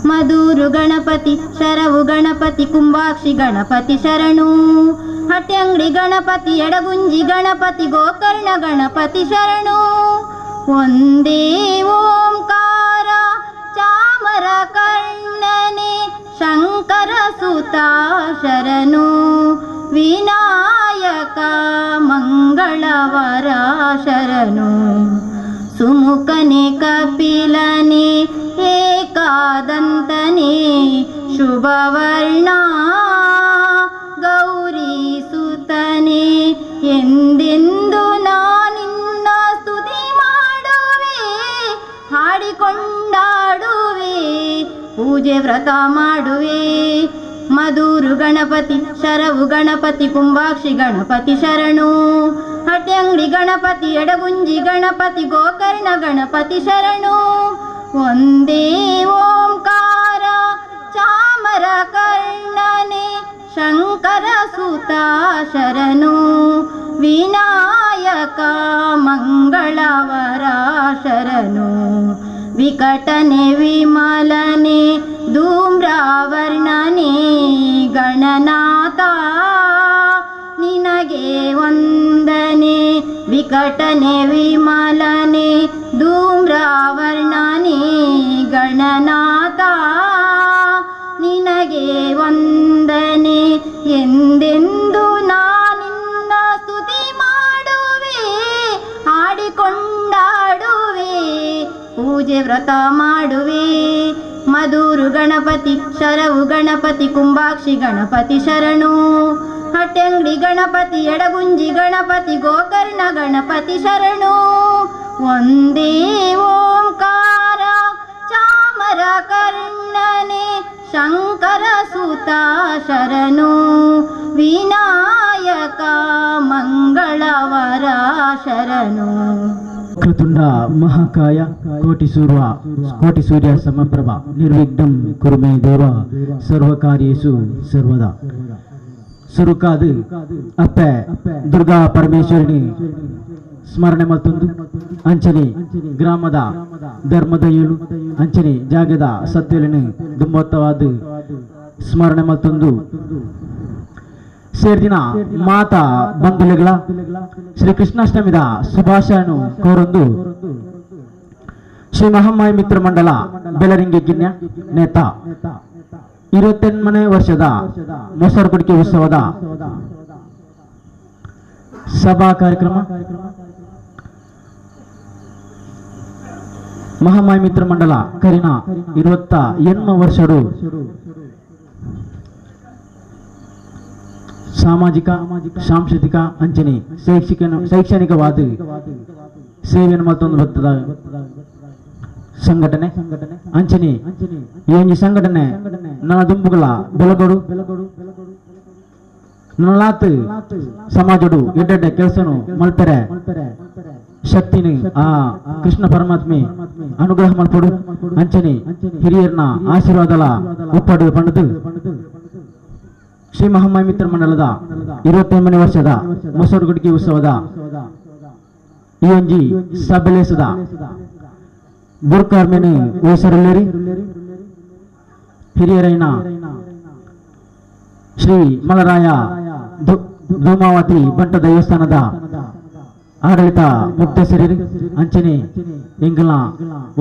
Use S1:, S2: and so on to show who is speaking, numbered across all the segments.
S1: ಮಧುರು ಗಣಪತಿ ಶರವು ಗಣಪತಿ ಕುಂಭಾಕ್ಷಿ ಗಣಪತಿ ಶರಣು. ಹಟ್ಯಂಗಡಿ ಗಣಪತಿ ಎಡಗುಂಜಿ ಗಣಪತಿ ಗೋಕರ್ಣ ಗಣಪತಿ ಶರಣು. ಒಂದೇ ಓಂಕಾರ ಚಾಮರ ಕರ್ಣನೆ ಶಂಕರ ಸುತ ಶರಣು. ವಿನಾಯಕ ಮಂಗಳವರ ಶರಣು. ಸುಮುಖನೆ ಕಪಿಲನೆ ಏಕಾದಂತನೆ ಶುಭವರ್ಣ ಗೌರಿ ಸುತನೆ. ಎಂದೆಂದು ನಾನಿನ್ನ ಸ್ತುತಿ ಮಾಡುವೆ ಹಾಡಿಕೊಂಡಾಡುವೆ ಪೂಜೆ ವ್ರತ ಮಾಡುವೆ. ಮಧುರು ಗಣಪತಿ ಶರವು ಗಣಪತಿ ಕುಂಭಾಕ್ಷಿ ಗಣಪತಿ ಶರಣು. ಹಟ್ಯಂಗಡಿ ಗಣಪತಿ ಎಡಗುಂಜಿ ಗಣಪತಿ ಗೋಕರ್ಣ ಗಣಪತಿ ಶರಣು. ಒಂದೇ ಓಂಕಾರ ಚಾಮರ ಕರ್ಣನೆ ಶಂಕರ ಸುತ ಶರಣು. ವಿನಾಯಕ ಮಂಗಳವರ ಶರಣು. ವಿಕಟನೆ ವಿಮಲನೆ ಧೂಮ್ರಾವರ್ಣನೆ ಗಣನಾಥ ನಿನಗೆ ವಂದನೆ. ವಿಕಟನೆ ವಿಮಲನೆ ಧೂಮ್ರಾವರ್ಣನೆ ಗಣನಾಥ ನಿನಗೆ ವಂದನೆ. ಎಂದೆಂದು ನಾನಿನ್ನ ಸ್ತುತಿ ಮಾಡುವೆ ಹಾಡಿಕೊಂಡಾಡುವೆ ಪೂಜೆ ವ್ರತ ಮಾಡುವೆ. ಮಧುರು ಗಣಪತಿ ಶರವು ಗಣಪತಿ ಕುಂಭಾಕ್ಷಿ ಗಣಪತಿ ಶರಣು. ಹಟ್ಯಂಗಡಿ ಗಣಪತಿ ಎಡಗುಂಜಿ ಗಣಪತಿ ಗೋಕರ್ಣ ಗಣಪತಿ ಶರಣು. ಒಂದೇ ಓಂಕಾರ ಚಾಮರ ಕರ್ಣನೆ ಶಂಕರ ಸುತ ಶರಣು. ವಿನಾಯಕ ಮಂಗಳವರ ಶರಣು.
S2: ವಕ್ರತುಂಡ ಮಹಾಕಾಯ ಕೋಟಿ ಸೂರ್ಯ ಸಮಪ್ರಭ ನಿರ್ವಿಘ್ನಂ ಕುರು ಮೇ ದೇವ ಸರ್ವಕಾರ್ಯೇಷು ಸರ್ವದಾ. ಸುರುಕಾದು ಅಪ್ಪೆ ದುರ್ಗಾ ಪರಮೇಶ್ವರಿನಿ ಸ್ಮರಣೆ ಮಲ್ತೊಂದು ಅಂಚನೆ ಗ್ರಾಮದ ಧರ್ಮದ ಏಳು ಅಂಚನೆ ಜಾಗದ ಸತ್ಯಲಿನ ದುಂಬತ್ತವಾದ ಸ್ಮರಣೆ ಮಲ್ತೊಂದು ಸೇರ್ದಿನ ಮಾತಾ ಬಂಧುಗಳ ಶ್ರೀ ಕೃಷ್ಣಾಷ್ಟಮಿದ ಶುಭಾಶಯನು ಕೋರೊಂದು ಶ್ರೀ ಮಹಾಮಾಯಿ ಮಿತ್ರ ಮಂಡಲ ಬೆಲರಿಂಗಿ ಗಿನ್ಯ ನೇತ 28ನೇ ವರ್ಷದ ಮೊಸರು ಕುಡಿಕೆ ಉತ್ಸವದ ಸಭಾ ಕಾರ್ಯಕ್ರಮ ಮಹಾಮಾಯಿ ಮಿತ್ರ ಮಂಡಲ ಕರಿನ 28 ವರ್ಷಡು ಸಾಮಾಜಿಕ ಸಾಂಸ್ಕೃತಿಕ ಅಂಚನೆ ಶೈಕ್ಷಣಿಕವಾದ ಸೇವೆಯನ್ನು ಮತ್ತೊಂದು ಬರ್ತದ ಸಂಘಟನೆ ಅಂಚನೆ ಈ ಸಂಘಟನೆ ನನ್ನ ದುಂಬುಗಳ ಬೆಳಗೊಡು ನಲಾತ್ ಸಮಾಜಡು ಎಡ್ಡೆಡ್ಡೆ ಕೆಲಸನು ಮಲ್ಪೆರೆ ಶಕ್ತಿನಿ ಆ ಕೃಷ್ಣ ಪರಮಾತ್ಮೆ ಅನುಗ್ರಹ ಮಲ್ಪಡು ಅಂಚನೆ ಹಿರಿಯರ್ನ ಆಶೀರ್ವಾದಲ ಒಪ್ಪಡು ಪಂಡದು ಶ್ರೀ ಮಹಾಮಾಯಿ ಮಿತ್ರ ಮಂಡಲದ 28ನೇ ವರ್ಷದ ಮೊಸರುಗುಡಿಕೆ ಉತ್ಸವದ ಈ ಒಂಜಿ ಸಭೆಲೇಸದ ಗುರುಕಾರ್ಮೆನೆ ಓಸರಲ್ಲೇರಿ ಹಿರಿಯರೈನ ಶ್ರೀ ಮಲರಾಯ ಧೂಮಾವತಿ ಬಂಟ ದೇವಸ್ಥಾನದ ಆಡಳಿತ ಮುಕ್ತೇಸರಿ ಅಂಚನೆ ಎಂಗಲ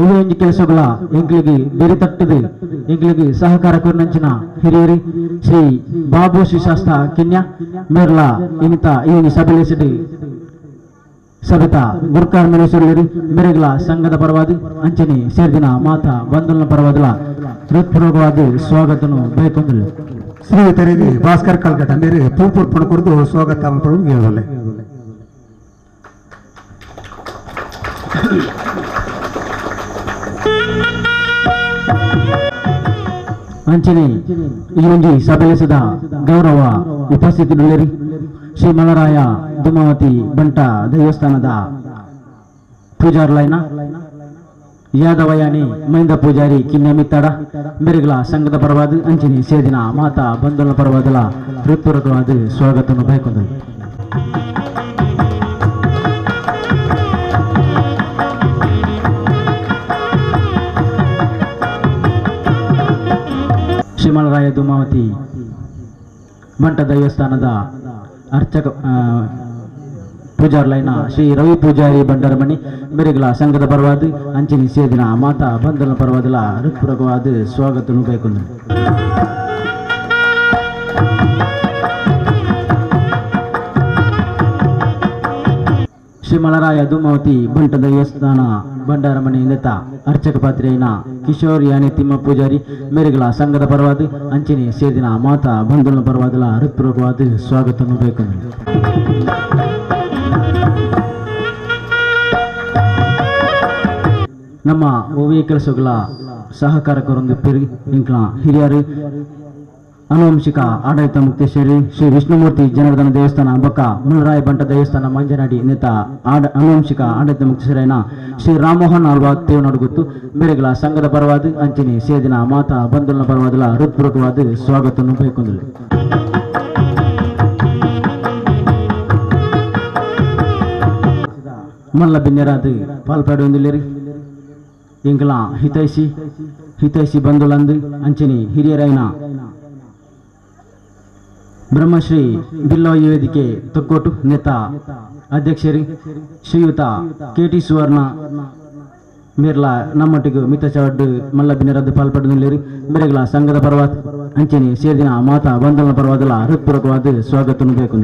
S2: ಒವ್ವೊಂಜಿ ಕೆಲಸಗಳ ಎಂಗಳಿಗೆ ಬೆರಿ ತಟ್ಟದು ಎಂಗಳಿಗೆ ಸಹಕಾರ ಕೊರ್ನಂಚಿನ ಹಿರಿಯರಿ ಶ್ರೀ ಬಾಬು ಶ್ರೀ ಶಾಸ್ತ್ರ ಕಿನ್ಯಾ ಮೇರ್ಲಾ ಇನಿತ ಈ ಒಂದು ಸಭೆಲೇಸಿಡಿ ಸಭೆತ ಗುರುಕಾರ್ ಮೇಲೇಶ್ವರರಿ ಮೆರೆಗಳ ಸಂಘದ ಪರವಾದಿ ಅಂಚನೆ ಸೇರ್ದಿನ ಮಾತಾ ಬಂಧುನ ಪರವಾದಲ ಹೃತ್ಪೂರ್ವಕವಾದ ಸ್ವಾಗತನು ಬಯಕೊಂಡರು.
S3: ಶ್ರೀಯುತರಿಗೆ ಭಾಸ್ಕರ್ ಕಲ್ಕಟ್ಟ ಮೇರೆ ಪೂಪುರ್ ಪಣಕುರ್ದು ಸ್ವಾಗತ ಹೇಳಲೆ.
S2: ಅಂಚನೆ ಈ ಒಂದು ಸಭೆಲೇಸದ ಗೌರವ ಉಪಸ್ಥಿತಿಯುಳ್ಳರಿ ಶ್ರೀ ಮಲರಾಯ ಧೂಮಾವತಿ ಬಂಟ ದೇವಸ್ಥಾನದ ಪೂಜಾರ್ಲೈನ ಯಾದವಯಾನಿ ಮಹಿಂದ ಪೂಜಾರಿ ಕಿನ್ಯಮಿತ್ತಾಡ ಮೆರುಗಳ ಸಂಘದ ಪರವಾದ ಅಂಚನೆ ಸೇದಿನ ಮಾತಾ ಬಂಧುಗಳ ಪರವಾದಲ ಹೃತ್ಪೂರ್ವಕವಾದ ಸ್ವಾಗತವನ್ನು ಬಯಕೊಂಡರು. ಶ್ರೀಮಲರಾಯ ಧೂಮಾವತಿ ಬಂಟ ದೇವಸ್ಥಾನದ ಅರ್ಚಕ ಪೂಜಾರ್ಲೈನ ಶ್ರೀ ರವಿ ಪೂಜಾರಿ ಬಂಡರಮಣಿ ಮೆರೆಗಳ ಸಂಘದ ಪರವಾದ ಅಂಚಿನಿ ಸೇದಿನ ಮಾತಾ ಬಂಧನ ಪರವಾದಲ ಹೃತ್ಪೂರ್ವಕವಾದ ಸ್ವಾಗತ ಬೇಕು. ಶ್ರೀ ಮಲರಾಯ ಧೂಮಾವತಿ ಬಂಟ ದೇವಸ್ಥಾನ ಭಂಡಾರಮಣಿ ನೆತ ಅರ್ಚಕ ಪಾತ್ರೆಯನ ಕಿಶೋರ್ ಯಾನೆ ತಿಮ್ಮ ಪೂಜಾರಿ ಮೇರೆಗಳ ಸಂಘದ ಪರವಾದ ಅಂಚಿನಿ ಸೇದಿನ ಮಾತಾ ಬಂಧನ ಪರವಾದಲ ಹೃತ್ಪೂರ್ವಕವಾದ ಸ್ವಾಗತ ಬೇಕು. ನಮ್ಮ ಓವಿ ಕೆಲಸಗಳ ಸಹಕಾರಕರೊಂದು ಇಂಕ್ಲ ಹಿರಿಯರು ಅನುವಂಶಿಕ ಆಡಳಿತ ಮುಕ್ತೇಶ್ವರಿ ಶ್ರೀ ವಿಷ್ಣುಮೂರ್ತಿ ಜನಾರ್ದನ ದೇವಸ್ಥಾನ ಬೊಕ್ಕ ಮುಳರಾಯ ಬಂಟ ದೇವಸ್ಥಾನ ಮಂಜನಾಡಿ ನೇತ ಅನುವಂಶಿಕ ಆಡಳಿತ ಮುಕ್ತೇಶ್ವರನ ಶ್ರೀ ರಾಮಮೋಹನ್ ಆಳ್ವಾ ತೇವನಾಡುಗುತ್ತು ಮೇರೆಗಳ ಸಂಘದ ಪರವಾದ ಅಂಚಿನಿ ಸೇದಿನ ಮಾತಾ ಬಂಧುಗಳ ಪರವಾದಲ ಹೃತ್ಪೂರ್ವಕವಾದ ಸ್ವಾಗತವನ್ನು ಬಯಕೊಂಡರು. ಮಲ್ಲ ಬಿನ್ನೆರಾದ ಪಾಲ್ಪಾಡುವಂದಿಲ್ಲೇರಿ ಎಂಕಲ ಹಿತೈಷಿ ಹಿತೈಷಿ ಬಂಧುಲಂದು ಅಂಚಿನಿ ಹಿರಿಯರೈನ ಬ್ರಹ್ಮಶ್ರೀ ಬಿಲ್ಲವ ವೇದಿಕೆ ತೊಕ್ಕೋಟು ನೇತಾ ಅಧ್ಯಕ್ಷರಿ ಶ್ರೀಯುತ ಕೆ ಟಿ ಸುವರ್ಣ ಮೇರ್ಲಾ ನಮ್ಮೊಟ್ಟಿಗೆ ಮಿತ ಚವಡ್ಡು ಮಲ್ಲ ಬಿನ್ನರದ್ದು ಪಾಲ್ಪಡುವುದಿಲ್ಲ ಮೇರೆಗಳ ಸಂಘದ ಪರವಾದ ಅಂಚನೆ ಸೇದಿನ ಮಾತಾ ಬಂಧನ ಪರವಾದಲ ಹೃತ್ಪೂರ್ವಕವಾದ ಸ್ವಾಗತವನ್ನು ಬೇಕು.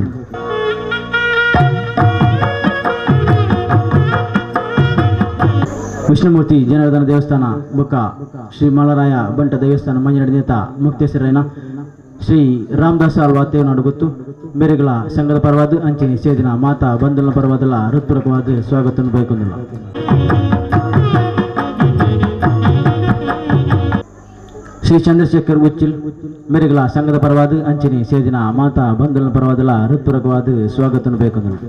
S2: ವಿಷ್ಣುಮೂರ್ತಿ ಜನಾರ್ದನ ದೇವಸ್ಥಾನ ಬೊಕ್ಕ ಶ್ರೀ ಮಲರಾಯ ಬಂಟ ದೇವಸ್ಥಾನ ಮಂಜನಾಡಿ ನೇತಾ ಮುಕ್ತೇಶ್ವರಯ್ಯನ ಶ್ರೀ ರಾಮದಾಸ ಆಳ್ವಾ ತೇವನಾಡು ಗೊತ್ತು ಮೇರೆಗಳ ಸಂಘದ ಪರವಾದ ಅಂಚಿನಿ ಸೇದಿನ ಮಾತಾ ಬಂಧನ ಪರವಾದಲ ಹೃತ್ಪೂರ್ವಕವಾದ ಸ್ವಾಗತವನ್ನು ಬಯಕೊಂಡಿಲ್ಲ. ಶ್ರೀ ಚಂದ್ರಶೇಖರ್ ಉಚ್ಚಿಲ್ ಮೇರೆಗಳ ಸಂಘದ ಪರವಾದ ಅಂಚಿನಿ ಸೇದಿನ ಮಾತಾ ಬಂಧನ ಪರವಾದಲ ಹೃತ್ಪೂರ್ವಕವಾದ ಸ್ವಾಗತವನ್ನು ಬಯಕೊಂಡಿಲ್ಲ.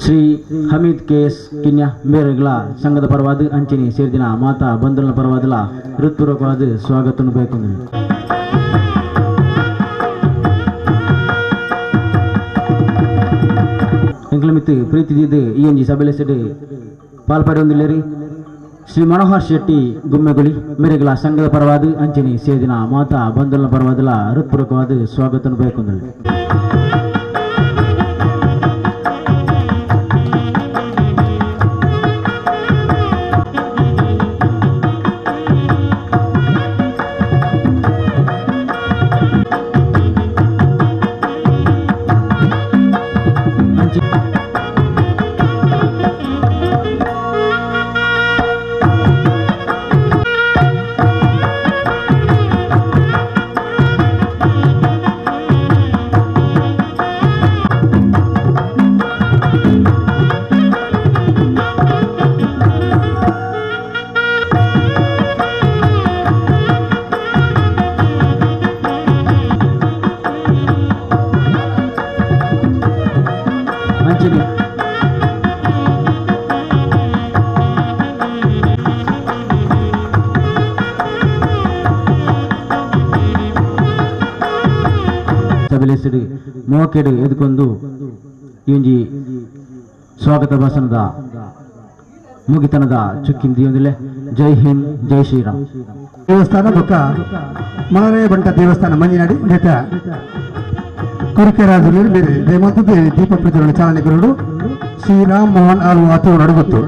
S2: ಶ್ರೀ ಹಮೀದ್ ಕೆ ಎಸ್ ಕಿನ್ಯಾ ಮೇರೆಗಳ ಸಂಘದ ಪರವಾದ ಅಂಚಿನಿ ಸೇರಿದಿನ ಮಾತಾ ಬಂಧನ ಪರವಾದಲ ಹೃತ್ಪೂರ್ವಕವಾದ ಸ್ವಾಗತವನ್ನು ಬಯಕೊಂಡಿಲ್ಲ. ಎಂಕ್ಲಮಿತ್ತು ಪ್ರೀತಿ ದಿದ್ದು ಈ ಎಂಜಿ ಸಭೆಲೆಸೆಡ್ ಪಾಲ್ಪಡೆಯೊಂದಿಲ್ಲೇರಿ ಶ್ರೀ ಮನೋಹರ್ ಶೆಟ್ಟಿ ಗುಮ್ಮೆಗುಳಿ ಮೇರೆಗಳ ಸಂಘದ ಪರವಾದ ಅಂಚಿನಿ ಸೇರಿದಿನ ಮಾತಾ ಬಂಧನ ಪರವಾದಲ ಹೃತ್ಪೂರ್ವಕವಾದ ಸ್ವಾಗತವನ್ನು ಬಯಕೊಂಡಿಲ್ಲ. ಮೋಕೆಡು ಎದುಕೊಂದು ಇಂಜಿ ಸ್ವಾಗತ ಭಾಷಣದ ಮುಗಿತನದ ಚುಕ್ಕಿಂದಿಯೊಂದಿಲೆ. ಜೈ ಹಿಂದ್, ಜೈ ಶ್ರೀರಾಮ್.
S3: ದೇವಸ್ಥಾನ ಬೊಕ್ಕ ಮಲರಾಯ ಬಂಟ ದೇವಸ್ಥಾನ ಮಂಜಿನಾಡಿ ನೇತ ಕುರಿಕೆರಾಜು ಬೇರೆ ದಯಮಾತು ದೀಪ ಪ್ರಜ್ವಲನೆ ಚಾಲನೆ ಕೊರಡು ಶ್ರೀರಾಮ್ ಮೋಹನ್ ಆಳ್ವಾ ತೇವನಾಡು ಗೊತ್ತು.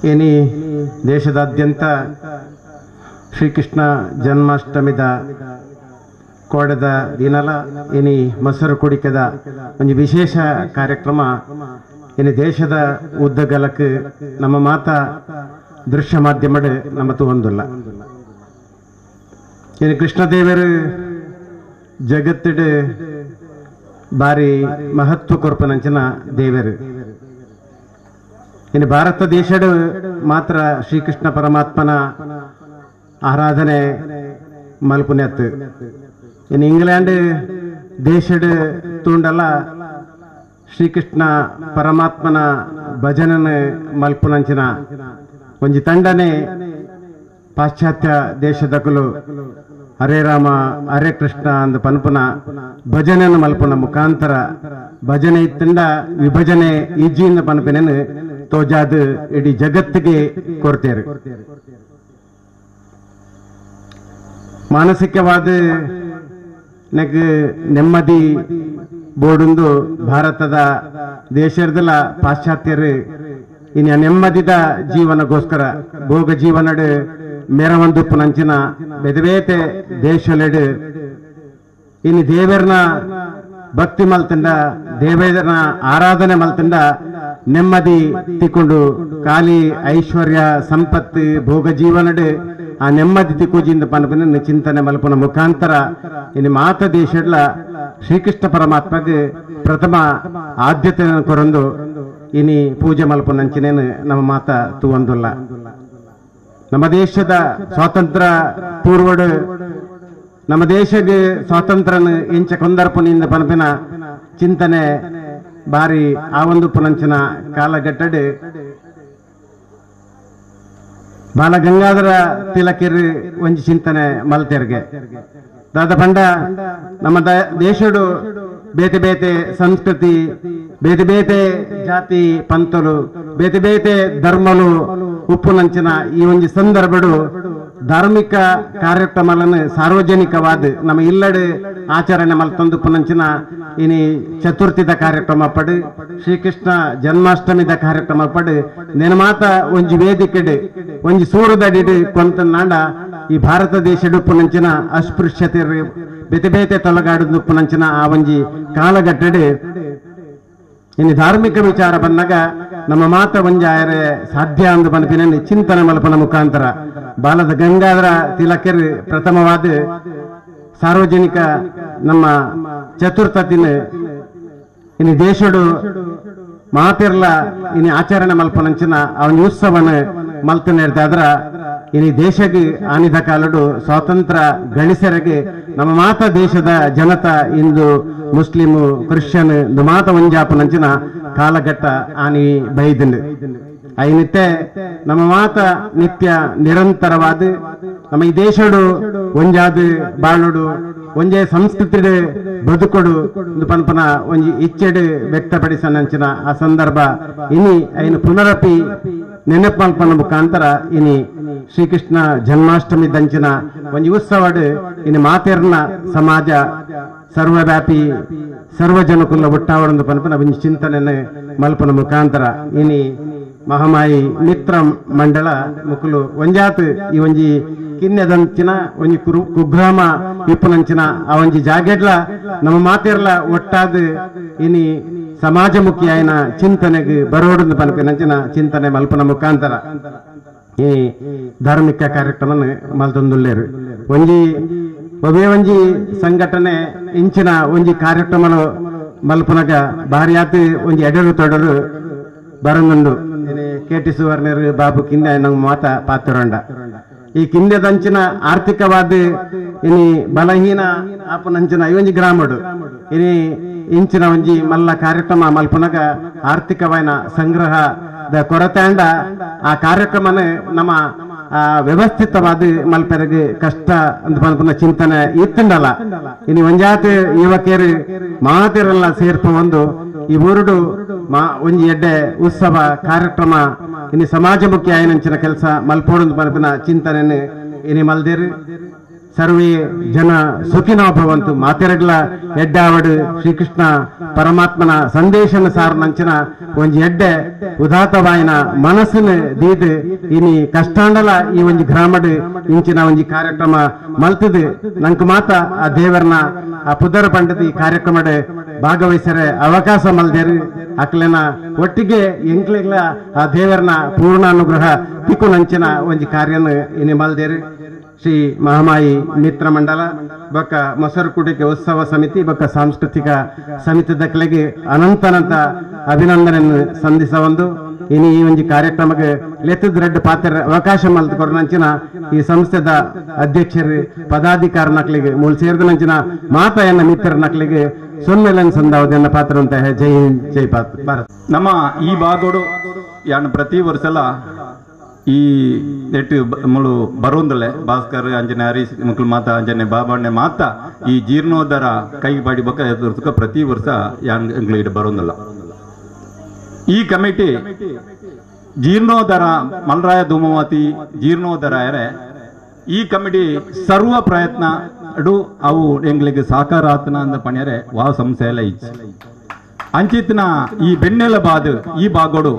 S4: ಏನಿ ದೇಶದಾದ್ಯಂತ ಶ್ರೀಕೃಷ್ಣ ಜನ್ಮಾಷ್ಟಮಿದ ಕೋಡದ ದಿನಲ ಏನಿ ಮೊಸರು ಕುಡಿಕದ ಒಂದು ವಿಶೇಷ ಕಾರ್ಯಕ್ರಮ ಇನ್ನು ದೇಶದ ಉದ್ದಗಲಕ್ಕೆ ನಮ್ಮ ಮಾತ ದೃಶ್ಯ ಮಾಧ್ಯಮಡ್ ನಮ್ಮ ತೂವೊಂದುಲ್ಲ. ಇನ್ನು ಕೃಷ್ಣದೇವರು ಜಗತ್ತಿಡ್ ಬಾರಿ ಮಹತ್ವ ಕೊರ್ಪನಂಚಿನ ದೇವರು. ಇನ್ನು ಭಾರತ ದೇಶಡ್ ಮಾತ್ರ ಶ್ರೀಕೃಷ್ಣ ಪರಮಾತ್ಮನ ಆರಾಧನೆ ಮಲ್ಪುನೆತ್ತು. ಇನ್ನು ಇಂಗ್ಲೆಂಡ್ ದೇಶಡ್ ತೂಂಡಲ ಶ್ರೀಕೃಷ್ಣ ಪರಮಾತ್ಮನ ಭಜನನ ಮಲ್ಪುನಂಚಿನ ಒಂಜಿ ತಂಡನೆ ಪಾಶ್ಚಾತ್ಯ ದೇಶದಕುಲು ಹರೇ ರಾಮ ಹರೇ ಕೃಷ್ಣ ಅಂದ ಪನ್ಪುನ ಭಜನೆಯನ್ನು ಮಲ್ಪುನ ಮುಖಾಂತರ ಭಜನೆ ಇತ್ತಂಡ ವಿಭಜನೆ ಇಜ್ಜಿಯಿಂದ ಪನ್ಪಿನ ತೋಜಾದ ಇಡೀ ಜಗತ್ತಿಗೆ ಕೊರ್ತೇರು. ಮಾನಸಿಕವಾದ ನೆಗ್ ನೆಮ್ಮದಿ ಬೋಡುಂದು ಭಾರತದ ದೇಶದಲ್ಲ ಪಾಶ್ಚಾತ್ಯರು ಇನ್ನು ನೆಮ್ಮದಿದ ಜೀವನಗೋಸ್ಕರ ಭೋಗ ಜೀವನಡ್ ಮೇರವಂದುಪ್ಪುನಂಚಿನ ಬೇತೆ ದೇಶಲೆಡ್ ಇನ್ನು ದೇವರನ ಭಕ್ತಿ ಮಲ್ತಂಡ ದೇವೇರನ ಆರಾಧನೆ ಮಲ್ತಂಡ ನೆಮ್ಮದಿ ತಿಕ್ಕೊಂಡು ಖಾಲಿ ಐಶ್ವರ್ಯ ಸಂಪತ್ತು ಭೋಗ ಜೀವನಡ್ ಆ ನೆಮ್ಮದಿ ತಿಕ್ಕುಜಿಂದ ಪನಪಿನ ಚಿಂತನೆ ಮಲ್ಪುನ ಮುಖಾಂತರ ಇನ್ನು ಮಾತ ದೇಶಡ್ಲ ಶ್ರೀಕೃಷ್ಣ ಪರಮಾತ್ಮಗೆ ಪ್ರಥಮ ಆದ್ಯತೆಯನ್ನು ಕೊರಂದು ಇನಿ ಪೂಜೆ ಮಲ್ಪುನಂಚಿನೇನು ನಮ್ಮ ಮಾತ ತೂವಂದುಲ್ಲ. ನಮ್ಮ ದೇಶದ ಸ್ವಾತಂತ್ರ್ಯ ಪೂರ್ವಡು ನಮ್ಮ ದೇಶಕ್ಕೆ ಸ್ವಾತಂತ್ರ್ಯನ ಇಂಚ ಕೊಂದರ್ಪುನಿಂದ ಪನಪಿನ ಚಿಂತನೆ ಬಾರಿ ಆ ಒಂದು ಪುನಂಚಿನ ಕಾಲಘಟ್ಟಡ್ ಬಾಲಗಂಗಾಧರ ತಿಲಕಿರ್ ಒಂಜಿ ಚಿಂತನೆ ಮಲ್ತೆರ್ಗೆ. ದಾದ ಪಂಡ ನಮ್ಮ ದೇಶಡು ಬೇತೆ ಬೇತೆ ಸಂಸ್ಕೃತಿ ಬೇತೆ ಬೇತೆ ಜಾತಿ ಪಂಥಲು ಬೇತೆ ಬೇತೆ ಧರ್ಮಲು ಉಪ್ಪುನಂಚಿನ ಈ ಒಂಜಿ ಸಂದರ್ಭಡು ಧಾರ್ಮಿಕ ಕಾರ್ಯಕ್ರಮಗಳನ್ನು ಸಾರ್ವಜನಿಕವಾದ ನಮ್ಮ ಇಲ್ಲಡೆ ಆಚರಣೆ ಮಲ್ತೊಂದು ಪುನಂಚಿನ ಇನಿ ಚತುರ್ಥಿದ ಕಾರ್ಯಕ್ರಮ ಪಡು ಶ್ರೀಕೃಷ್ಣ ಜನ್ಮಾಷ್ಟಮಿದ ಕಾರ್ಯಕ್ರಮ ಪಡು ನೆನಮಾತ ಒಂಜಿ ವೇದಿಕೆಡು ಒಂಜಿ ಸೂರದಡಿಡು ಕೊಂತನಾಂಡ ಈ ಭಾರತ ದೇಶಡು ಪುನಂಚಿನ ಅಸ್ಪೃಶ್ಯತೆ ಬೇತೆ ಬೇತೆ ತೊಲಗಾಡು ಪುನಂಚಿನ ಆ ಒಂಜಿ ಕಾಲಘಟ್ಟಡು ಇನ್ನು ಧಾರ್ಮಿಕ ವಿಚಾರ ಬಂದಾಗ ನಮ್ಮ ಮಾತ ಒಂಜಾಯರೆ ಸಾಧ್ಯ ಅಂದು ಪನಪಿನ ಚಿಂತನೆ ಮಲ್ಪನ ಮುಖಾಂತರ ಬಾಲದ ಗಂಗಾಧರ ತಿಲಕರ್ ಪ್ರಥಮವಾದ ಸಾರ್ವಜನಿಕ ನಮ್ಮ ಚತುರ್ಥತಿನ ಇನ್ನು ದೇಶಡು ಮಾತಿರ್ಲ ಇನ್ನು ಆಚರಣೆ ಮಲ್ಪನಂಚಿನ ಅವನ ಉತ್ಸವನ ಮಲ್ತನೇರ್ದಾದ್ರ ಇನ್ನು ದೇಶಕ್ಕೆ ಆನಿದ ಕಾಲಡು ಸ್ವಾತಂತ್ರ್ಯ ಗಳಿಸರಿಗೆ ನಮ್ಮ ಮಾತ ದೇಶದ ಜನತಾ ಇಂದು ಮುಸ್ಲಿಮು ಕ್ರಿಶ್ಚಿಯನ್ ಮಾತ ಒಂಜಾಪನಂಚಿನ ಕಾಲಘಟ್ಟ ಆನಿ ಬೈದಿಂಡು. ಐನಿತ್ತೆ ನಮ್ಮ ಮಾತ ನಿತ್ಯ ನಿರಂತರವಾದ ನಮ್ಮ ಈ ದೇಶಡು ಒಂಜಾದ ಬಾಳುಡು ಒಂಜೆ ಸಂಸ್ಕೃತಿ ಬದುಕೊಡು ಒಂದು ಪನ್ಪನ ಒಂಜಿ ಇಚ್ಛೆಡು ವ್ಯಕ್ತಪಡಿಸನಂಚಿನ ಆ ಸಂದರ್ಭ ಇನಿ ಐನು ಪುನರಪಿ ನೆನಪಲ್ಪನ ಮುಖಾಂತರ ಇನಿ ಶ್ರೀಕೃಷ್ಣ ಜನ್ಮಾಷ್ಟಮಿ ದಂಚಿನ ಒಂಜಿ ಉತ್ಸವಡು ಇನಿ ಮಾತೆರ್ನ ಸಮಾಜ ಸರ್ವವ್ಯಾಪಿ ಸರ್ವಜನಕುಲ ಒಟ್ಟಾವಡೊಂದು ಪನ್ಪನ ಒಂಜಿ ಚಿಂತನೆ ಮಲ್ಪನ ಮುಖಾಂತರ ಇನಿ ಮಹಾಮಾಯಿ ಮಿತ್ರ ಮಂಡಳ ಮುಕುಲು ಒಂಜಾತ್ ಈ ಒಂಜಿ ಕಿನ್ನೆದಂಚಿನ ಒಂಜಿ ಕುಗ್ರಾಮ ಇಪ್ಪುನಂಚಿನ ಆ ಒಂಜಿ ಜಾಗೆಡ್ಲ ನಮ್ಮ ಮಾತಿರ್ಲ ಒಟ್ಟಾದ ಇನಿ ಸಮಾಜಮುಖಿಯಾಯಿನ ಚಿಂತನೆಗೆ ಬರೋಡೊಂದು ಪನ್ಪಿನಂಚಿನ ಚಿಂತನೆ ಮಲ್ಪನ ಮುಖಾಂತರ ಈ ಧಾರ್ಮಿಕ ಕಾರ್ಯಕ್ರಮ ಮಲ್ತೊಂದುಲ್ಲೇರು. ಒಂಜಿ ಒವೇ ಒಂಜಿ ಸಂಘಟನೆ ಇಂಚಿನ ಒಂಜಿ ಕಾರ್ಯಕ್ರಮ ಮಲ್ಪನಗ ಭಾರಿಯಾತ್ ಒಂಜಿ ಎಡರು ತೊಡರು ಬರಂದುಂಡು. ಕೆ ಟಿ ಸುವರ್ಣರು ಬಾಬು ಕಿಂದೆ ನಂಗೆ ಮಾತ ಪಾತ್ರೊಂಡ ಈ ಕಿಂದೆದಂಚಿನ ಆರ್ಥಿಕವಾದ ಇನಿ ಬಲಹೀನ ಆಪನಂಚಿನ ಈ ಒಂಜಿ ಗ್ರಾಮಡು ಇನಿ ಇಂಚಿನ ಒಂಜಿ ಮಲ್ಲ ಕಾರ್ಯಕ್ರಮ ಮಲ್ಪನಗ ಆರ್ಥಿಕವಾದ ಸಂಗ್ರಹದ ಕೊರತೆ ಅಂಡ ಆ ಕಾರ್ಯಕ್ರಮನ ನಮ್ಮ ವ್ಯವಸ್ಥಿತವಾದ ಮಲ್ಪೆರಗೆ ಕಷ್ಟ ಅಂತ ಪನ್ಪುನ ಚಿಂತನೆ ಇತ್ತಂಡಲ್ಲ. ಇನಿ ಒಂಜಾತ ಯುವಕಿಯರು ಮಾತಿರಲ್ಲ ಸೇರ್ಪ ಒಂದು ಈ ಊರುಡು ಮಾ ಒಂಜಿ ಎಡ್ಡೆ ಉತ್ಸವ ಕಾರ್ಯಕ್ರಮ ಇನಿ ಸಮಾಜಮುಖಿ ಆಯನಂಚಿನ ಕೆಲಸ ಮಲ್ಪೋಡು ಪನ್ಪಿನ ಚಿಂತನೆ ಇನಿ ಮಲ್ದಿರು. ಸರ್ವೇ ಜನ ಸುಖಿನೋ ಭವಂತು ಮಾತೆರಡ್ಲ ಎಡ್ಡಾವಡು ಶ್ರೀಕೃಷ್ಣ ಪರಮಾತ್ಮನ ಸಂದೇಶನ ಸಾರನಂಚಿನ ಒಂಜಿ ಎಡ್ಡೆ ಉದಾತ್ತವಾಯಿನ ಮನಸ್ಸಿನ ದೀದ್ ಇನಿ ಕಷ್ಟಾಂಡಲ ಈ ಒಂಜಿ ಗ್ರಾಮಡ್ ಇಂಚಿನ ಒಂಜಿ ಕಾರ್ಯಕ್ರಮ ಮಲ್ತದು ನಂಕ್ ಮಾತ ಆ ದೇವರನ ಆ ಪುದರ ಪಂಡದ ಈ ಕಾರ್ಯಕ್ರಮಡ್ ಭಾಗವಹಿಸರೆ ಅವಕಾಶ ಮಲ್ದೇರು. ಅಕ್ಲೆನ ಒಟ್ಟಿಗೆ ಎಂಕ್ಲೆಗ್ಲ ಆ ದೇವರನ ಪೂರ್ಣ ಅನುಗ್ರಹ ತಿಕ್ಕುನಂಚಿನ ಒಂಜಿ ಕಾರ್ಯನ ಇನಿ ಮಲ್ದೇರು. ಶ್ರೀ ಮಹಾಮಾಯಿ ಮಿತ್ರ ಮಂಡಲ ಬೊಕ್ಕ ಮೊಸರು ಕುಡಿಕೆ ಉತ್ಸವ ಸಮಿತಿ ಬೊಕ್ಕ ಸಾಂಸ್ಕೃತಿಕ ಸಮಿತಿ ದಕ್ಲೆಗೆ ಅನಂತನಂತ ಅಭಿನಂದನೆಯನ್ನು ಸಂಧಿಸವಂದು ಇನಿ ಈ ಒಂಜಿ ಕಾರ್ಯಕ್ರಮಕ್ಕೆ ಲೆತ್ತದ ರೆಡ್ ಪಾತ್ರ ಅವಕಾಶ ಮಲ್ತುಕೊರ್ನಂಚಿನ ಈ ಸಂಸ್ಥೆದ ಅಧ್ಯಕ್ಷರು ಪದಾಧಿಕಾರ ನಕ್ಲಿಗೆ ಮೂಲ ಸೇರಿದ ನಂಚಿನ ಮಾತಾಯನ್ನ ಮಿತ್ರ ನಕ್ಲಿಗೆ ಸೊನ್ನೆಲನ್ ಸಂದಾವದನ್ನ ಪಾತ್ರ ಅಂತ. ಜೈ ಹಿಂದ್, ಜೈ ಭಾರತ್.
S5: ನಮ್ಮ ಈ ಭಾಗಡು ಯಾನು ಪ್ರತಿ ವರ್ಷಲ ಈ ನೆಟ್ಟು ಮುಳು ಬರೋಂದಲೆ ಭಾಸ್ಕರ್ ಅಂಜನೆ ಹರೀಶ್ ಮುಕ್ಳು ಮಾತಾ ಅಂಜನೆ ಬಾಬಣ್ಣೆ ಮಾತಾ ಈ ಜೀರ್ಣೋದ್ಧಾರ ಕೈ ಬಾಡಿ ಬಕ್ಕ ಪ್ರತಿ ವರ್ಷ ಯಾನ್ ಎಂಗ್ಳು ಬರೋಂದಲ್ಲ. ಈ ಕಮಿಟಿ ಜೀರ್ಣೋದ್ಧಾರ ಮಲ್ರಾಯ ಧೂಮವತಿ ಜೀರ್ಣೋದ್ಧಾರ ಈ ಕಮಿಟಿ ಸರ್ವ ಪ್ರಯತ್ನ ಅವು ಎಂಗ್ಳಿಗೆ ಸಹಕಾರ ಆತನ ಅಂದ ಪಣಿಯರೆ ವಾ ಸಂಸ್ಥೆ ಎಲ್ಲ ಇಚ್ಚ ಅಂಚಿತ್ನ ಈ ಬೆನ್ನೆಲ ಬಾದು ಈ ಬಾಗೋಡು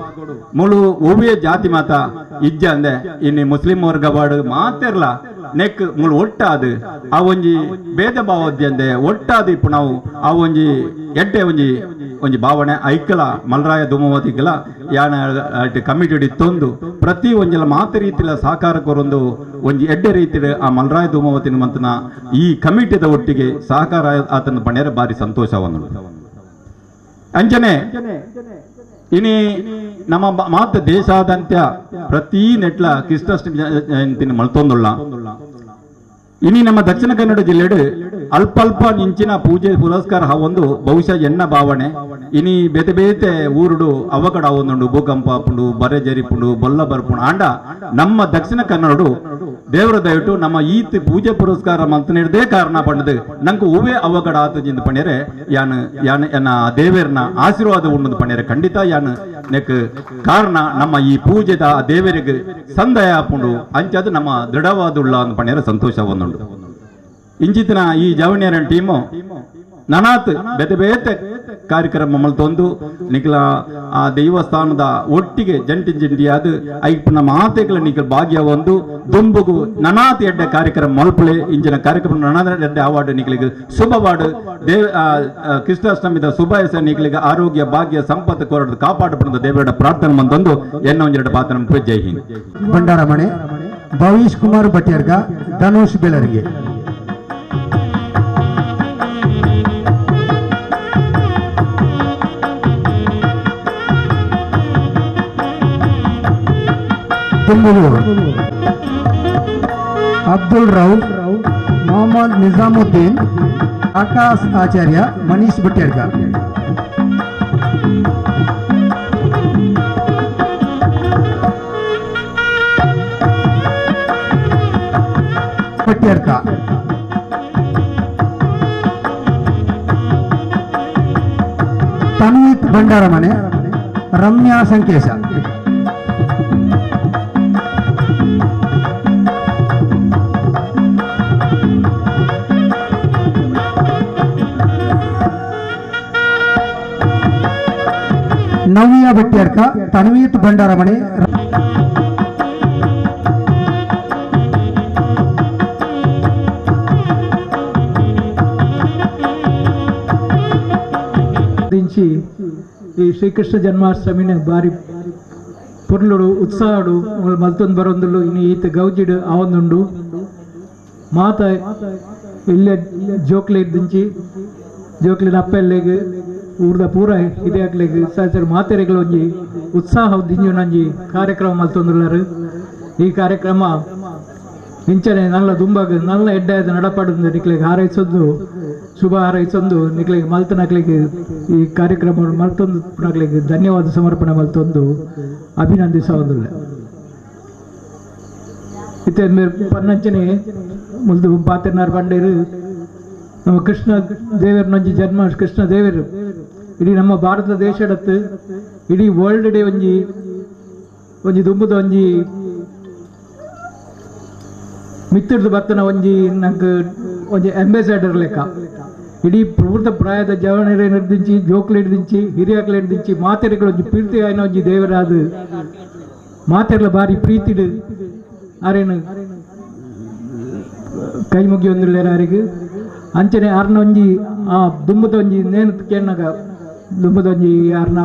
S5: ಮುಳು ಒವ್ವೇ ಜಾತಿ ಮಾತ ಇಜ್ಜ ಅಂದೆ ಇನ್ನು ಮುಸ್ಲಿಂ ವರ್ಗ ಬಾಡು ಮಾತಿರ್ಲ ನೆಕ್ ಮುಳು ಒಟ್ಟಾದು ಆ ಒಂಜಿ ಭೇದ ಭಾವದ್ಯಂದೆ ಒಟ್ಟಾದು ಇಪ್ಪು ನಾವು ಆ ಒಂಜಿ ಎಡ್ಡೆ ಒಂಜಿ ಒಂಜಿ ಭಾವನೆ ಐಕಲ ಮಲ್ರಾಯ ಧೂಮವತಿಗಲ ಯಾನ ಕಮಿಟಿ ತೊಂದು ಪ್ರತಿ ಒಂಜಲ ಮಾತು ರೀತಿಲ ಸಹಕಾರ ಕೊರೊಂದು ಒಂಜಿ ಎಡ್ಡೆ ರೀತಿಯ ಆ ಮಲ್ರಾಯ ಧೂಮವತಿನ ಮಂತನ ಈ ಕಮಿಟಿದ ಒಟ್ಟಿಗೆ ಸಹಕಾರ ಆತನ ಪಣ್ಯರ ಬಾರಿ ಸಂತೋಷವನ್ನು. ಅಂಚನೆ ಇನಿ ನಮ್ಮ ಮಾತ ದೇಶಾದಂತ್ಯ ಪ್ರತಿ ನೆಟ್ಲ ಕೃಷ್ಣಾಷ್ಟಮಿ ಜಯಂತಿನ ಮಲ್ತೊಂದುಳ್ಳ. ಇನಿ ನಮ್ಮ ದಕ್ಷಿಣ ಕನ್ನಡ ಜಿಲ್ಲೆಡು ಅಲ್ಪ ಅಲ್ಪ ನಿಂಚಿನ ಪೂಜೆ ಪುರಸ್ಕಾರ ಒಂದು ಬಹುಶಃ ಎನ್ನ ಭಾವನೆ. ಇನಿ ಬೇತೆ ಬೇತೆ ಊರುಡು ಅವಕಡ ಒಂದುಂಡು, ಭೂಕಂಪ ಆಪುಂಡು, ಬರೆ ಜರಿಪುಂಡು, ಬೊಲ್ಲ ಬರ್ಪುಂಡು. ಆಂಡ ನಮ್ಮ ದಕ್ಷಿಣ ಕನ್ನಡ ದೇವರ ದಯವಿಟ್ಟು ನಮ್ಮ ಈತ್ ಪೂಜೆ ಪುರಸ್ಕಾರ ಮಂತನಿಡದೆ ಕಾರಣ ಪಂಡದು ನಂಗೆ ಹೂವೇ ಅವಘಡ ಆತಜಿಂದ ಪಣ್ಯರೆ ಯಾನ್ ಯಾನ್ ಎನ್ನ ದೇವರನ ಆಶೀರ್ವಾದ ಉಂಡು ಪಣ್ಯರೆ ಖಂಡಿತ ಯಾನ್ ನೆಕ್ ಕಾರಣ ನಮ್ಮ ಈ ಪೂಜೆದ ದೇವರಿಗೆ ಸಂದಯ ಆಪುಂಡು ಅಂಚದು ನಮ್ಮ ದೃಢವಾದುಳ್ಳ ಅಂದ್ ಪಣ್ಯರೆ ಸಂತೋಷ ಒಂದುಂಡು. ಇಂಚಿತ್ತಿನ ಈ ಜವಣಿಯರ ಟೀಮು ನನಾತ್ ಬೇತೆ ಬೇತೆ ಕಾರ್ಯಕ್ರಮ ಮಲ್ತೊಂದು ನಿಖಲ ಆ ದೇವಸ್ಥಾನದ ಒಟ್ಟಿಗೆ ಜಂಟಿ ಜಂಟಿಯಾದ ಐಪುನ ಮಾತೆಗಳ ನಿಖಲ್ ಭಾಗ್ಯ ಒಂದು ದುಂಬುಗು ನನಾತ್ ಎಡ್ಡೆ ಕಾರ್ಯಕ್ರಮ ಮಲ್ಪುಳೆ ಇಂಚಿನ ಕಾರ್ಯಕ್ರಮ ನನಾದ ಎಡ್ಡೆ ಅವಾರ್ಡ್ ನಿಖಲಿಗೆ ಶುಭವಾಡು ದೇವ ಕೃಷ್ಣಾಷ್ಟಮಿದ ಶುಭ ನಿಖಲಿಗೆ ಆರೋಗ್ಯ ಭಾಗ್ಯ ಸಂಪತ್ತು ಕೊರಡು ಕಾಪಾಡಪಡುವ ದೇವರ ಪ್ರಾರ್ಥನೆ ಮಂದೊಂದು ಎನ್ನ ಒಂದೆರಡು ಪಾತ್ರ. ಜೈ ಹಿಂದ್.
S3: ಭಂಡಾರಮಣೆ ಭವೀಶ್ ಕುಮಾರ್ ಭಟ್ಯರ್ಗ, ಧನುಷ್ ಬೆಳರಿಗೆ. ತುಮಕೂರು ಅಬ್ದುಲ್ ರೌಫ್, ಮೊಹಮ್ಮದ್ ನಿಜಾಮುದ್ದೀನ್, ಆಕಾಶ್ ಆಚಾರ್ಯ, ಮನೀಶ್ ಭಟ್ಯರ್ಗ. ಭಟ್ಯರ್ಕ. ತನ್ವಿತ್ ಭಂಡಾರಮನೆ, ರಮ್ಯಾ ಸಂಕೇಶ. ನವ್ಯ ಭಟ್ಯರ್ಕ, ತನ್ವೀತ್ ಭಂಡಾರಮಣೆ.
S6: ಈ ಶ್ರೀಕೃಷ್ಣ ಜನ್ಮಾಷ್ಟಮಿನ ಬಾರಿ ಪೊರ್ಲುಡು ಉತ್ಸಾಹಡು ಮಲ್ತೊಂದು ಬರೊಂದುಲ್ಲು. ಇನ್ನು ಈತ ಗೌಜಿಡು ಆವೊಂದುಂಡು ಮಾತ ಇಲ್ಲೇ ಜೋಕ್ಲೆ ಇದ್ದಿಂಚಿ ಜೋಕ್ಲಿನ ಅಪ್ಪೆಲ್ಲೆಗ್ ಊರ್ದ ಪೂರ ಹಿರಿಯಾಕ್ಲೆಗ್ ಸಹಚರ ಮಾತೆರೆಗಳ ಒಂಜಿ ಉತ್ಸಾಹ ದಿಂಜುನಂಜಿ ಕಾರ್ಯಕ್ರಮ ಮಲ್ತೊಂದುಲ್ಲರು. ಈ ಕಾರ್ಯಕ್ರಮ ಇಂಚನೆ ನಲ್ಲ ದುಂಬಾಗ ನಲ್ಲ ಎಡ್ಡೆದ ನಡಪಾಡು ನಿಕ್ಲೆಗ್ ಹಾರೈಸೊಂದು ಶುಭ ಹಾರೈಸೊಂದು ನಿಕ್ಲೆಗ್ ಮಲ್ತನಕ್ಲೆಗ್ ಈ ಕಾರ್ಯಕ್ರಮ ಮಲ್ತೊಂದು ನಕ್ಲೆಗ್ ಧನ್ಯವಾದ ಸಮರ್ಪಣೆ ಮಲ್ತೊಂದು ಅಭಿನಂದಿಸೊಂದುಲ್ಲ. ಇತ್ತೆ ಪನ್ನಂಚನೆ ಮುಲ್ದು ಪಾತೆರ್ನಾರ್ ಪಂಡೇರು ನಮ್ಮ ಕೃಷ್ಣ ದೇವರನೊಂಜಿ ಜನ್ಮ ಕೃಷ್ಣ ದೇವರು ಇಡೀ ನಮ್ಮ ಭಾರತ ದೇಶಡತ್ತು ಇಡೀ ವರ್ಲ್ಡ್ ಡೇ ಒಂಜಿ ಒಂಜಿ ದುಂಬುದ ಒಂಜಿ ಮಿತ್ರದು ಬರ್ತನ ಒಂಜಿ ನಂಗೆ ಒಂಜಿ ಅಂಬಾಸಿಡರ್ ಲೆಕ್ಕ ಇಡೀ ಪೂರ್ತ ಪ್ರಾಯದ ಜವಣರೆ ಹಿಡ್ದಿಂಚಿ ಜೋಕ್ಲು ಹಿಡ್ದಿಂಚಿ ಹಿರಿಯಕ್ಲು ಹಿಡ್ದಿಂಚಿ ಮಾತೆರೆಗಳು ಒಂಜಿ ಪ್ರೀತಿ ಆಯ್ನ ಒಂಜಿ ದೇವರಾದ ಮಾತೆರ್ಲ ಬಾರಿ ಪ್ರೀತಿಡು ಆರೇನು ಕೈ ಮುಗಿಯೊಂದುಲ್ಲೇರ ಆರಿಗೆ ಅಂಚನೆ ಆರ್ನ ಒಂಜಿ ಆ ದುಂಬುದ ಒಂಜಿ ನೇನು ಕೇಣ್ಣಗ ದುಂಬುದ ಒಂಜಿ ಆರ್ನ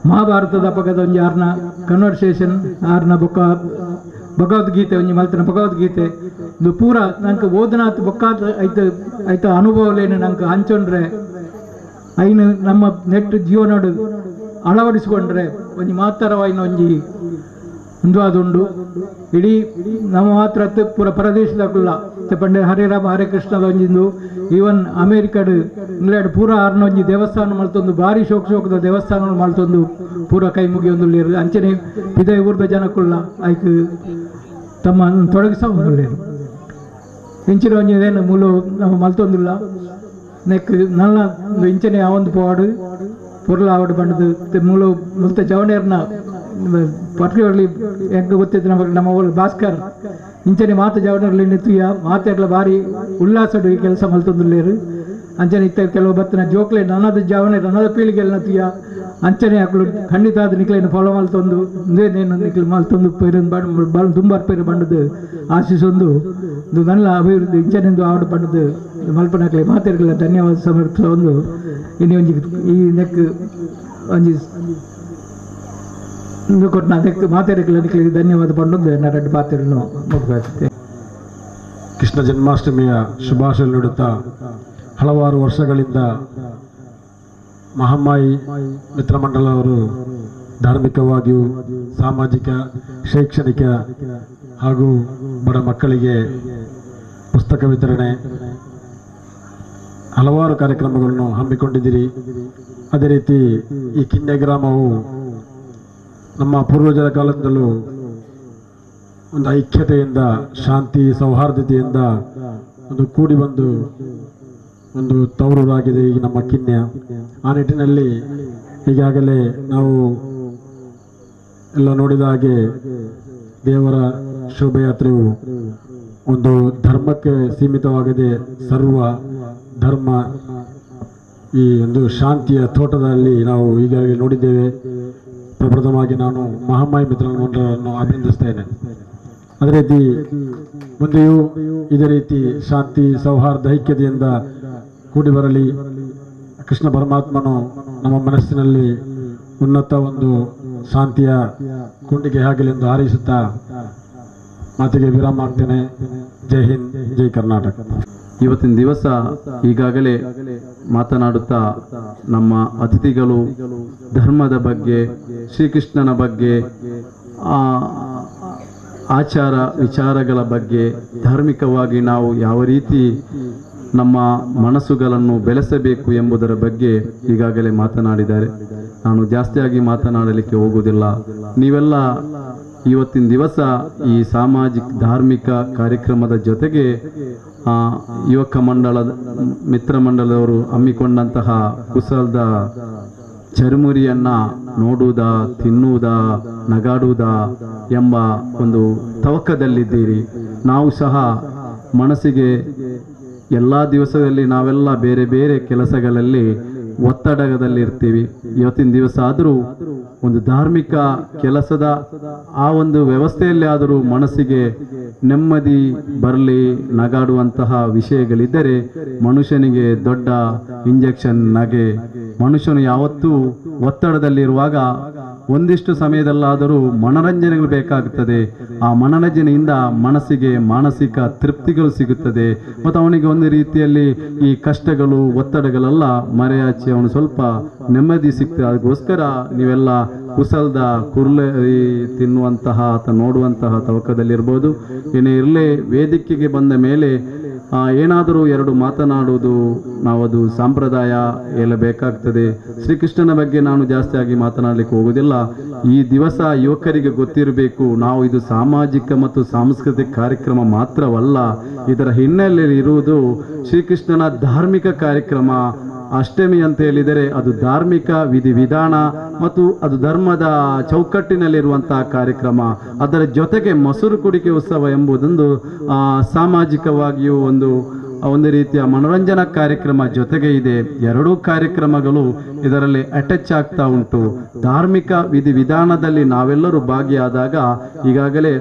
S6: ಮಹಾಭಾರತದ ಪಗದ ಒಂಜಿ ಆರ್ನ ಕನ್ವರ್ಸೇಷನ್ ಆರ್ನ ಬೊಕ್ಕ ಭಗವದ್ಗೀತೆ ಒಂಜಿ ಮಲ್ತನ ಭಗವದ್ಗೀತೆ ಇದು ಪೂರ ನಂಗೆ ಓದನಾತ್ ಬೊಕ್ಕಾದ ಐತ ಐತ ಅನುಭವಲೇನು ನಂಗೆ ಹಂಚೊಂಡ್ರೆ ಐನು ನಮ್ಮ ನೆಟ್ ಜೀವನೋಡು ಅಳವಡಿಸಿಕೊಂಡ್ರೆ ಒಂಜಿ ಮಾತರವಾಯಿನ ಒಂಜಿ ಉಂದು ಇಡೀ ನಮ್ಮ ಮಾತ್ರ ಪೂರ ಪರದೇಶದಾಗುಲ್ಲ ಪಂಡೆ ಹರೇ ರಾಮ ಹರೇ ಕೃಷ್ಣದ ಒಂಜಿಂದು ಈವನ್ ಅಮೇರಿಕಾಡು ಇಂಗ್ಲೆಂಡ್ ಪೂರ ಆರ್ನ ಒಂಜಿ ದೇವಸ್ಥಾನ ಮಲ್ತೊಂದು ಭಾರಿ ಶೋಕ ಶೋಕದ ದೇವಸ್ಥಾನ ಮಲ್ತೊಂದು ಪೂರ ಕೈ ಮುಗಿಯೊಂದುಳ್ಳೇರು ಅಂಚನೆ ಪಿದೈ ಊರ್ದ ಜನಕ್ಕುಲ್ಲ ಐಕ್ ತಮ್ಮ ತೊಡಗಿಸ ಒಂದುಳ್ಳೇರು ಇಂಚಿನ ಒಂಜಿ ಏನು ಮೂಲು ನಮ್ಮ ಮಲ್ತೊಂದುಲ್ಲ ನೆಕ್ ನಲ್ಲ ಇಂಚನೆ ಯಾವೊಂದು ಪೋವಾಡು ಪೊರ್ಲ ಆವಡು ಬಂಡದು ಮೂಲು ಮುಲ್ತ ಜವನೇರ್ನ ಪರ್ಟಿಕ್ಯುಲರ್ಲಿ ಹೆಂಗೆ ಗೊತ್ತಿತ್ತು ನಮಗೆ ನಮ್ಮ ಊರು ಭಾಸ್ಕರ್ ಇಂಚನೆ ಮಾತು ಜವನರ್ಲಿ ನಿತ್ತುಯ ಮಾತೆರ್ಲ ಭಾರಿ ಉಲ್ಲಾಸಡು ಈ ಕೆಲಸ ಮಲ್ತೊಂದುಲ್ಲೇರು ಅಂಚನೆ ಇತ್ತ ಕೆಲವು ಬತ್ತಿನ ಜೋಕ್ಲೆ ನನ್ನದ ಜವನೇರು ನನ್ನದ ಪೀಳಿಗೆಲ್ಲ ತುಯ್ಯ ಅಂಚನೆ ಅಕ್ಲು ಖಂಡಿತ ಅದು ನಿಕ್ಲೇನು ಫಾಲೋ ಮಲ್ತೊಂದು ನೇನು ನಿಕ್ಲು ಮಲ್ತೊಂದು ಪೇರು ದುಂಬಾರ್ ಪೇರು ಬಂಡದು ಆಶಿಸೊಂದು ಇದು ನನ್ನ ಅಭಿವೃದ್ಧಿ ಇಂಚನೆಂದು ಆವಡು ಬಂಡದು ಮಲ್ಪನಕ್ಲೆ ಮಾತೆರ್ಗಲ ಧನ್ಯವಾದ ಸಮರ್ಪಿಸೊಂದು ಇನ್ನು ಒಂಜಿ ಈ ನೆಕ್ ಒಂಜಿ ಕೊಟ್ಟ ಅದಕ್ಕೆ ಮಾತಾಡಲಿಕ್ಕೆ ಧನ್ಯವಾದ ಪಂಡೊಂದು ಎರಡು ಪಾತ್ರೆಯನ್ನು ಮುಗಿಸುತ್ತೆ.
S7: ಕೃಷ್ಣ ಜನ್ಮಾಷ್ಟಮಿಯ ಶುಭಾಶಯ ನೀಡುತ್ತಾ ಹಲವಾರು ವರ್ಷಗಳಿಂದ ಮಹಾಮಾಯಿ ಮಿತ್ರಮಂಡಲವರು ಧಾರ್ಮಿಕವಾಗಿಯೂ ಸಾಮಾಜಿಕ ಶೈಕ್ಷಣಿಕ ಹಾಗೂ ಬಡ ಮಕ್ಕಳಿಗೆ ಪುಸ್ತಕ ವಿತರಣೆ ಹಲವಾರು ಕಾರ್ಯಕ್ರಮಗಳನ್ನು ಹಮ್ಮಿಕೊಂಡಿದ್ದೀರಿ. ಅದೇ ರೀತಿ ಈ ಕಿನ್ಯ ಗ್ರಾಮವು ನಮ್ಮ ಪೂರ್ವಜರ ಕಾಲದಿಂದಲೂ ಒಂದು ಐಕ್ಯತೆಯಿಂದ ಶಾಂತಿ ಸೌಹಾರ್ದತೆಯಿಂದ ಒಂದು ಕೂಡಿ ಬಂದು ಒಂದು ತವರೂರಾಗಿದೆ ಈ ನಮ್ಮ ಕಿನ್ಯ. ಆ ನಿಟ್ಟಿನಲ್ಲಿ ಈಗಾಗಲೇ ನಾವು ಎಲ್ಲ ನೋಡಿದ ಹಾಗೆ ದೇವರ ಶೋಭಯಾತ್ರೆಯು ಒಂದು ಧರ್ಮಕ್ಕೆ ಸೀಮಿತವಾಗದೆ ಸರ್ವ ಧರ್ಮ ಈ ಒಂದು ಶಾಂತಿಯ ತೋಟದಲ್ಲಿ ನಾವು ಈಗಾಗಲೇ ನೋಡಿದ್ದೇವೆ. ಪ್ರಪ್ರಥಮವಾಗಿ ನಾನು ಮಹಾಮಾಯಿ ಮಿತ್ರ ಮಂಡಲವನ್ನು ಅಭಿನಂದಿಸ್ತೇನೆ. ಅದೇ ರೀತಿ ಮುಂದೆಯೂ ಇದೇ ರೀತಿ ಶಾಂತಿ ಸೌಹಾರ್ದ ಐಕ್ಯತೆಯಿಂದ ಕೂಡಿ ಬರಲಿ. ಕೃಷ್ಣ ಪರಮಾತ್ಮನು ನಮ್ಮ ಮನಸ್ಸಿನಲ್ಲಿ ಉನ್ನತ ಒಂದು ಶಾಂತಿಯ ಕುಂಡಿಗೆ ಆಗಲಿ ಎಂದು ಹಾರೈಸುತ್ತಾ ಮಾತಿಗೆ ವಿರಾಮ ಆಗ್ತೇನೆ. ಜೈ ಹಿಂದ್, ಜೈ ಕರ್ನಾಟಕ.
S5: ಇವತ್ತಿನ ದಿವಸ ಈಗಾಗಲೇ ಮಾತನಾಡುತ್ತಾ ನಮ್ಮ ಅತಿಥಿಗಳು ಧರ್ಮದ ಬಗ್ಗೆ, ಶ್ರೀಕೃಷ್ಣನ ಬಗ್ಗೆ, ಆಚಾರ ವಿಚಾರಗಳ ಬಗ್ಗೆ, ಧಾರ್ಮಿಕವಾಗಿ ನಾವು ಯಾವ ರೀತಿ ನಮ್ಮ ಮನಸ್ಸುಗಳನ್ನು ಬೆಳೆಸಬೇಕು ಎಂಬುದರ ಬಗ್ಗೆ ಈಗಾಗಲೇ ಮಾತನಾಡಿದ್ದಾರೆ. ನಾನು ಜಾಸ್ತಿಯಾಗಿ ಮಾತನಾಡಲಿಕ್ಕೆ ಹೋಗುವುದಿಲ್ಲ. ನೀವೆಲ್ಲ ಇವತ್ತಿನ ದಿವಸ ಈ ಸಾಮಾಜಿಕ ಧಾರ್ಮಿಕ ಕಾರ್ಯಕ್ರಮದ ಜೊತೆಗೆ ಯುವಕ ಮಂಡಲದ ಮಿತ್ರ ಮಂಡಲದವರು ಹಮ್ಮಿಕೊಂಡಂತಹ ಕುಸಲ್ದ ಚರ್ಮುರಿಯನ್ನು ನೋಡುವುದಾ, ತಿನ್ನುವುದಾ, ನಗಾಡುವುದಾ ಎಂಬ ಒಂದು ತವಕದಲ್ಲಿದ್ದೀರಿ. ನಾವು ಸಹ ಮನಸ್ಸಿಗೆ ಎಲ್ಲ ದಿವಸದಲ್ಲಿ ನಾವೆಲ್ಲ ಬೇರೆ ಬೇರೆ ಕೆಲಸಗಳಲ್ಲಿ ಒತ್ತಡದಲ್ಲಿರ್ತೀವಿ. ಇವತ್ತಿನ ದಿವಸ ಆದರೂ ಒಂದು ಧಾರ್ಮಿಕ ಕೆಲಸದ ಆ ಒಂದು ವ್ಯವಸ್ಥೆಯಲ್ಲಿ ಆದರೂ ಮನಸ್ಸಿಗೆ ನೆಮ್ಮದಿ ಬರಲಿ, ನಗಾಡುವಂತಹ ವಿಷಯಗಳಿದ್ದರೆ ಮನುಷ್ಯನಿಗೆ ದೊಡ್ಡ ಇಂಜೆಕ್ಷನ್ ನಗೆ. ಮನುಷ್ಯನು ಯಾವತ್ತೂ ಒತ್ತಡದಲ್ಲಿರುವಾಗ ಒಂದಿಷ್ಟು ಸಮಯದಲ್ಲಾದರೂ ಮನರಂಜನೆಗಳು ಬೇಕಾಗುತ್ತದೆ. ಆ ಮನರಂಜನೆಯಿಂದ ಮನಸ್ಸಿಗೆ ಮಾನಸಿಕ ತೃಪ್ತಿಗಳು ಸಿಗುತ್ತದೆ ಮತ್ತು ಅವನಿಗೆ ಒಂದು ರೀತಿಯಲ್ಲಿ ಈ ಕಷ್ಟಗಳು ಒತ್ತಡಗಳೆಲ್ಲ ಮರೆಯಾಚಿ ಅವನು ಸ್ವಲ್ಪ ನೆಮ್ಮದಿ ಸಿಗ್ತದೆ. ಅದಕ್ಕೋಸ್ಕರ ನೀವೆಲ್ಲ ಕುಸಲ್ದ ಕುರ್ಲೆ ತಿನ್ನುವಂತಹ ಅಥವಾ ನೋಡುವಂತಹ ತವಕದಲ್ಲಿರ್ಬೋದು. ಏನೇ ಇರಲಿ, ವೇದಿಕೆಗೆ ಬಂದ ಮೇಲೆ ಏನಾದರೂ ಎರಡು ಮಾತನಾಡುವುದು ನಾವದು ಸಂಪ್ರದಾಯ ಎಲ್ಲ ಬೇಕಾಗ್ತದೆ. ಶ್ರೀಕೃಷ್ಣನ ಬಗ್ಗೆ ನಾನು ಜಾಸ್ತಿಯಾಗಿ ಮಾತನಾಡಲಿಕ್ಕೆ ಹೋಗುವುದಿಲ್ಲ. ಈ ದಿವಸ ಯುವಕರಿಗೆ ಗೊತ್ತಿರಬೇಕು, ನಾವು ಇದು ಸಾಮಾಜಿಕ ಮತ್ತು ಸಾಂಸ್ಕೃತಿಕ ಕಾರ್ಯಕ್ರಮ ಮಾತ್ರವಲ್ಲ, ಇದರ ಹಿನ್ನೆಲೆಯಲ್ಲಿ ಇರುವುದು ಶ್ರೀಕೃಷ್ಣನ ಧಾರ್ಮಿಕ ಕಾರ್ಯಕ್ರಮ. ಅಷ್ಟಮಿ ಅಂತ ಹೇಳಿದರೆ ಅದು ಧಾರ್ಮಿಕ ವಿಧಿವಿಧಾನ ಮತ್ತು ಅದು ಧರ್ಮದ ಚೌಕಟ್ಟಿನಲ್ಲಿರುವಂತಹ ಕಾರ್ಯಕ್ರಮ. ಅದರ ಜೊತೆಗೆ ಮೊಸರು ಕುಡಿಕೆ ಉತ್ಸವ ಎಂಬುದೊಂದು ಸಾಮಾಜಿಕವಾಗಿಯೂ ಒಂದು ಒಂದು ರೀತಿಯ ಮನೋರಂಜನಾ ಕಾರ್ಯಕ್ರಮ ಜೊತೆಗೆ ಇದೆ. ಎರಡೂ ಕಾರ್ಯಕ್ರಮಗಳು ಇದರಲ್ಲಿ ಅಟ್ಯಾಚ್ ಆಗ್ತಾ ಉಂಟು. ಧಾರ್ಮಿಕ ವಿಧಿವಿಧಾನದಲ್ಲಿ ನಾವೆಲ್ಲರೂ ಭಾಗಿಯಾದಾಗ ಈಗಾಗಲೇ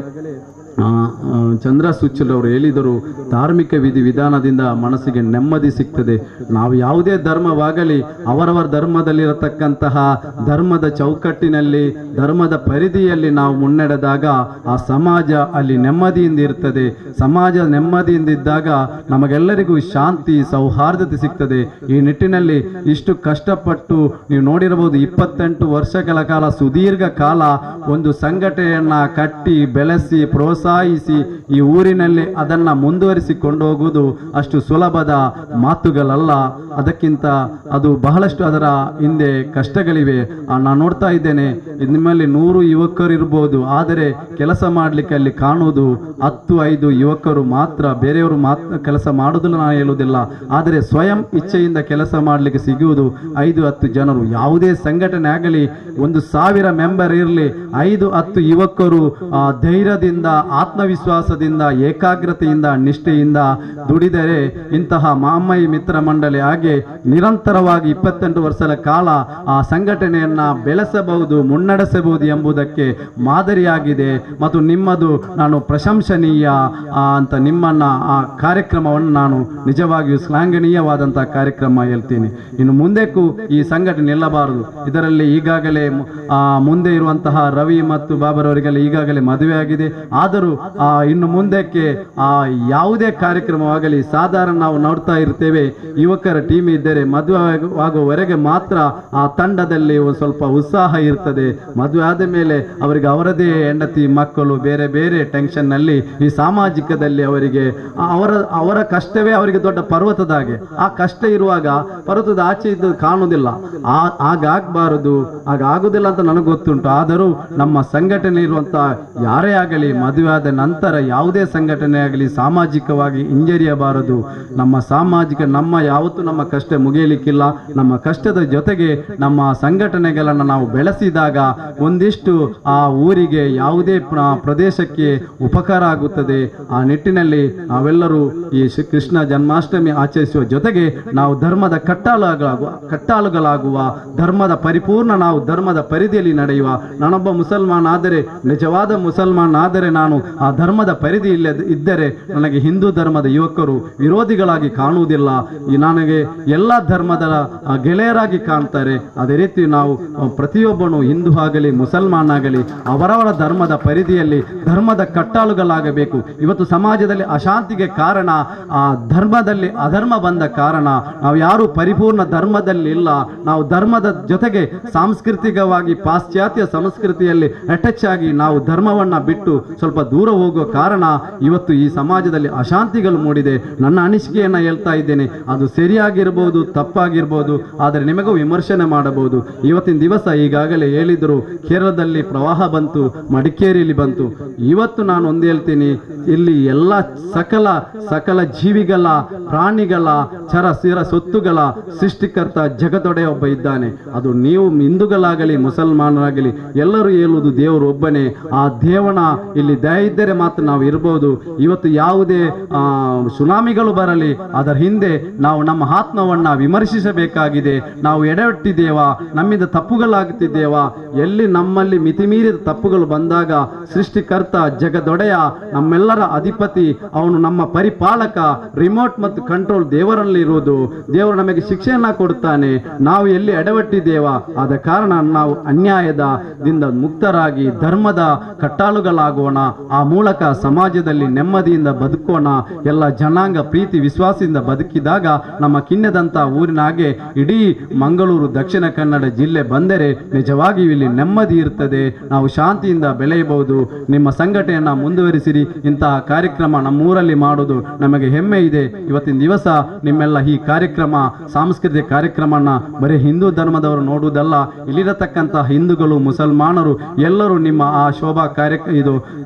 S5: ಚಂದ್ರ ಸುಚ್ಚಲವರು ಹೇಳಿದರು, ಧಾರ್ಮಿಕ ವಿಧಿ ವಿಧಾನದಿಂದ ಮನಸ್ಸಿಗೆ ನೆಮ್ಮದಿ ಸಿಗ್ತದೆ. ನಾವು ಯಾವುದೇ ಧರ್ಮವಾಗಲಿ ಅವರವರ ಧರ್ಮದಲ್ಲಿರತಕ್ಕಂತಹ ಧರ್ಮದ ಚೌಕಟ್ಟಿನಲ್ಲಿ, ಧರ್ಮದ ಪರಿಧಿಯಲ್ಲಿ ನಾವು ಮುನ್ನಡೆದಾಗ ಆ ಸಮಾಜ ಅಲ್ಲಿ ನೆಮ್ಮದಿಯಿಂದ ಇರ್ತದೆ. ಸಮಾಜ ನೆಮ್ಮದಿಯಿಂದಿದ್ದಾಗ ನಮಗೆಲ್ಲರಿಗೂ ಶಾಂತಿ, ಸೌಹಾರ್ದತೆ ಸಿಗ್ತದೆ. ಈ ನಿಟ್ಟಿನಲ್ಲಿ ಇಷ್ಟು ಕಷ್ಟಪಟ್ಟು ನೀವು ನೋಡಿರಬಹುದು, 28 ವರ್ಷಗಳ ಕಾಲ, ಸುದೀರ್ಘ ಕಾಲ ಒಂದು ಸಂಘಟನೆಯನ್ನು ಕಟ್ಟಿ ಬೆಳೆಸಿ ಪ್ರೋತ್ಸಾಹಿಸಿ ಈ ಊರಿನಲ್ಲಿ ಅದನ್ನು ಮುಂದುವರಿಸಿಕೊಂಡು ಹೋಗುವುದು ಅಷ್ಟು ಸುಲಭದ ಮಾತುಗಳಲ್ಲ. ಅದಕ್ಕಿಂತ ಅದು ಬಹಳಷ್ಟು ಅದರ ಹಿಂದೆ ಕಷ್ಟಗಳಿವೆ. ನಾನು ನೋಡ್ತಾ ಇದ್ದೇನೆ, ನಿಮ್ಮಲ್ಲಿ 100 ಯುವಕರು ಇರ್ಬೋದು, ಆದರೆ ಕೆಲಸ ಮಾಡಲಿಕ್ಕೆ ಅಲ್ಲಿ ಕಾಣುವುದು 10-5 ಯುವಕರು ಮಾತ್ರ. ಬೇರೆಯವರು ಮಾತ್ರ ಕೆಲಸ ಮಾಡೋದಿಲ್ಲ ನಾನು ಹೇಳುವುದಿಲ್ಲ, ಆದರೆ ಸ್ವಯಂ ಇಚ್ಛೆಯಿಂದ ಕೆಲಸ ಮಾಡಲಿಕ್ಕೆ ಸಿಗುವುದು 5-10 ಜನರು. ಯಾವುದೇ ಸಂಘಟನೆ ಆಗಲಿ, 1000 ಮೆಂಬರ್ ಇರಲಿ, 5-10 ಯುವಕರು ಧೈರ್ಯದಿಂದ, ಆತ್ಮವಿಶ್ವಾಸದಿಂದ, ಏಕಾಗ್ರತೆಯಿಂದ, ನಿಷ್ಠೆಯಿಂದ ದುಡಿದರೆ ಇಂತಹ ಮಾಮಯಿ ಮಿತ್ರ ಮಂಡಳಿ ಹಾಗೆ ನಿರಂತರವಾಗಿ 28 ವರ್ಷಗಳ ಕಾಲ ಆ ಸಂಘಟನೆಯನ್ನು ಬೆಳೆಸಬಹುದು, ಮುನ್ನಡೆಸಬಹುದು ಎಂಬುದಕ್ಕೆ ಮಾದರಿಯಾಗಿದೆ. ಮತ್ತು ನಿಮ್ಮದು ನಾನು ಪ್ರಶಂಸನೀಯ ಅಂತ ನಿಮ್ಮನ್ನು ಆ ಕಾರ್ಯಕ್ರಮವನ್ನು ನಾನು ನಿಜವಾಗಿಯೂ ಶ್ಲಾಘನೀಯವಾದಂಥ ಕಾರ್ಯಕ್ರಮ ಹೇಳ್ತೀನಿ. ಇನ್ನು ಮುಂದಕ್ಕೂ ಈ ಸಂಘಟನೆ ನಿಲ್ಲಬಾರದು. ಇದರಲ್ಲಿ ಈಗಾಗಲೇ ಮುಂದೆ ಇರುವಂತಹ ರವಿ ಮತ್ತು ಬಾಬರ್ ಅವರಿಗೆಲ್ಲ ಈಗಾಗಲೇ ಮದುವೆಯಾಗಿದೆ. ಆದರೂ ಇನ್ನು ಮುಂದಕ್ಕೆ ಯಾವುದೇ ಕಾರ್ಯಕ್ರಮವಾಗಲಿ, ಸಾಧಾರಣ ನಾವು ನೋಡ್ತಾ ಇರ್ತೇವೆ, ಯುವಕರ ಟೀಮ್ ಇದ್ದರೆ ಮದುವೆ ಆಗುವವರೆಗೆ ಮಾತ್ರ ಆ ತಂಡದಲ್ಲಿ ಒಂದು ಸ್ವಲ್ಪ ಉತ್ಸಾಹ ಇರ್ತದೆ. ಮದುವೆ ಆದ ಮೇಲೆ ಅವರಿಗೆ ಅವರದೇ ಹೆಂಡತಿ, ಮಕ್ಕಳು, ಬೇರೆ ಬೇರೆ ಟೆನ್ಷನ್ನಲ್ಲಿ ಈ ಸಾಮಾಜಿಕದಲ್ಲಿ ಅವರಿಗೆ ಅವರ ಅವರ ಕಷ್ಟವೇ ಅವರಿಗೆ ದೊಡ್ಡ ಪರ್ವತದ ಹಾಗೆ. ಆ ಕಷ್ಟ ಇರುವಾಗ ಪರ್ವತದ ಆಚೆ ಇದ್ದು ಕಾಣುವುದಿಲ್ಲ. ಹಾಗಾಗಬಾರದು, ಹಾಗಾಗುವುದಿಲ್ಲ ಅಂತ ನನಗೆ ಗೊತ್ತುಂಟು. ಆದರೂ ನಮ್ಮ ಸಂಘಟನೆ ಇರುವಂಥ ಯಾರೇ ಆಗಲಿ, ಮದುವೆ ಆದ ನಂತರ ಯಾವುದೇ ಸಂಘಟನೆ ಆಗಲಿ ಸಾಮಾಜಿಕವಾಗಿ ಹಿಂಜರಿಯಬಾರದು. ನಮ್ಮ ಸಾಮಾಜಿಕ ನಮ್ಮ ಯಾವತ್ತೂ ನಮ್ಮ ಕಷ್ಟ ಮುಗಿಯಲಿಕ್ಕಿಲ್ಲ. ನಮ್ಮ ಕಷ್ಟದ ಜೊತೆಗೆ ನಮ್ಮ ಸಂಘಟನೆಗಳನ್ನು ನಾವು ಬೆಳೆಸಿದಾಗ ಒಂದಿಷ್ಟು ಆ ಊರಿಗೆ, ಯಾವುದೇ ಪ್ರದೇಶಕ್ಕೆ ಉಪಕಾರ ಆಗುತ್ತದೆ. ಆ ನಿಟ್ಟಿನಲ್ಲಿ ನಾವೆಲ್ಲರೂ ಈ ಶ್ರೀ ಕೃಷ್ಣ ಜನ್ಮಾಷ್ಟಮಿ ಆಚರಿಸುವ ಜೊತೆಗೆ ನಾವು ಧರ್ಮದ ಕಟ್ಟಾಳುಗಳಾಗುವ, ಧರ್ಮದ ಪರಿಪೂರ್ಣ ನಾವು ಧರ್ಮದ ಪರಿಧಿಯಲ್ಲಿ ನಡೆಯುವ. ನಾನೊಬ್ಬ ಮುಸಲ್ಮಾನ್ ಆದರೆ, ನಿಜವಾದ ಮುಸಲ್ಮಾನ್ ಆದರೆ, ನಾನು ಆ ಧರ್ಮದ ಪರಿಧಿ ಇದ್ದರೆ ನನಗೆ ಹಿಂದೂ ಧರ್ಮದ ಯುವಕರು ವಿರೋಧಿಗಳಾಗಿ ಕಾಣುವುದಿಲ್ಲ. ನನಗೆ ಎಲ್ಲ ಧರ್ಮದ ಗೆಳೆಯರಾಗಿ ಕಾಣ್ತಾರೆ. ಅದೇ ರೀತಿ ನಾವು ಪ್ರತಿಯೊಬ್ಬನು ಹಿಂದೂ ಆಗಲಿ ಮುಸಲ್ಮಾನ್ ಆಗಲಿ ಅವರವರ ಧರ್ಮದ ಪರಿಧಿಯಲ್ಲಿ ಧರ್ಮದ ಕಟ್ಟಾಳುಗಳಾಗಬೇಕು. ಇವತ್ತು ಸಮಾಜದಲ್ಲಿ ಅಶಾಂತಿಗೆ ಕಾರಣ ಆ ಧರ್ಮದಲ್ಲಿ ಅಧರ್ಮ ಬಂದ ಕಾರಣ. ನಾವು ಯಾರೂ ಪರಿಪೂರ್ಣ ಧರ್ಮದಲ್ಲಿ ಇಲ್ಲ. ನಾವು ಧರ್ಮದ ಜೊತೆಗೆ ಸಾಂಸ್ಕೃತಿಕವಾಗಿ ಪಾಶ್ಚಾತ್ಯ ಸಂಸ್ಕೃತಿಯಲ್ಲಿ ಅಟ್ಯಾಚ್ ಆಗಿ ನಾವು ಧರ್ಮವನ್ನು ಬಿಟ್ಟು ಸ್ವಲ್ಪ ದೂರ ಹೋಗುವ ಕಾರಣ ಇವತ್ತು ಈ ಸಮಾಜದಲ್ಲಿ ಅಶಾಂತಿಗಳು ಮೂಡಿದೆ. ನನ್ನ ಅನಿಸಿಕೆಯನ್ನು ಹೇಳ್ತಾ ಇದ್ದೇನೆ, ಅದು ಸರಿಯಾಗಿರ್ಬೋದು, ತಪ್ಪಾಗಿರ್ಬೋದು, ಆದರೆ ನಿಮಗೂ ವಿಮರ್ಶನೆ ಮಾಡಬಹುದು. ಇವತ್ತಿನ ದಿವಸ ಈಗಾಗಲೇ ಹೇಳಿದರು, ಕೇರಳದಲ್ಲಿ ಪ್ರವಾಹ ಬಂತು, ಮಡಿಕೇರಿಯಲ್ಲಿ ಬಂತು. ಇವತ್ತು ನಾನು ಒಂದು ಹೇಳ್ತೀನಿ, ಇಲ್ಲಿ ಎಲ್ಲ ಸಕಲ ಸಕಲ ಜೀವಿಗಳ, ಪ್ರಾಣಿಗಳ, ಚರ ಸ್ಥಿರ ಸೊತ್ತುಗಳ ಸೃಷ್ಟಿಕರ್ತ ಜಗದೊಡೆಯ ಒಬ್ಬ ಇದ್ದಾನೆ. ಅದು ನೀವು ಹಿಂದೂಗಳಾಗಲಿ ಮುಸಲ್ಮಾನರಾಗಲಿ ಎಲ್ಲರೂ ಹೇಳುವುದು ದೇವರು ಒಬ್ಬನೇ. ಆ ದೇವನ ಇಲ್ಲಿ ದಯ ಇದ್ದರೆ ಮಾತ್ರ ನಾವು ಇರ್ಬೋದು. ಇವತ್ತು ಯಾವುದೇ ಸುನಾಮಿಗಳು ಬರಲಿ, ಅದರ ಹಿಂದೆ ನಾವು ನಮ್ಮ ಆತ್ಮವನ್ನು ವಿಮರ್ಶಿಸಬೇಕಾಗಿದೆ. ನಾವು ಎಡವಟ್ಟಿದ್ದೇವಾ, ನಮ್ಮಿಂದ ತಪ್ಪುಗಳಾಗುತ್ತಿದ್ದೇವಾ? ಎಲ್ಲಿ ನಮ್ಮಲ್ಲಿ ಮಿತಿಮೀರಿದ ತಪ್ಪುಗಳು ಬಂದಾಗ ಸೃಷ್ಟಿಕರ್ತ ಜಗದೊಡೆಯ ನಮ್ಮೆಲ್ಲರ ಅಧಿಪತಿ, ಅವನು ನಮ್ಮ ಪರಿಪಾಲಕ. ರಿಮೋಟ್ ಮತ್ತು ಕಂಟ್ರೋಲ್ ದೇವರಲ್ಲಿ ಇರುವುದು. ದೇವರು ನಮಗೆ ಶಿಕ್ಷೆಯನ್ನು ಕೊಡುತ್ತಾನೆ. ನಾವು ಎಲ್ಲಿ ಎಡವಟ್ಟಿದ್ದೇವಾ, ಆದ ಕಾರಣ ನಾವು ಅನ್ಯಾಯದಿಂದ ಮುಕ್ತರಾಗಿ ಧರ್ಮದ ಕಟ್ಟಾಳುಗಳಾಗೋಣ. ಆ ಮೂಲಕ ಸಮಾಜದಲ್ಲಿ ನೆಮ್ಮದಿಯಿಂದ ಬದುಕೋಣ. ಎಲ್ಲ ಜನಾಂಗ ಪ್ರೀತಿ ವಿಶ್ವಾಸದಿಂದ ಬದುಕಿದಾಗ ನಮ್ಮ ಕಿನ್ಯದಂಥ ಊರಿನ ಹಾಗೆ ಇಡೀ ಮಂಗಳೂರು ದಕ್ಷಿಣ ಕನ್ನಡ ಜಿಲ್ಲೆ ಬಂದರೆ ನಿಜವಾಗಿಯೂ ಇಲ್ಲಿ ನೆಮ್ಮದಿ ಇರ್ತದೆ. ನಾವು ಶಾಂತಿಯಿಂದ ಬೆಳೆಯಬಹುದು. ನಿಮ್ಮ ಸಂಘಟನೆಯನ್ನು ಮುಂದುವರಿಸಿರಿ. ಇಂತಹ ಕಾರ್ಯಕ್ರಮ ನಮ್ಮೂರಲ್ಲಿ ಮಾಡೋದು ನಮಗೆ ಹೆಮ್ಮೆ ಇದೆ. ಇವತ್ತಿನ ದಿವಸ ನಿಮ್ಮೆಲ್ಲ ಈ ಕಾರ್ಯಕ್ರಮ, ಸಾಂಸ್ಕೃತಿಕ ಕಾರ್ಯಕ್ರಮನ ಬರೀ ಹಿಂದೂ ಧರ್ಮದವರು ನೋಡುವುದಲ್ಲ, ಇಲ್ಲಿರತಕ್ಕಂಥ ಹಿಂದೂಗಳು, ಮುಸಲ್ಮಾನರು ಎಲ್ಲರೂ ನಿಮ್ಮ ಆ ಶೋಭಾ ಕಾರ್ಯ ಇದು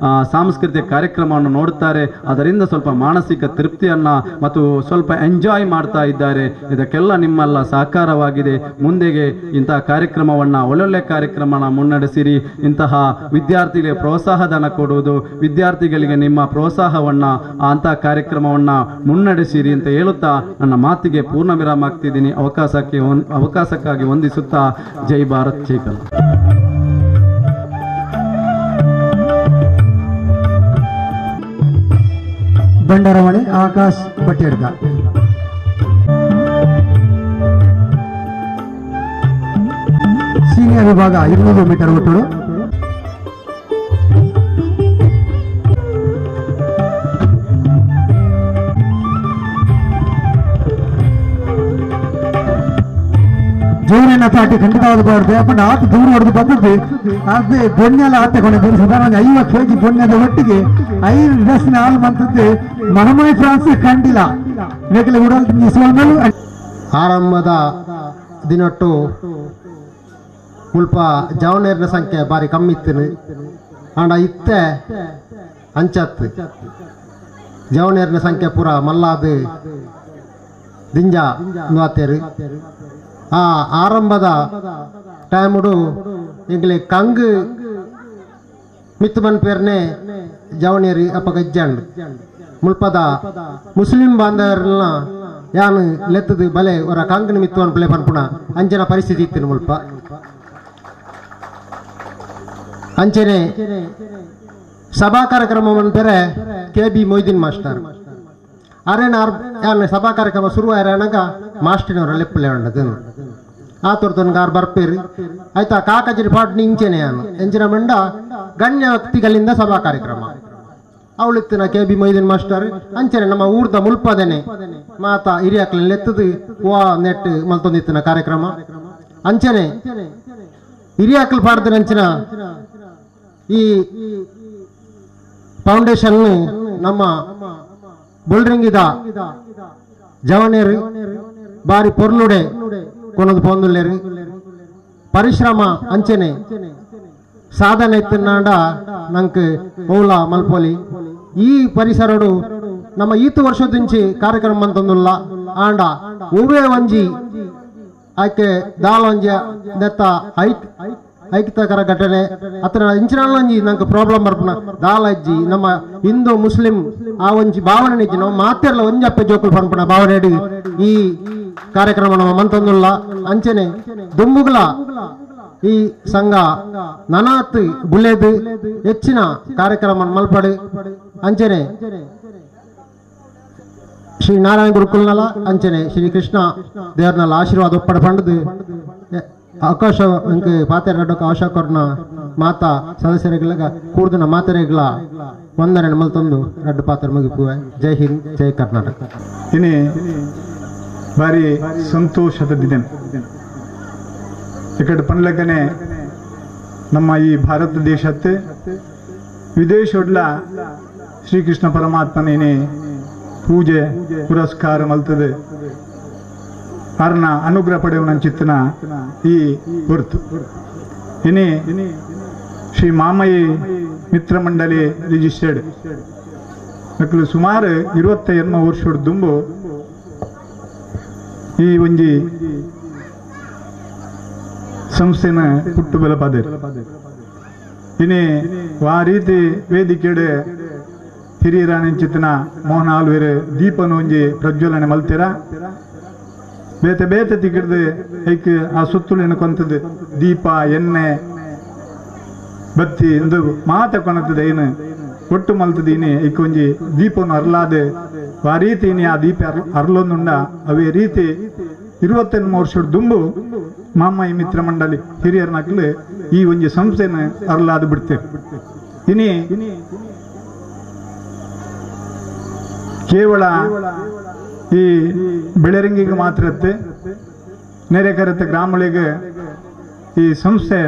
S5: ಸಾಂಸ್ಕೃತಿಕ ಕಾರ್ಯಕ್ರಮವನ್ನು ನೋಡುತ್ತಾರೆ. ಅದರಿಂದ ಸ್ವಲ್ಪ ಮಾನಸಿಕ ತೃಪ್ತಿಯನ್ನು ಮತ್ತು ಸ್ವಲ್ಪ ಎಂಜಾಯ್ ಮಾಡ್ತಾ ಇದ್ದಾರೆ. ಇದಕ್ಕೆಲ್ಲ ನಿಮ್ಮೆಲ್ಲ ಸಹಕಾರವಾಗಿದೆ. ಮುಂದೆಗೆ ಇಂತಹ ಕಾರ್ಯಕ್ರಮವನ್ನು, ಒಳ್ಳೊಳ್ಳೆ ಕಾರ್ಯಕ್ರಮನ ಮುನ್ನಡೆಸಿರಿ. ಇಂತಹ ವಿದ್ಯಾರ್ಥಿಗಳಿಗೆ ಪ್ರೋತ್ಸಾಹಧನ ಕೊಡುವುದು, ವಿದ್ಯಾರ್ಥಿಗಳಿಗೆ ನಿಮ್ಮ ಪ್ರೋತ್ಸಾಹವನ್ನು, ಅಂತಹ ಕಾರ್ಯಕ್ರಮವನ್ನು ಮುನ್ನಡೆಸಿರಿ ಅಂತ ಹೇಳುತ್ತಾ ನನ್ನ ಮಾತಿಗೆ ಪೂರ್ಣ ವಿರಾಮ ಆಗ್ತಿದ್ದೀನಿ. ಅವಕಾಶಕ್ಕಾಗಿ ವಂದಿಸುತ್ತಾ ಜೈ ಭಾರತ್, ಜೈ Kannada.
S3: Bandaramani Akash Battedka. Senior ವಿಭಾಗ 200 ಮೀಟರ್ ಓಟಗಳು. ಜೋರಿನ ತಾಟಿ ಖಂಡಿತವಾದ ಬಾರ್ದು, ಯಾಕಂದ್ರೆ ಆತ ದೂರ ಹೊಡೆದು ಬಂದದ್ದು ಅದೇ ಬೊನ್ನೆಲ್ಲ ಆತಕೊಂಡು ಸಾಧಾರಣ 50 ಕೆಜಿ ಬೊನ್ನೆದ ಒಟ್ಟಿಗೆ 5 ಡ್ರೆಸ್ ನಾಲ್ ಮಂತದ್ದು ಮಹಮೈ ಫ್ರಾನ್ಸ್ ಕಂಡಿಲ್ಲ. ಮೇಕಲೆ ಉಡಲ್ ಸೋಲ್ಮೇಲು
S4: ಆರಂಭದ ದಿನಟ್ಟು ಮುಲ್ಪ ಜವನೇರಿನ ಸಂಖ್ಯೆ ಬಾರಿ ಕಮ್ಮಿ ಇತ್ತು. ಆಂಡ ಇತ್ತೆ ಅಂಚತ್ತು ಜವನೇರಿನ ಸಂಖ್ಯೆ ಪೂರ ಮಲ್ಲಾದ ದಿಂಜ ನುವಾತೇರು. ಆ ಆರಂಭದ ಟೈಮುಡು ಎಂಗ್ಲೆ ಕಂಗ್ ಮಿತ್ತಮನ್ ಪೇರ್ನೆ ಜವನೇರಿ ಅಪ್ಪ ಗಜ್ಜಂಡ್ ಮುಲ್ಪದ ಮುಸ್ಲಿಂ ಬಾಂಧವರನ್ನ ಯಾನು ಲೆತ್ತದು ಬಲೆ ಅವರ ಕಂಗ್ ಮಿತ್ತುವನ್ ಪ್ಲೇ ಪನ್ಪುಣ ಅಂಚಿನ ಪರಿಸ್ಥಿತಿ ಇತ್ತು ಮುಲ್ಪ. ಅಂಚನೆ ಸಭಾ ಕಾರ್ಯಕ್ರಮ ಪೇರೆ K B Moideen master ಅರೇನ ಯಾನ್ ಸಭಾ ಕಾರ್ಯಕ್ರಮ ಶುರು ಆಯ್ರಾನಾಗ ಮಾಸ್ಟರ್ನವರ ಲೆಪ್ಪಲೆ ಉಂಡದು ಆ ತೋರ್ತನ್ಗ ಆರ್ ಬರ್ಪೇರು ಆಯ್ತಾ. ಕಾಕಜರಿ ಪಾಟ್ನಿ ಇಂಚೆನೆ ಯಾನು ಎಂಚಿನ ಮಂಡ ಗಣ್ಯ ವ್ಯಕ್ತಿಗಳಿಂದ ಸಭಾ ಕಾರ್ಯಕ್ರಮ ಅವಳಿತ್ತಿನ K B Moideen master ಅಂಚನೆ ನಮ್ಮ ಊರ್ದ ಮುಲ್ಪದನೆ ಮಾತಾ ಹಿರಿಯಾಕ್ಲೆನ್ ಲೆತ್ತದು ವಾ ನೆಟ್ ಮಲ್ತೊಂದಿತ್ತಿನ ಕಾರ್ಯಕ್ರಮ. ಅಂಚನೆ ಹಿರಿಯಾಕ್ಲು ಪಾಡ್ದಿನ ಅಂಚಿನ ಈ ಫೌಂಡೇಶನ್ ನಮ್ಮ ಬೊಲ್ರಿಂಗಿದ ಜವನೇರು ಬಾರಿ ಪೊರ್ಲುಡೆ ಕೊನದು ಪೊಂದುಲ್ಲೇರು ಪರಿಶ್ರಮ ಅಂಚನೆ ಸಾಧನೆ ಇತ್ತಿನಾಂಡ ನಂಗೆ ಓಲಾ ಮಲ್ಪೊಲಿ ಈ ಪರಿಸರಡು ನಮ್ಮ ಈತು ವರ್ಷದಿಂಚಿ ಕಾರ್ಯಕ್ರಮ ಅಂತಂದುಲ್ಲ. ಆಂಡ ಒವ್ವೇ ಒಂಜಿ ಆಕೆ ದಾಲೊಂಜಿ ನೆತ್ತ ಐಕ್ಯತಕರ ಘಟನೆ ಅತ್ರ ಇಂಚಿನಲ್ಲೊಂಜಿ ನಂಗೆ ಪ್ರಾಬ್ಲಮ್ ಬರ್ಪುನ ದಾಲಜ್ಜಿ ನಮ್ಮ ಹಿಂದೂ ಮುಸ್ಲಿಂ ಆ ಒಂಜಿ ಭಾವನೆ ಇಜ್ಜಿ ನಮ್ಮ ಮಾತೆರ್ಲ ಒಂಜಿ ಅಪ್ಪೆ ಜೋಕುಲು ಪನ್ಪುನ ಭಾವನೆ ಈ ಕಾರ್ಯಕ್ರಮ ನಮ್ಮ ಮಂತಂದುಲ್ಲ. ಅಂಚನೆ ದುಂಬುಗುಲ ಈ ಸಂಘ ನನಾತ್ ಬುಲೇದು ಹೆಚ್ಚಿನ ಕಾರ್ಯಕ್ರಮ ಮಲ್ಪಡು. ಅಂಚನೆ ಶ್ರೀ ನಾರಾಯಣ ಗುರುಕುಲ್ನಲ ಅಂಚನೆ ಶ್ರೀ ಕೃಷ್ಣ ದೇವರನಲ್ಲ ಆಶೀರ್ವಾದ ಒಪ್ಪಡ ಪಂಡದು ಅವಕಾಶ ಪಾತೆರ ಅವಕಾಶ ಮಾತಾ ಸದಸ್ಯರಿಗಳ ಕೂರ್ದಿನ ಮಾತೆರೆಗಳ ವಂದನೆ ಮಲ್ತೊಂದು ರಡ್ಡು ಪಾತ್ರ ಮುಗಿಪುವೆ. ಜೈ ಹಿಂದ್, ಜೈ ಕರ್ನಾಟಕ.
S8: ಇನಿ ಭಾರಿ ಸಂತೋಷದ ದಿನ. ಈ ಕಡೆ ಪನ್ಲಕ್ಕನೆ ನಮ್ಮ ಈ ಭಾರತ ದೇಶಕ್ಕೆ ವಿದೇಶೊಡ್ಲ ಶ್ರೀಕೃಷ್ಣ ಪರಮಾತ್ಮನೇನೆ ಪೂಜೆ ಪುರಸ್ಕಾರ ಮಲ್ತದೆ ಅರ್ನ ಅನುಗ್ರಹ ಪಡೆಯುವ ಚಿತ್ತನ ಈ ಗುರುತು. ಇನಿ ಶ್ರೀ ಮಾಮಯಿ ಮಿತ್ರ ಮಂಡಳಿ ರಿಜಿಸ್ಟರ್ಡ್ ಮಕ್ಕಳು ಸುಮಾರು 28 ವರ್ಷದ ದುಂಬು ಈ ಒಂಜಿ ಸಂಸ್ಥೆನ ಪುಟ್ಟು ಬಲಪಾದೆ. ಇನಿ ಆ ರೀತಿ ವೇದಿಕೆಡೆ ಹಿರಿಯರಾಣಿಂಚಿತನ ಮೋಹನ ಆಲ್ವೇರು ದೀಪನ ಒಂಜಿ ಪ್ರಜ್ವಲನೆ ಮಲ್ತೀರ ಬೇತೆ ಬೇತೆ ತಿಕ್ಕಿಡ್ದು ಐಕ್ ಆ ಸುತ್ತುಳಿನ ಕೊಂತದ್ದು ದೀಪ ಎಣ್ಣೆ ಬತ್ತಿ ಎಂದು ಮಾತ ಕೊನತದೆ ಏನು ಒಟ್ಟು ಮಲ್ತದ ಇನಿ ಐಕ್ ಒಂಜಿ ದೀಪವನ್ನು ಅರ್ಲಾದೆ ಆ ರೀತಿ ಇನಿ ಆ ದೀಪ ಅರ್ಲೊಂದುಂಡ. ಅವೇ ರೀತಿ 28 ವರ್ಷದ ದುಂಬು ಮಾಮಯಿ ಮಿತ್ರ ಮಂಡಳಿ ಹಿರಿಯರ್ನಕ್ಲು ಈ ಒಂಜಿ ಸಂಸ್ಥೆನ ಅರ್ಲಾದ ಬಿಡ್ತೇವೆ. ಇನಿ ಕೇವಲ ಈ ಬೆಳರಿಂಗಿಗೆ ಮಾತ್ರ ಇತ್ತು ನೆರೆಕರೆತ ಗ್ರಾಮಗಳಿಗೆ ಈ ಸಂಸ್ಥೆ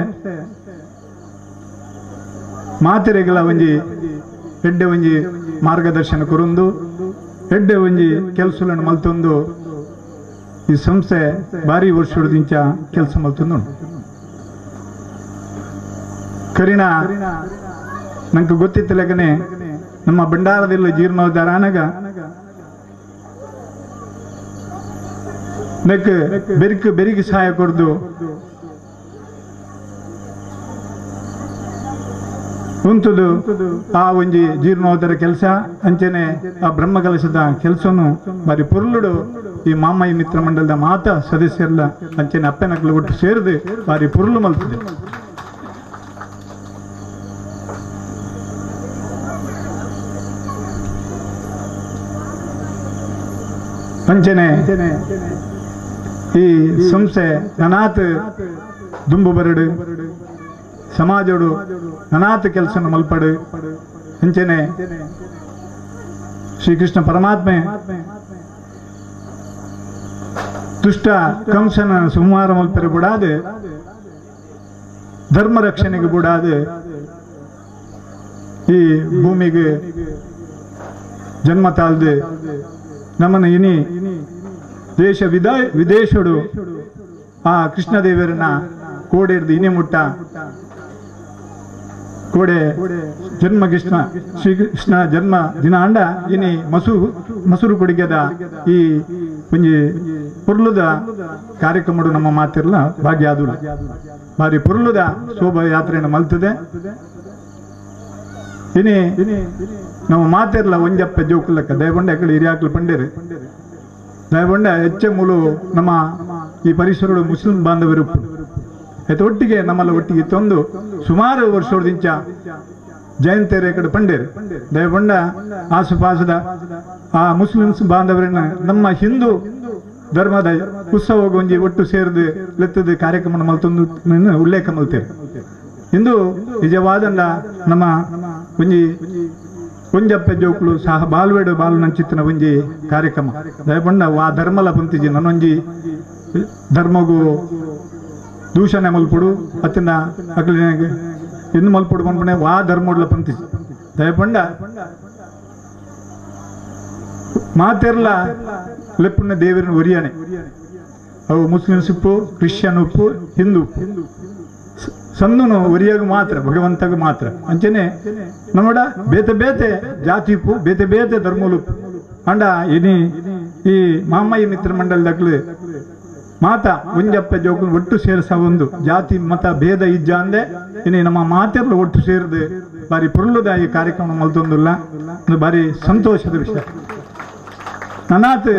S8: ಮಾತೆರೆಗಳ ಒಂಜಿ ಎಡ್ಡೆ ಒಂಜಿ ಮಾರ್ಗದರ್ಶನ ಕೊರೊಂದು ಎಡ್ಡೆ ಒಂಜಿ ಕೆಲಸಗಳನ್ನು ಮಲ್ತೊಂದು ಈ ಸಂಸ್ಥೆ ಭಾರಿ ವರ್ಷದಿಂಚ ಕೆಲಸ ಮಲ್ತೊಂದು. ಕರಿಣ ನಂಗೆ ಗೊತ್ತಿತ್ತಲಗನೆ ನಮ್ಮ ಭಂಡಾರದಲ್ಲಿ ಜೀರ್ಣೋದ್ಧಾರ ಆನಾಗ ನೆಕ್ ಬೆರಿಕ್ ಬೆರಿಗೆ ಸಹಾಯ ಕೊಡ್ದು ಉಂತುದು ಆ ಒಂಜಿ ಜೀರ್ಣೋದ್ಧಾರ ಕೆಲಸ ಅಂಚನೆ ಆ ಬ್ರಹ್ಮ ಕಲಶದ ಕೆಲಸನು ಬಾರಿ ಪೊರ್ಲುಡು ಈ ಮಾಮಯಿ ಮಿತ್ರ ಮಂಡಲದ ಮಾತಾ ಸದಸ್ಯರೆಲ್ಲ ಅಂಚನೆ ಅಪ್ಪನಕ್ಲು ಒಟ್ಟು ಸೇರಿದು ಬಾರಿ ಪೊರ್ಲು ಮಲ್ತದೆ. ಅಂಚನೆ ಈ ಸಂಸ್ಥೆ ನನಾತ್ ದುಂಬು ಬರಡು ಸಮಾಜಡು ನನಾತ್ ಕೆಲಸನ ಮಲ್ಪಡು. ಅಂಚನೆ ಶ್ರೀಕೃಷ್ಣ ಪರಮಾತ್ಮೆ ದುಷ್ಟ ಕಂಸನ ಸಂಹಾರ ಮಲ್ಪರೆ ಬುಡಾದೆ, ಧರ್ಮ ರಕ್ಷಣೆಗೆ ಬುಡಾದೆ ಈ ಭೂಮಿಗೆ ಜನ್ಮ ತಾಳ್ದೆ ನಮ್ಮನ್ನು ಇನಿ ದೇಶ ವಿದೇಶಡು ಆ ಕೃಷ್ಣದೇವರನ್ನ ಕೋಡಿರ್ದು ಇನಿ ಮುಟ್ಟ ಕೋಡೆ ಜನ್ಮ ಕೃಷ್ಣ ಶ್ರೀಕೃಷ್ಣ ಜನ್ಮ ದಿನ ಅಂಡ ಇನಿ ಮಸೂರು ಕೊಡಿಗೆದ ಈ ಒಂಜಿ ಪುರ್ಲುದ ಕಾರ್ಯಕ್ರಮಡು ನಮ್ಮ ಮಾತಿರ್ಲ ಭಾಗ್ಯ ಆದುಲ ಬಾರಿ ಪುರ್ಲುದ ಶೋಭಾಯಾತ್ರೆಯನ್ನು ಮಲ್ತದೆ. ಇನಿ ನಮ್ಮ ಮಾತಿರ್ಲ ಒಂಜಪ್ಪ ಜೋಕುಲಕ್ಕ ದಯಬೊಂಡ ಎಕ್ಕಳು ಹಿರಿಯಾಕ್ಲು ಪಂಡೇರು ದಯಬೊಂಡ ಹೆಚ್ಚೆ ಮೂಲು ನಮ್ಮ ಈ ಪರಿಸರಡು ಮುಸ್ಲಿಂ ಬಾಂಧವರು ಆಯ್ತು ಒಟ್ಟಿಗೆ ನಮ್ಮಲ್ಲ ಒಟ್ಟಿಗೆ ತಂದು ಸುಮಾರು ವರ್ಷದಿಂಚ ಜಯಂತಿಯರ ಕಡೆ ಪಂಡೇರು ದಯಬೊಂಡ ಆಸುಪಾಸದ ಆ ಮುಸ್ಲಿಮ್ಸ್ ಬಾಂಧವರನ್ನ ನಮ್ಮ ಹಿಂದೂ ಧರ್ಮದ ಉತ್ಸವ ಒಂಜಿ ಒಟ್ಟು ಸೇರಿದು ಲೆತ್ತದ ಕಾರ್ಯಕ್ರಮ ಮಲ್ತೊಂದು ಉಲ್ಲೇಖ ಮಲ್ತೇರು. ಇಂದು ನಿಜವಾದಂಡ ನಮ್ಮ ಒಂಜಿ ಒಂಜಪ್ಪ ಜೋಕ್ಲು ಸಹ ಬಾಲ್ವೇಡು ಬಾಲು ನಂಚಿತ್ತಿನ ಒಂಜಿ ಕಾರ್ಯಕ್ರಮ ದಯಪಂಡ ಆ ಧರ್ಮಲ ಪಂತಿಜಿ ನನ್ನೊಂಜಿ ಧರ್ಮಗೂ ದೂಷಣೆ ಮಲ್ಪುಡು ಅತ್ತಿನ ಅಕ್ಲಿನ ಇನ್ನು ಮಲ್ಪುಡು ಪನ್ಪುಣೆ ವಾ ಧರ್ಮೋಡ್ಲ ಪಂತಿಜಿ ದಯಪಂಡ ಮಾತೆರ್ಲ ಲೆಪ್ಪುನ ದೇವರನ ಒರಿಯಾನೆ ಅವು ಮುಸ್ಲಿಮ್ಸ್ ಉಪ್ಪು ಕ್ರಿಶ್ಚಿಯನ್ ಉಪ್ಪು ಹಿಂದೂ ಉಪ್ಪು ಸಂದನು ಒರಿಯಾಗ ಮಾತ್ರ ಭಗವಂತಗ ಮಾತ್ರ ಅಂಚನೆ ನಮ್ಮಡ ಬೇತೆ ಬೇತೆ ಜಾತಿ ಉಪ್ಪು ಬೇತೆ ಬೇತೆ ಧರ್ಮಲು ಅಂಡ ಇನಿ ಈ ಮಾಮಯ್ಯ ಮಿತ್ರ ಮಂಡಲದಾಗ್ಲು ಮಾತಾ ಒಂಜಪ್ಪ ಜೋಕು ಒಟ್ಟು ಸೇರಿಸ ಒಂದು ಜಾತಿ ಮತ ಭೇದ ಇಜ್ಜ ಅಂದೆ ಇನಿ ನಮ್ಮ ಮಾತೆರ್ಲು ಒಟ್ಟು ಸೇರಿದು ಬಾರಿ ಪುರುಳುದ ಈ ಕಾರ್ಯಕ್ರಮ ಮಲ್ತೊಂದುಲ್ಲ ಬಾರಿ ಸಂತೋಷದ ವಿಷಯ. ನನಾತ್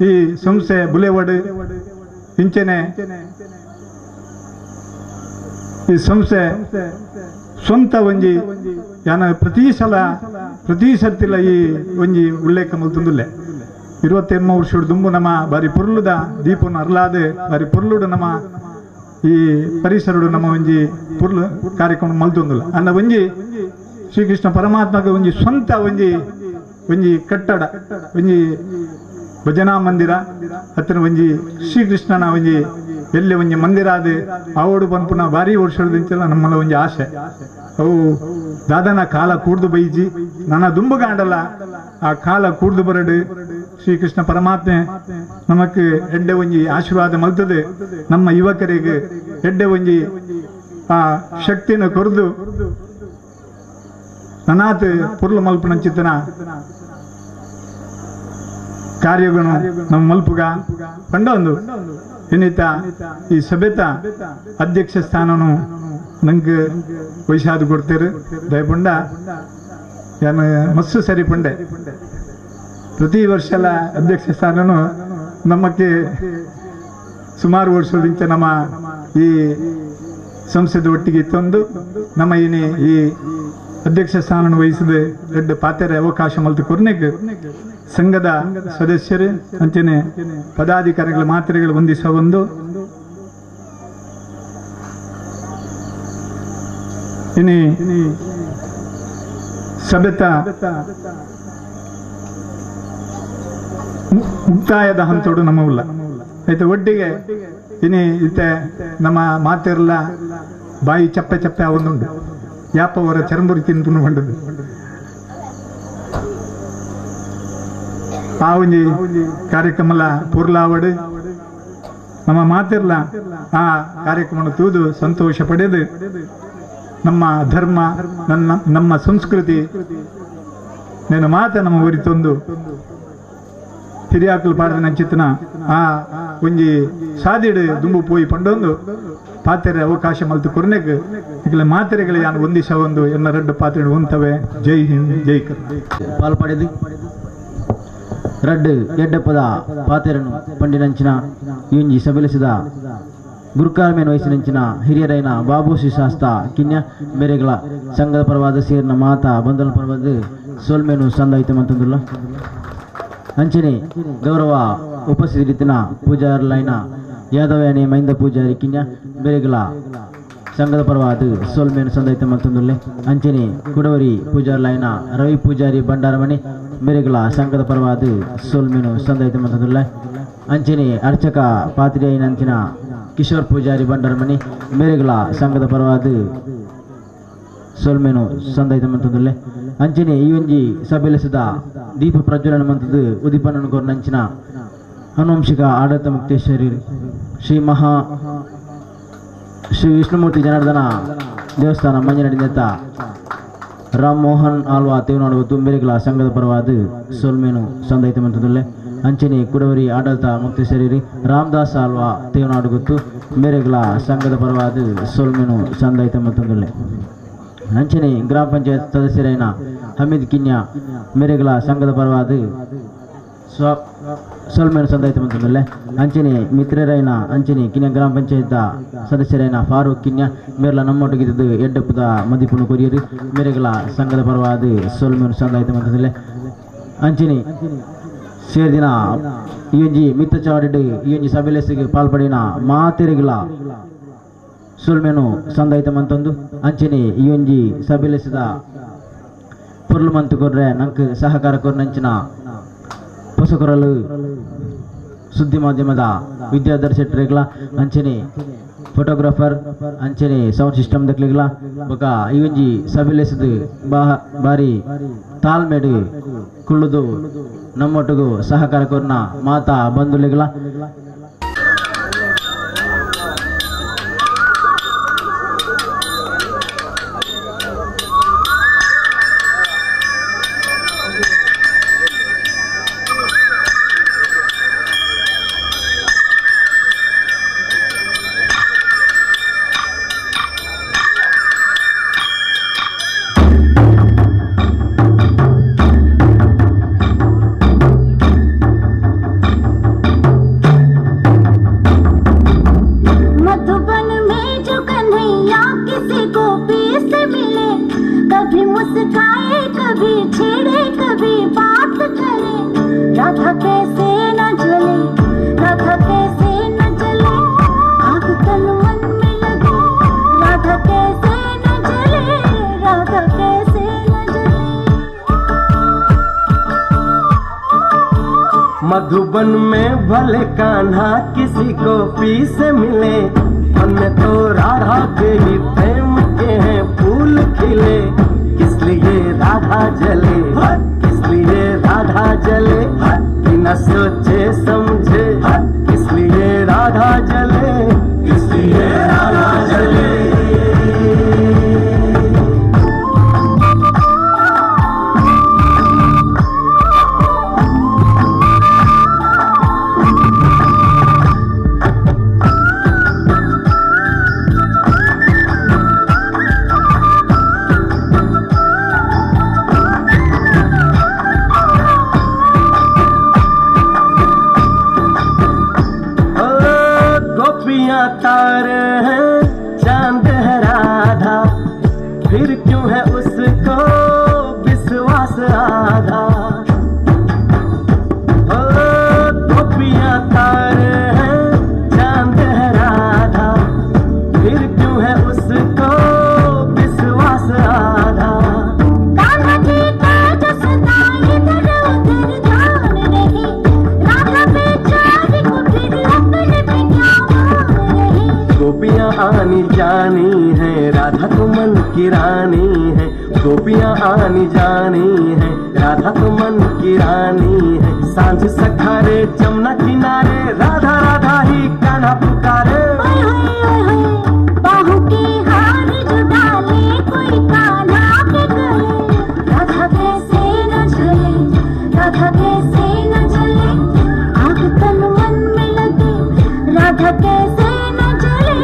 S8: ಈ ಸಂಸ್ಥೆ ಬುಲೆವಡು ಇಂಚನೆ ಈ ಸಂಸ್ಥೆ ಸ್ವಂತ ಒಂಜಿ ಯಾನ ಪ್ರತಿ ಸಲ ಪ್ರತಿ ಸರ್ತಿಲ ಈ ಒಂಜಿ ಉಲ್ಲೇಖ ಮಲ್ತೊಂದುಲ್ಲೆ. 28 ವರ್ಷದ ದುಂಬು ನಮ್ಮ ಬಾರಿ ಪುರ್ಲುದ ದೀಪನ ಅರ್ಲಾದೆ ಬಾರಿ ಪುರ್ಲುಡು ನಮ್ಮ ಈ ಪರಿಸರಡು ನಮ್ಮ ಒಂಜಿ ಪುರ್ಲು ಕಾರ್ಯಕ್ರಮ ಮಲ್ತೊಂದುಲ್ಲ. ಅನ್ನ ಒಂಜಿ ಶ್ರೀಕೃಷ್ಣ ಪರಮಾತ್ಮಗ ಒಂಜಿ ಸ್ವಂತ ಒಂಜಿ ಒಂಜಿ ಕಟ್ಟಡ ಒಂಜಿ ಭಜನಾ ಮಂದಿರ ಹತ್ತಿರ ಒಂಜಿ ಶ್ರೀಕೃಷ್ಣನ ಒಂಜಿ ಎಲ್ಲಿ ಒಂಜಿ ಮಂದಿರ ಅದು ಆವಡು ಪನ್ಪುನ ಭಾರಿ ವರ್ಷದಿಂಚಲ ನಮ್ಮಲ್ಲ ಒಂಜಿ ಆಸೆ. ಅವು ದಾದನ ಕಾಲ ಕೂಡ್ದು ಬೈಜಿ ನನ್ನ ದುಂಬುಗಾಂಡಲ್ಲ ಆ ಕಾಲ ಕೂಡ್ದು ಬರಡು ಶ್ರೀಕೃಷ್ಣ ಪರಮಾತ್ಮೆ ನಮಕ್ ಎಡ್ಡೆ ಒಂಜಿ ಆಶೀರ್ವಾದ ಮಲ್ತದೆ ನಮ್ಮ ಯುವಕರಿಗೆ ಎಡ್ಡೆ ಒಂಜಿ ಆ ಶಕ್ತಿನ ಕೊರ್ದು ನನಾತ್ ಪುರ್ಲು ಮಲ್ಪುನಂಚಿತ್ತನ ಕಾರ್ಯಗಳು ನಮ್ಮ ಮಲ್ಪುಗ ಪಂಡೊಂದು ಇನ್ನಿತ ಈ ಸಭೆತ ಅಧ್ಯಕ್ಷ ಸ್ಥಾನನು ನಂಗೆ ವಯಸ್ಸಾದ ಕೊಡ್ತೀರಿ ದಯಪುಂಡ ಯಾನು ಮಸ್ಸು ಸರಿ ಪಂಡೆ ಪ್ರತಿ ವರ್ಷ ಎಲ್ಲ ಅಧ್ಯಕ್ಷ ಸ್ಥಾನನು ನಮ್ಮಕ್ಕೆ ಸುಮಾರು ವರ್ಷದಿಂಚ ನಮ್ಮ ಈ ಸಂಸದ ಒಟ್ಟಿಗೆ ತಂದು ನಮ್ಮ ಏನೇ ಈ ಅಧ್ಯಕ್ಷ ಸ್ಥಾನ ವಹಿಸಿದ ದೊಡ್ಡ ಪಾತ್ರೆ ಅವಕಾಶ ಮಲ್ತು ಕೊರ್ನೆಗ್ ಸಂಘದ ಸದಸ್ಯರು ಅಂಚನೆ ಪದಾಧಿಕಾರಿಗಳ ಮಾತ್ರೆಗಳು ಹೊಂದಿಸ ಒಂದು ಇನಿ ಸಭೆತ ಮುಕ್ತಾಯದ ಹಂತೋಡು ನಮ್ಮವುಲ್ಲ ಆಯ್ತು ಒಟ್ಟಿಗೆ ಇನಿ ಇತ್ತೆ ನಮ್ಮ ಮಾತಿರಲ್ಲ ಬಾಯಿ ಚಪ್ಪೆ ಚಪ್ಪೆ ಒಂದುಂಟು ಯಾಪವರ ಚರ್ಮುರಿ ತಿಂದು ಬಂದದ್ದು ಆ ಒಂಜಿ ಕಾರ್ಯಕ್ರಮಲ ಪೂರ್ಲಾವಡು ನಮ್ಮ ಮಾತಿರ್ಲ ಆ ಕಾರ್ಯಕ್ರಮ ತೂದು ಸಂತೋಷ ಪಡೆದು ನಮ್ಮ ಧರ್ಮ ನನ್ನ ನಮ್ಮ ಸಂಸ್ಕೃತಿ నేను ಮಾತ ನಮ್ಮ ಊರಿತೊಂದು ಹಿರಿಯಾಕಲು ಪಾಡಿದ ನಂಚಿತನ ಆ ಒಂಜಿ ಸಾದಿಡು ದುಂಬು ಪೋಯಿ ಪಂಡೊಂದು ಪಾತ್ರೆ ಅವಕಾಶ ಮಲ್ತು ಕೊರ್ನೆಗ್ ಇಕಲೆ ಮಾತ್ರೆಗಳು ಯಾನು ಒಂದಿಸ ಒಂದು ಎನ್ನ ರಡ್ಡು ಪಾತ್ರೆ ಉಂತವೆ. ಜೈ ಹಿಂದ್, ಜೈ ಕರ್ನಾಟಕ.
S2: ಪಾಲ್ ಪಡೆದು ರಡ್ಡು ಎಡ್ಡಪ್ಪದ ಪಾತ್ರೆಯನ್ನು ಪಂಡಿನಂಚಿನ ಇಂಜಿ ಸಬಲಿಸಿದ ಗುರುಕಾರ್ಮೇನ್ ವಯಸ್ಸಿನಂಚಿನ ಹಿರಿಯರೈನ ಬಾಬು ಶಾಸ್ತ ಕಿನ್ಯ ಮೇರೆಗಳ ಸಂಘದ ಪರವಾದ ಸೇರಿನ ಮಾತಾ ಬಂಧನ ಪರವಾದ ಸೋಲ್ಮೇನು ಸಂದಾಯಿತ ಮಂತಂದುಲ್ಲ. ಅಂಚನೆ ಗೌರವ ಉಪಸ್ಥಿತರಿತ್ತಿನ ಪೂಜಾರ್ಲೈನ ಯಾದವ್ಯಾನಿ ಮೈಂದ ಪೂಜಾರಿ ಕಿನ್ಯ ಬೇರೆಗಳ ಸಂಘದ ಪರವಾದ ಸೋಲ್ಮೇನು ಸಂದೈತ ಮಲ್ತೊಂದುಲ್ಲೆ. ಅಂಚನೆ ಕುಡವರಿ ಪೂಜಾರ್ಲೈನ ರವಿ ಪೂಜಾರಿ ಭಂಡಾರಮಣಿ ಮೇರೆಗಳ ಸಂಘದ ಪರವಾದ ಸೋಲ್ಮೇನು ಸಂದೈತ ಮಲ್ತೊಂದುಲ್ಲೆ. ಅಂಚನೆ ಅರ್ಚಕ ಪಾತ್ರಿಯಾಯಿನಂಚಿನ ಕಿಶೋರ್ ಪೂಜಾರಿ ಭಂಡಾರಮಣಿ ಮೇರೆಗಳ ಸಂಘದ ಪರವಾದ ಸೋಲ್ಮೇನು ಸಂದೈತ ಮಲ್ತೊಂದುಲ್ಲೆ. ಅಂಚನೆ ಈ ಒಂಜಿ ಸಭೆಲೆಸದ ದೀಪ ಪ್ರಜ್ವಲನ ಮಂತದ್ದು ಉದಿಪನನ್ನು ಕೊರ್ನಂಚಿನ ಅನುವಂಶಿಕ ಆಡಳಿತ ಮುಕ್ತೇಶ್ವರಿ ಶ್ರೀ ಮಹಾ ಶ್ರೀ ವಿಷ್ಣುಮೂರ್ತಿ ಜನಾರ್ದನ ದೇವಸ್ಥಾನ ಮಂಜನಡಿನೇತ ರಾಮ್ ಮೋಹನ್ ಆಲ್ವಾ ತೇವನಾಡು ತುಂಬೇರಿಗಳ ಸಂಘದ ಪರವಾದ ಸೋಲ್ಮೇನು ಸಂದೈತ ಮಂತದುಲ್ಲೆ. ಅಂಚನೆ ಕುಡವರಿ ಆಡಳಿತ ಮುಕ್ತೇಶ್ವರಿ ರಾಮದಾಸ್ ಆಲ್ವಾ ತೇವನಾಡು ಗೊತ್ತು ಮೇರೆಗಳ ಸಂಘದ ಪರವಾದ ಸೋಲ್ಮೇನು ಸಂದೈತ ಮಂತದುಲ್ಲೆ. ಅಂಚನೆ ಗ್ರಾಮ ಪಂಚಾಯತ್ ಸದಸ್ಯರೈನ ಹಮೀದ್ ಕಿನ್ಯಾ ಮೇರೆಗಳ ಸಂಘದ ಪರವಾದ ಸೋಲ್ಮೇನು ಸಂದಾಯಿತ ಮಂತದುಲ್ಲೆ. ಅಂಚನೆ ಮಿತ್ರರೈನ ಅಂಚನೆ ಕಿನ್ಯಾ ಗ್ರಾಮ ಪಂಚಾಯತ್ ಸದಸ್ಯರೈನ ಫಾರೂಕ್ ಕಿನ್ಯಾ ಮೇರ್ಲ ನಮ್ಮೊಟ್ಟಿಗಿದ್ದು ಎಡ್ಡಪ್ಪದ ಮದಿಪುನು ಕೊರಿಯರು ಮೇರೆಗಳ ಸಂಘದ ಪರವಾದ ಸೋಲ್ಮೇನು ಸಂದಾಯಿತ ಮಂತದುಲ್ಲೆ. ಅಂಚನೆ ಸೇರ್ದಿನ ಈ ಒಂಜಿ ಮಿತ್ತ ಚಾವಡಿಡ್ ಈ ಒಂಜಿ ಸಭೆಲೆಸಿಗೆ ಪಾಲ್ಪಡಿನ ಮಾತೆರೆಗಳ ಸೋಲ್ಮೇನು ಸಂದಾಯಿತ ಮಂತೊಂದು ಅಂಚನೆ ಈ ಒಂಜಿ ಸಭೆಲೆಸಿದ ಪೊರ್ಲು ಮಂತು ಕೊರ್ರೆ ನಂಕ್ ಸಹಕಾರ ಕೊರ್ನಂಚಿನ ಪೊಸಕೊರಲು ಸುದ್ದಿ ಮಾಧ್ಯಮದ ವಿದ್ಯಾಧರ್ ಶೆಟ್ಟರೆಗಳ ಅಂಚನೆ ಫೋಟೋಗ್ರಾಫರ್ ಅಂಚನೆ ಸೌಂಡ್ ಸಿಸ್ಟಮ್ ದಕ್ಲೆಗಳ ಬೊಕ ಈ ಒಂಜಿ ಸಭೆಲೆಸದು ಬಾರಿ ತಾಳ್ಮೆಡು ಕುಳ್ಳುದು ನಮ್ಮೊಟ್ಟಿಗೂ ಸಹಕಾರ ಕೊರ್ನ ಮಾತಾ ಬಂಧುಲೆಗಳ
S9: मधुबन में भले कान्हा किसी को पी से मिले, मन में तो राधा के ही प्रेम के हैं फूल खिले। किस लिए राधा जले, किस लिए राधा जले, बिना सोचे समझे, किस लिए राधा जले, किस लिए राधा जले। तारे हैं चांद है राधा, फिर क्यों है उसको विश्वास आधा। ओ गोपियां तारे हैं चांद है राधा, फिर क्यों है उसको विश्वास आधा।
S10: कान्हा जी का जसता इधर उधर ध्यान रहे, राधा बेचारी को फिर अपने पे क्या मान रहे।
S9: गोपियां आनी जानी है, राधा तो मन की रानी है। गोपियां आनी जानी है, राधा तो मन की रानी है। सांझ सखारे जमुना किनारे, राधा राधा ही कान्हा पुकारे।
S10: ओए होए ओए होए बाहू के हार जो डाले कोई कान्हा पे करे। राधा कैसे न जले, राधा कैसे न जले, आग तन मन में लगे। राधा कैसे न जले,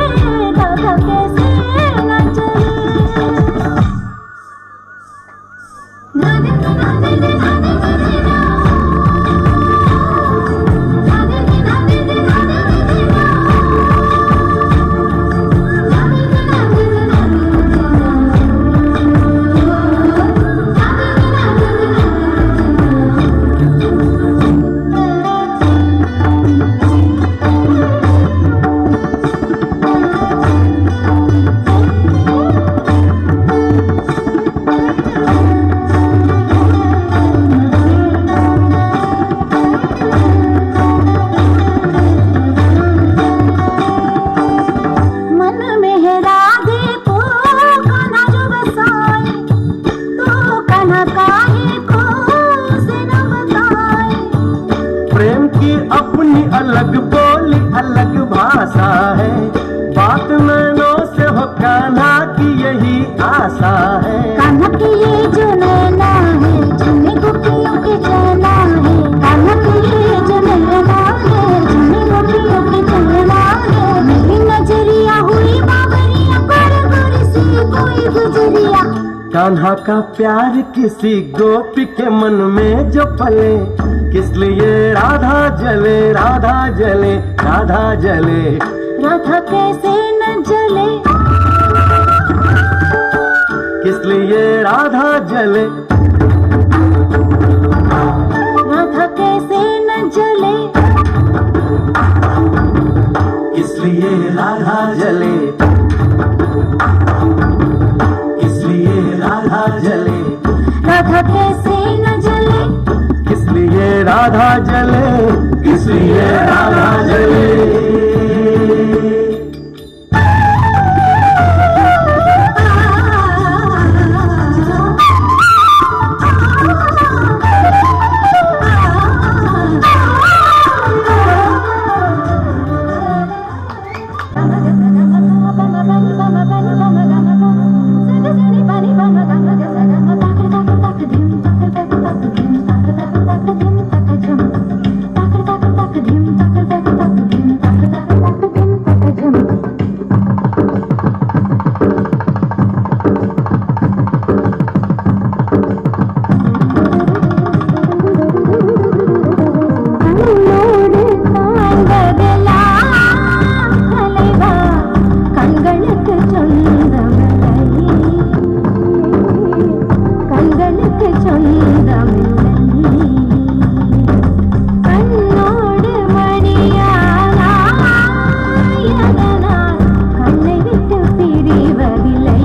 S10: राधा कैसे न जले।
S9: आशा है।
S10: कान्हा के ये जो नैना है झूमे गोपियों के चैना है। कान्हा के ये जो नैना है झूमे गोपियों के चैना है। मेरी नजरिया हुई बाबरिया पर गोरी सी कोई गुजरिया।
S9: कान्हा का प्यार किसी गोपी के मन में जो पले, किस लिए राधा जले राधा जले राधा जले।
S10: राधा कैसे न जले,
S9: किस लिए राधा जले,
S10: राधा कैसे न जले,
S9: किस लिए राधा जले, किस लिए राधा जले,
S10: राधा कैसे न जले,
S9: किस लिए राधा जले, किस लिए राधा जले।
S10: கண்ணை விட்டு பிரிவதில்லை.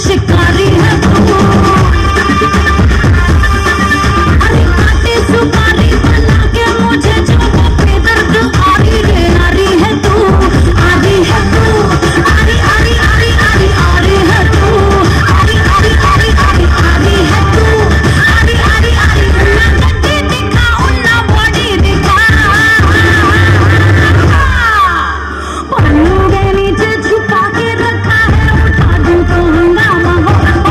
S10: शिकारी है तू। अरे काटे सुपारी बना के मुझे जो वो बेदर्द आ रही रे, आ रही है तू, आ रही है तू, आ रही आ रही आ रही आ रही आ रही है तू, आ रही आ रही आ रही आ रही आ रही है तू, आ रही आ रही आ रही। ना गड्डी दिखा ना बॉडी दिखा, पल्लू के नीचे छुपा के रखा है, उठा दूं तो हंगामा हो,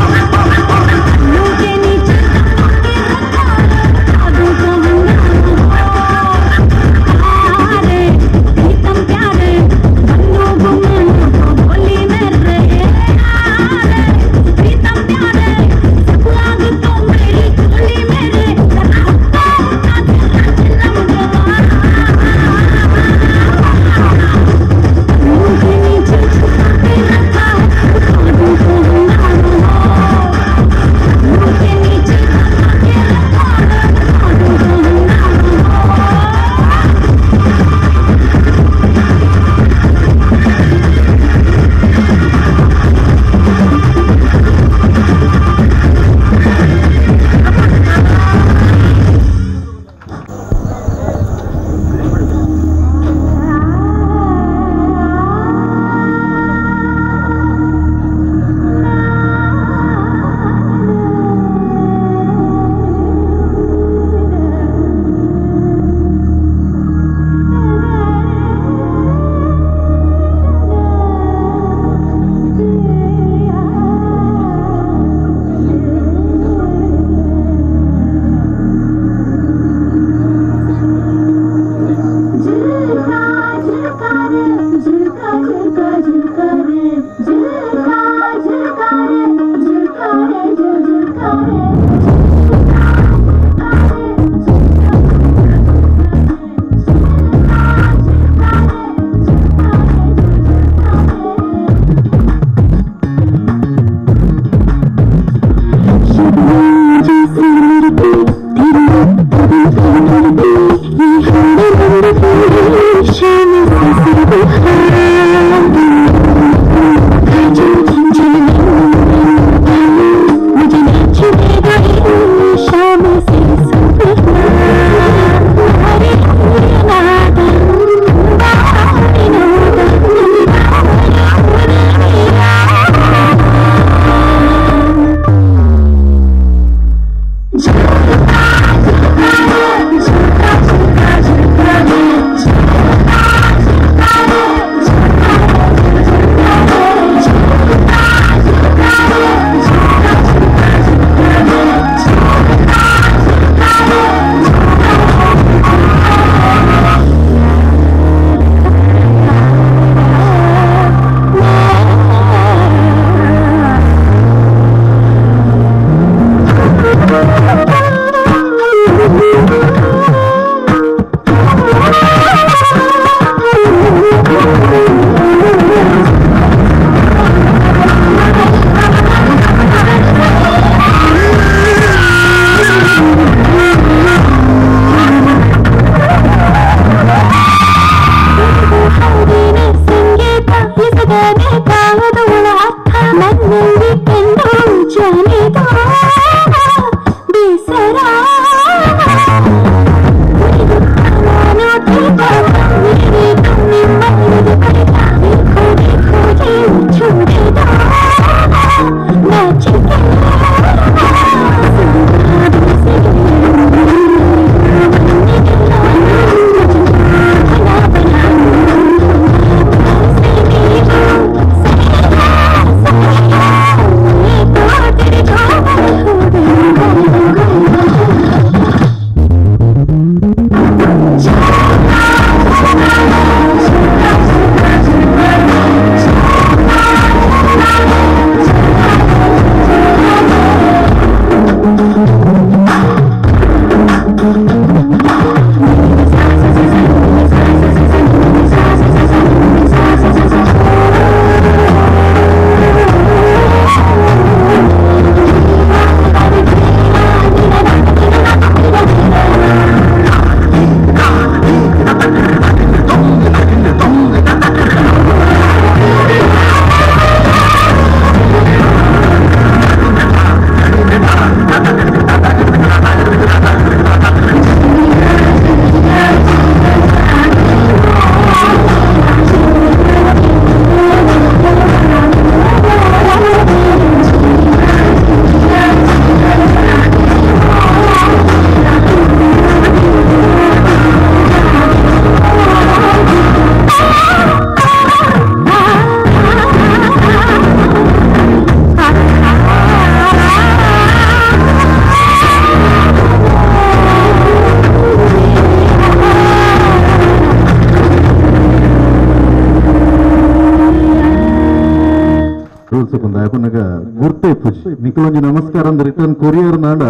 S11: ಯಾಪನಗ ಗುರ್ತೆ ಪೂಜಿ ನಿಕಲೊಂಜಿ ನಮಸ್ಕಾರ ಅಂದ್ ರಿಟರ್ನ್ ಕೊರಿಯರ್ ನಾಡ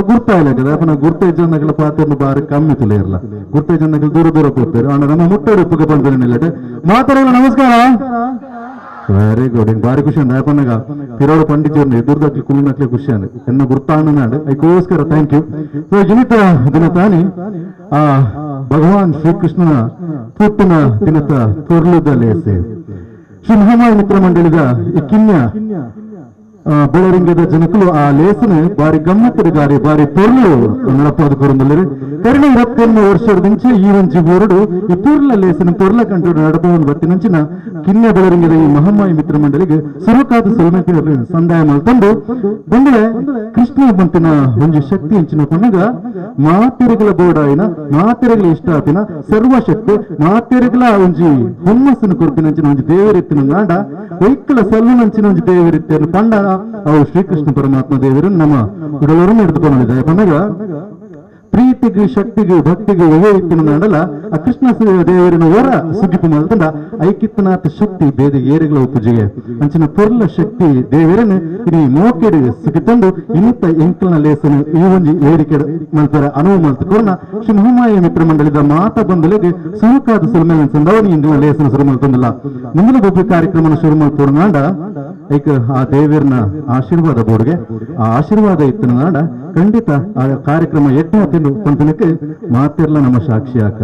S11: ಗುರ್ತಾ ಇಲ್ಲ ಕದ ಯಾಪನ ಗುರ್ತೆ ಜನಗಳ ಪಾತ್ರ ಬಾರಿ ಕಮ್ಮಿ ತುಲೆ ಇರಲ್ಲ ಗುರ್ತೆ ಜನಗಳು ದೂರ ದೂರ ಪೋತಾರೆ ಆಂಡ ನಮ್ಮ ಮುಟ್ಟೋಡು ಉಪ್ಪುಗೆ ಪನ್ಪಿನ ಮಾತಾಡಲ್ಲ ನಮಸ್ಕಾರ ವೆರಿ ಗುಡ್ ಬಾರಿ ಖುಷಿ ಅಂದ ಯಾಪನಗ ಪಿರೋಡು ಪಂಡಿಚೂರ್ನಿ ಎದುರ್ದಕ್ಲಿ ಕುಲ್ಲುನಕ್ಲೆ ಖುಷಿ ಅಂದ ಎನ್ನ ಗುರ್ತಾಂಡ ಐಕೋಸ್ಕರ thank you. So ಇನಿತ ದಿನ ತಾನಿ ಆ ಭಗವಾನ್ ಶ್ರೀಕೃಷ್ಣನ ಪುಟ್ಟನ ದಿನತ ತೊರ್ಲುದ ಲೇಸೆ ಶ್ರೀ ಮಹಾಮಾಯ ಮಿತ್ರ ಮಂಡಳಿದ ಈ ಕಿನ್ಯ ಬೆಳರಿಂಗದ ಜನಕಲು ಆ ಲೇಸನೆ ಬಾರಿ ಗಮ್ಮತ್ತಿನ ಗಾರಿ ಬಾರಿ ತೊರ್ಲು ನಡಪಾದ ಕೊರಂದಲ್ಲಿ ಕರಿಣ 21 ವರ್ಷದಿಂಚೆ ಈ ಒಂಜಿ ಬೋರ್ಡು ಈ ಪೂರ್ಲ ಲೇಸನ ತೊರ್ಲ ಕಂಟು ನಡಪವನ್ನು ಬತ್ತಿನಂಚಿನ ಕಿನ್ಯ ಬೆಳರಿಂಗದ ಈ ಮಹಾಮಾಯ ಮಿತ್ರ ಮಂಡಳಿಗೆ ಸುರುಕಾದ ಸೊಲ್ಮೆ ಸಂದಾಯ ಮಲ್ತಂದು ಬಂದ್ರೆ ಕೃಷ್ಣ ಬಂತಿನ ಒಂಜಿ ಶಕ್ತಿ ಅಂಚಿನ ಕೊನಗ ಮಾತೆರೆಗಳ ಬೋಡಾಯಿನ ಮಾತೆರೆಗಳ ಇಷ್ಟ ಆತಿನ ಸರ್ವಶಕ್ತಿ ಮಾತೆರೆಗಳ ಒಂಜಿ ಹುಮ್ಮಸ್ಸನ್ನು ಕೊರ್ಪಿನಂಚಿನ ಒಂಜಿ ದೇವರಿತ್ತಿನ ನಾಡ ವೈಕಲ ಸಲ್ಲುನಂಚಿನ ಒಂಜಿ ದೇವರಿತ್ತಿನ ಪಂಡ ಅವು ಶ್ರೀಕೃಷ್ಣ ಪರಮಾತ್ಮ ದೇವರು ನಮ್ಮ ಉಡಲರನ್ನು ಹಿಡಿದುಕೊಂಡಿದೆ. ಪಂಡಗ ಪ್ರೀತಿಗೆ ಶಕ್ತಿಗೆ ಭಕ್ತಿಗೆ ಒವೆ ಇತ್ತಿನ ನಾಡಲ ಆ ಕೃಷ್ಣ ದೇವರಿನ ವರ ಸುಗಿಪು ಮಲ್ತಂಡ ಐಕಿತ್ತನಾಥ ಶಕ್ತಿ ಬೇದ ಏರುಗಳ ಉಪುಜಿಗೆ ಅಂಚಿನ ಪೊರ್ಲ ಶಕ್ತಿ ದೇವರನ್ನು ಇಡೀ ಮೋಕೆಡು ಸುಗಿತಂದು ಇನ್ನಿತ್ತ ಎಂಕಲ್ನ ಲೇಸನು ಈ ಒಂಜಿ ಏರಿಕೆ ಮಲ್ಪರ ಅನುವು ಮಲ್ತುಕೊರ್ನ ಶ್ರೀ ಮಹಾಮಾಯ ಮಿತ್ರ ಮಂಡಳಿದ ಮಾತ ಬಂದಲೆಗೆ ಸುರುಕಾದ ಸುಲ್ಮೇಲೆ ಸಂದವನಿ ಇಂದಿನ ಲೇಸನ ಶುರು ಮಲ್ತಂದಿಲ್ಲ. ಮುಂದಿನ ಗೊಬ್ಬರ ಕಾರ್ಯಕ್ರಮನ ಶುರು ಮಲ್ಪೊರ್ನಾಂಡ ಐಕ ಆ ದೇವರನ ಆಶೀರ್ವಾದ ಬೋರ್ಗೆ ಆ ಆಶೀರ್ವಾದ ಇತ್ತಿನ ನಾಡ ಖಂಡಿತ ಆ ಕಾರ್ಯಕ್ರಮ ಎಟ್ಟ ತಿಂದು ಪಂತನಕ್ಕೆ ಮಾತಿರ್ಲ ನಮ್ಮ ಸಾಕ್ಷಿಯಾಕ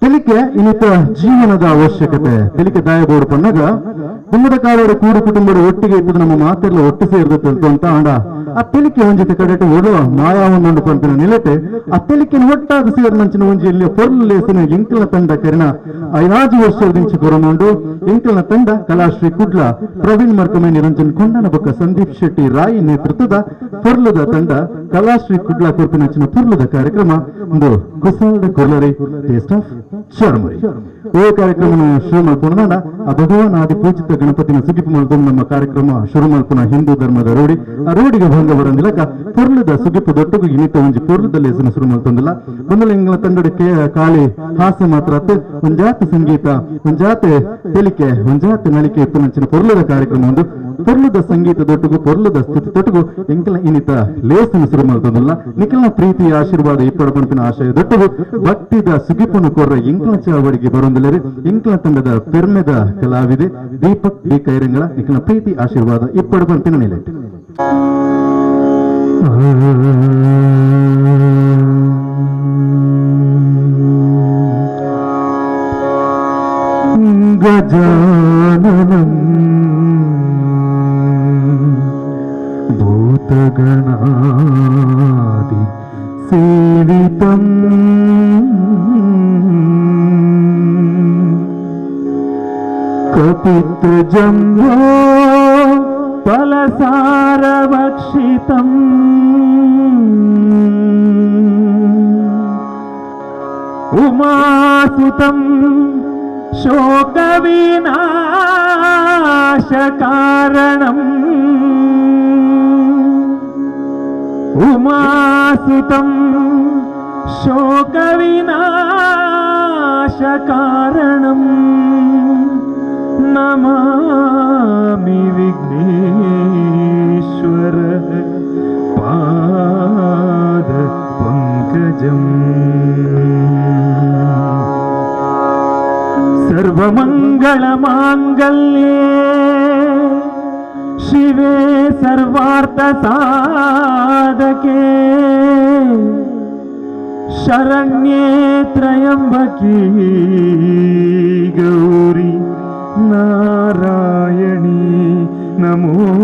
S11: ತೆಲಿಕೆ ಇನ್ನಿತ ಜೀವನದ ಅವಶ್ಯಕತೆ ತೆಲಿಕೆ ದಾಯಬೋಡು ಪಣ್ಣಗ ಕುಂಬದ ಕಾಲೋಡು ಕೂಡು ಕುಟುಂಬದ ಒಟ್ಟಿಗೆ ಇದ್ದದ್ದು ನಮ್ಮ ಮಾತೆಲ್ಲ ಒಟ್ಟು ಸೇರಿದ ಅಂತ ಆಂಡ ಆ ತೆಲಿಕೆ ಒಂಜಿತ ಕಡೆಟು ಓಡುವ ಮಾಯಾ ಒಂದೊಂದು ಪಂಪಿನ ನಿಲತೆ ಆ ತೆಲಿಕೆ ಒಟ್ಟಾದ ಸೇರಿನಂಚಿನ ಒಂಜಿ ಇಲ್ಲಿ ಪೊರ್ಲು ಲೇಸಿನ ಎಂಕಲ್ನ ತಂಡ ಕರಿನ 5 ವರ್ಷದಿಂಚ ಕೊರನುಂಡು ಎಂಕಲ್ನ ತಂಡ ಕಲಾಶ್ರೀ ಕುಡ್ಲ ಪ್ರವೀಣ್ ಮರ್ಕಮೆ ನಿರಂಜನ್ ಕೊಂಡನ ಬೊಕ್ಕ ಸಂದೀಪ್ ಶೆಟ್ಟಿ ರಾಯಿ ನೇತೃತ್ವದ ಪೊರ್ಲುದ ತಂಡ ಕಲಾಶ್ರೀ ಕುಡ್ಲ ಕೊರ್ಪಿನಂಚಿನ ಪೊರ್ಲುದ ಕಾರ್ಯಕ್ರಮ ಒಂದು ಕುಸಾಲ್ದ ಕೊರ್ಲರಿ ಟೇಸ್ಟ್ ಆಫ್ ಚರ್ಮರಿ ಈ ಕಾರ್ಯಕ್ರಮ ಶುರು ಮಲ್ಪುಣ ಆ ಭಗವಾನ್ ಆದಿ ಪೂಜಿತ ಗಣಪತಿನ ಸುಗಿಪು ಮಲ್ತೊಂದು ನಮ್ಮ ಕಾರ್ಯಕ್ರಮ ಶುರು ಮಲ್ಪುನ ಹಿಂದೂ ಧರ್ಮದ ರೂಢಿ ಆ ರೂಢಿಗೆ ಭಂಗ ಬರಂದಿಲ್ಲಕ ಪೊರ್ಲುದ ಸುಗಿಪು ದೊಟ್ಟಗು ಇನಿತ ಒಂಜಿ ಪೊರ್ಲುದ ಲೇಸನ ಶುರು ಮಲ್ತೊಂದಿಲ್ಲ. ಬಂದಲಿಂಗಲ ತಂಡಡಿ ಕಾಳಿ ಹಾಸ್ಯ ಮಾತ್ರ ಒಂಜಾತಿ ಸಂಗೀತ ಒಂಜಾತಿ ತೆಲಿಕೆ ಒಂಜಾತಿ ನಲಿಕೆ ಇಪ್ಪುನಂಚಿನ ಪೊರ್ಲುದ ಕಾರ್ಯಕ್ರಮ ಒಂದು ಪೊರ್ಲುದ ಸಂಗೀತ ದೊಟ್ಟಗು ಪೊರ್ಲುದ ಸ್ಥಿತಿ ತೊಟ್ಟಗು ಎಂಕಲ ಇನಿತ ಲೇಸನ ಶುರು ಮಲ್ತೊಂದಿಲ್ಲ. ನಿಖಲ್ನ ಪ್ರೀತಿಯ ಆಶೀರ್ವಾದ ಇಪ್ಪಡ ಪಣಪಿನ ಆಶಯ ದೊಟ್ಟಗು ಭಕ್ತಿದ ಸುಗಿಪುನು ಕೊರ್ರ ಎಂಕಲ ಚಾವಡಿಗೆ ಬರೊಂದಿಲ್ಲರಿ ಎಂಕಲ ತಂಡದ ಪೆರ್ಮೆದ ಕಲಾವಿದೆ ದೀಪಕ್ ಡಿ ಕೈರಂಗಳ ನಿಖಲ್ನ ಪ್ರೀತಿ ಆಶೀರ್ವಾದ ಇಪ್ಪಡ ಪಣಪಿನ ನಿಲೆ.
S12: ಗಜಾನನಂ ಭೂತಗಣಾದಿ ಸೇವಿತಂ ಕಪಿತಜಂಬೋ ಫಲಸಾರಭಕ್ಷಿತಂ ಉಮಾಸುತಂ ಶೋಕವಿನಾಶಕಾರಣಂ ಉಮಾಸುತಂ ಶೋಕವಿನಾಶಕಾರಣಂ ನಮಾಮಿ ವಿಘ್ನೇಶ್ವರ ಪಾದ ಪಂಕಜಂ. ಸರ್ವಮಂಗಳಮಾಂಗಲ್ಯೇ ಶಿವೆ ಸರ್ವಾರ್ಥ ಸಾಧಕೆ ಶರಣ್ಯೇ ತ್ರಯಂಬಕಿ ಗೌರಿ ನಾರಾಯಣಿ ನಮೋಸ್ತುತೇ.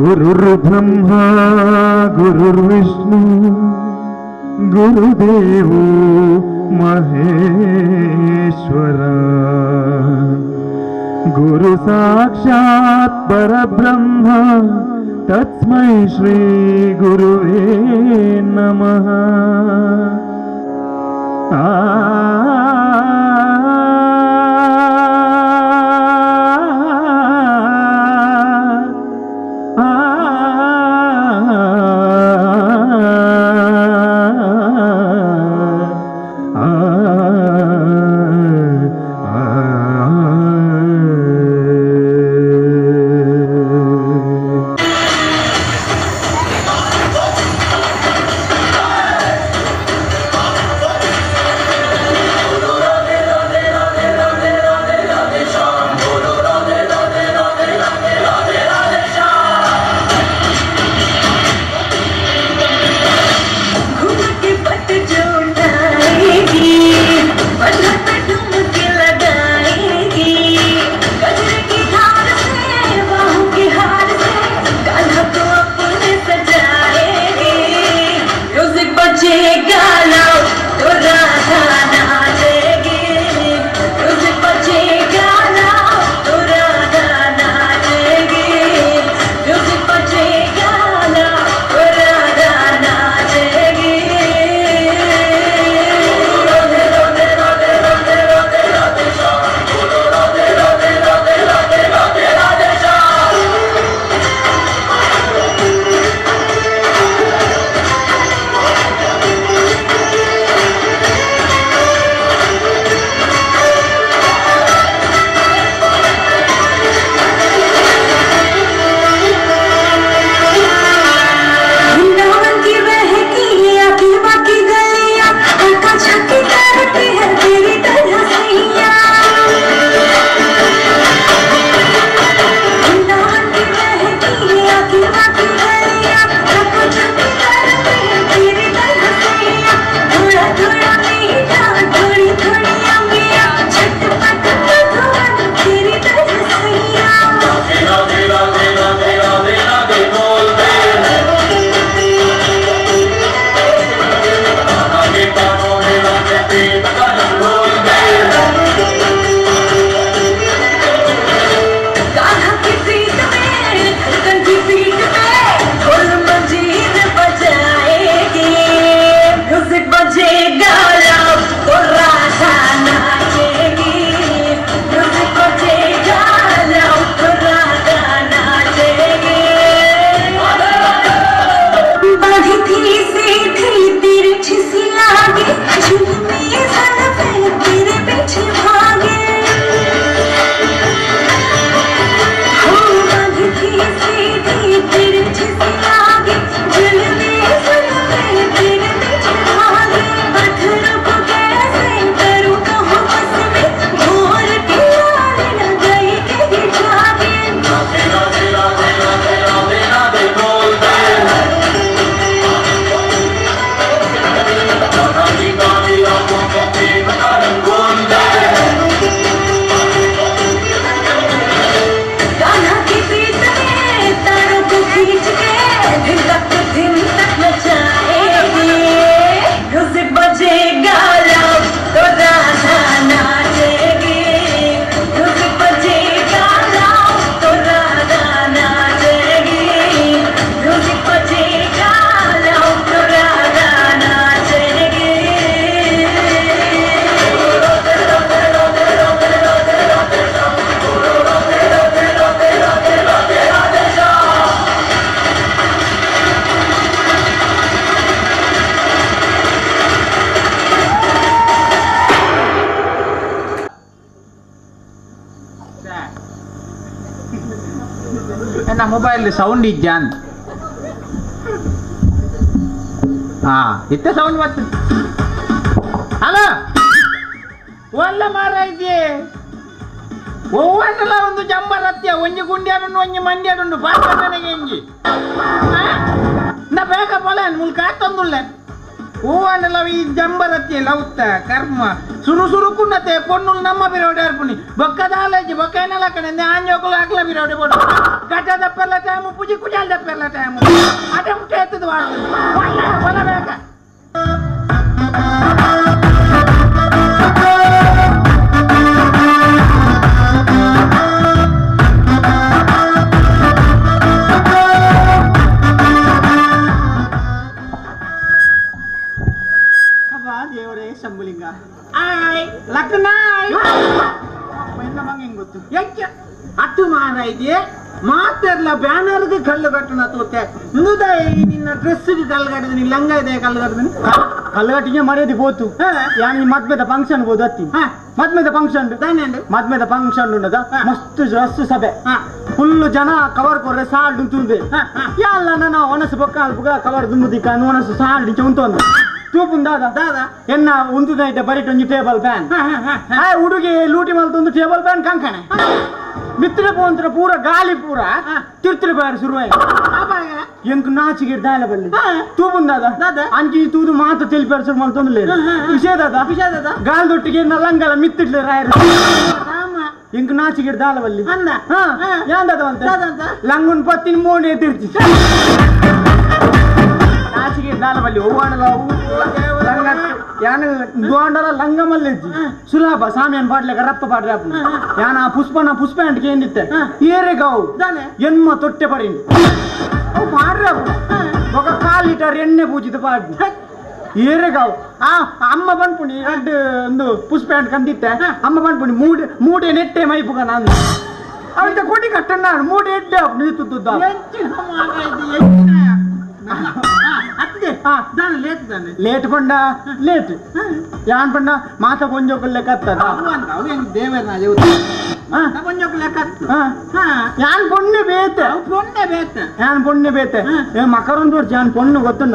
S12: ಗುರುರ್ಬ್ರಹ್ಮ ಗುರುರ್ವಿಷ್ಣು ಗುರುದೇವೋ ಮಹೇಶ್ವರ ಗುರು ಸಾಕ್ಷಾತ್ ಪರಬ್ರಹ್ಮ ತಸ್ಮೈ ಶ್ರೀ ಗುರುವೇ ನಮಃ. ಆ ಆ ಆ
S13: ಎನ್ನ ಮೊಬೈಲ್ ಸೌಂಡ್ ಇಜ್ಜಾನ್ ಹಾ ಇತ್ತೆ ಸೌಂಡ್ ಬತ್ತು ಹಲೋ ಒಲ್ಲ ಮಾರ ಇದೆಯೇ ಒವ್ವನ್ನಲ ಒಂದು ಜಂಬರತ್ಯ ಒಂಜಿ ಗುಂಡ್ಯಾಡುಂಡು ಒಂಜಿ ಮಂಡ್ಯಾಡುಂಡು ಪಾತ್ರ ಎಂಜಿ ನಾ ಬೇಗ ಪೊಲೆ ಮುಲ್ಕ ತಂದುಳ್ಳೆ ಹೂವನ್ನೆಲ್ಲ ಈ ಜಂಬರತ್ತಿ ಲೌತ್ತ ಕರ್ಮ ಸುರು ಸುರುಕುನ್ನತೆ ಪೊನ್ನುಲ್ ನಮ್ಮ ಬಿರೋಡೆ ಅರ್ಪುನಿ ಬೊಕ್ಕದಾಲೇಜಿ ಬೊಕ್ಕ ಏನಲ್ಲ ಕಣೆ ಆಂಜೋಕುಲು ಹಾಕ್ಲ ಬಿರೋಡೆ ಬೋಡು ಗಜ ದಪ್ಪೆಲ್ಲ ಟೈಮು ಪುಜಿ ಕುಜಾಲ್ ದಪ್ಪೆಲ್ಲ ಟೈಮು ಅಟೆ ಮುಟ್ಟೆ ಎತ್ತದು ಒಲ ಬೇಕ ಶಂಭುಲಿಂಗ ಆಯ್ ಲಕ್ನಾಯ್ ಗೊತ್ತು ಅಟ್ಟು ಮಾರ ಇದೆಯೇ ಮಾತೆರ್ಲ ಬ್ಯಾನರ್ಗೆ ಕಲ್ಲು ಕಟ್ಟುನ ತೋತೆ ನಿನ್ನ ಡ್ರೆಸ್ಗೆ ಕಲ್ಲು ಕಟ್ಟಿದ ಲಂಗ ಇದೆ ಕಲ್ಲು ಕಟ್ಟಿದ
S2: ಕಲ್ಲು ಕಟ್ಟಿಗೆ ಮರ್ಯಾದೆ ಪೋತು ಯಾನ್ ಮದ್ಮೆದ ಫಂಕ್ಷನ್ ಬೋದು ಅತ್ತಿ ಮದ್ಮೆದ ಫಂಕ್ಷನ್ ಮದ್ಮೆದ ಫಂಕ್ಷನ್ ಉಂಡದ ಮಸ್ತ್ ರಸ್ಸು ಸಭೆ ಫುಲ್ ಜನ ಕವರ್ ಕೊರ್ರೆ ಸಾಲ್ಡ್ ತುಂದೆ ಯಾಲ್ಲ ನನ್ನ ಒಣಸು ಬೊಕ್ಕ ಅಲ್ಪುಗ ಕವರ್ ದುಂಬುದಿಕ್ಕ ಒಣಸು ಸಾಲ್ಡ್ ಉಂಟು ತೂಪುಂದಾದ ಎನ್ನ ಉಂತುದೈತೆ ಬರಿಟ್ ಒಂಜಿ ಟೇಬಲ್ ಫ್ಯಾನ್ ಆ ಹುಡುಗಿ ಲೂಟಿ ಮಲ್ತೊಂದು ಟೇಬಲ್ ಫ್ಯಾನ್ ಕಂಕಣೆ ಮಿತ್ರ ಪೋಂತ್ರ ಪೂರ ಗಾಲಿ ಪೂರ ತಿರ್ತಿರ ಬಾರಿ ಶುರುವಾಯಿ ಎಂಕ್ ನಾಚಿಗೆ ದಾಲ ಬಲ್ಲಿ ತೂಪುಂದಾದ ಅಂಚಿ ತೂದು ಮಾತ ತೆಲಿಪಾರ ಶುರು ಮಲ್ತೊಂದು ವಿಷಯದಾದ ಗಾಲ್ದೊಟ್ಟಿಗೆ ಲಂಗಲ ಮಿತ್ತಿಡ್ಲೆ ರಾಯರು ಎಂಕ್ ನಾಚಿಗೆ ದಾಲ ಬಲ್ಲಿ ಯಾಂದಾದ ಅಂತ ಲಂಗುನ್ ಪತ್ತಿನ ಮೋನೆ ತಿರ್ಚಿ ನಾಚಿಗೆ ದಾಲ ಬಲ್ಲಿ ಒವ್ವಾಣಲ ಯಾನ ದುವಾಂಡಲ ಲಂಗ ಮಲ್ಲೆಜ್ಜಿ ಸುಲಭ ಸಾಮಿಯನ್ ಪಾಡ್ಲೆಕ ರಪ್ಪ ಪಾಡ್ರೆ ಅಪ್ಪು ಯಾನ ಆ ಪುಷ್ಪನ ಪುಷ್ಪ ಅಂಟ್ ಕೇಂದಿತ್ತೆ ಏರೆ ಗಾವು ಎನ್ಮ ತೊಟ್ಟೆ ಪಡಿನಿ ಅವು ಪಾಡ್ರೆ ಅಪ್ಪು ఒక ಕಾಲ್ ಲೀಟರ್ ಎಣ್ಣೆ ಪೂಜಿದ ಪಾಡ್ನಿ ಏರೆ ಗಾವು ಆ ಅಮ್ಮ ಬಂದ್ಪುಣಿ ರಡ್ಡು ಒಂದು ಪುಷ್ಪ ಅಂಟ್ ಕಂದಿತ್ತೆ ಅಮ್ಮ ಬಂದ್ಪುಣಿ ಮೂಡೆ ಮೂಡೆ ನೆಟ್ಟೆ ಮೈಪುಗ ನಾನು ಅವಿತ ಕೊಡಿ ಕಟ್ಟಣ್ಣ ಮೂಡೆ ಎಡ್ಡೆ ಅಪ್ಪು ನೀತುದ್ದ ಲೇಟ್ ಪಂಡ ಲೇಟ್ ಯಾನ್ ಪಂಡ ಮಾತ ಕೊಂಜೋಕುಲ್ಲೆ ಕತ್ತದ ಯಾನ್ ಪೊಣ್ಣೆ ಬೇತೆ
S13: ಪೊಣ್ಣೆ ಬೇತೆ
S2: ಯಾನ್ ಪೊಣ್ಣೆ ಬೇತೆ ಮಕರೊಂದು ವರ್ಷ ಯಾನ್ ಪೊಣ್ಣು ಗೊತ್ತುಂಡ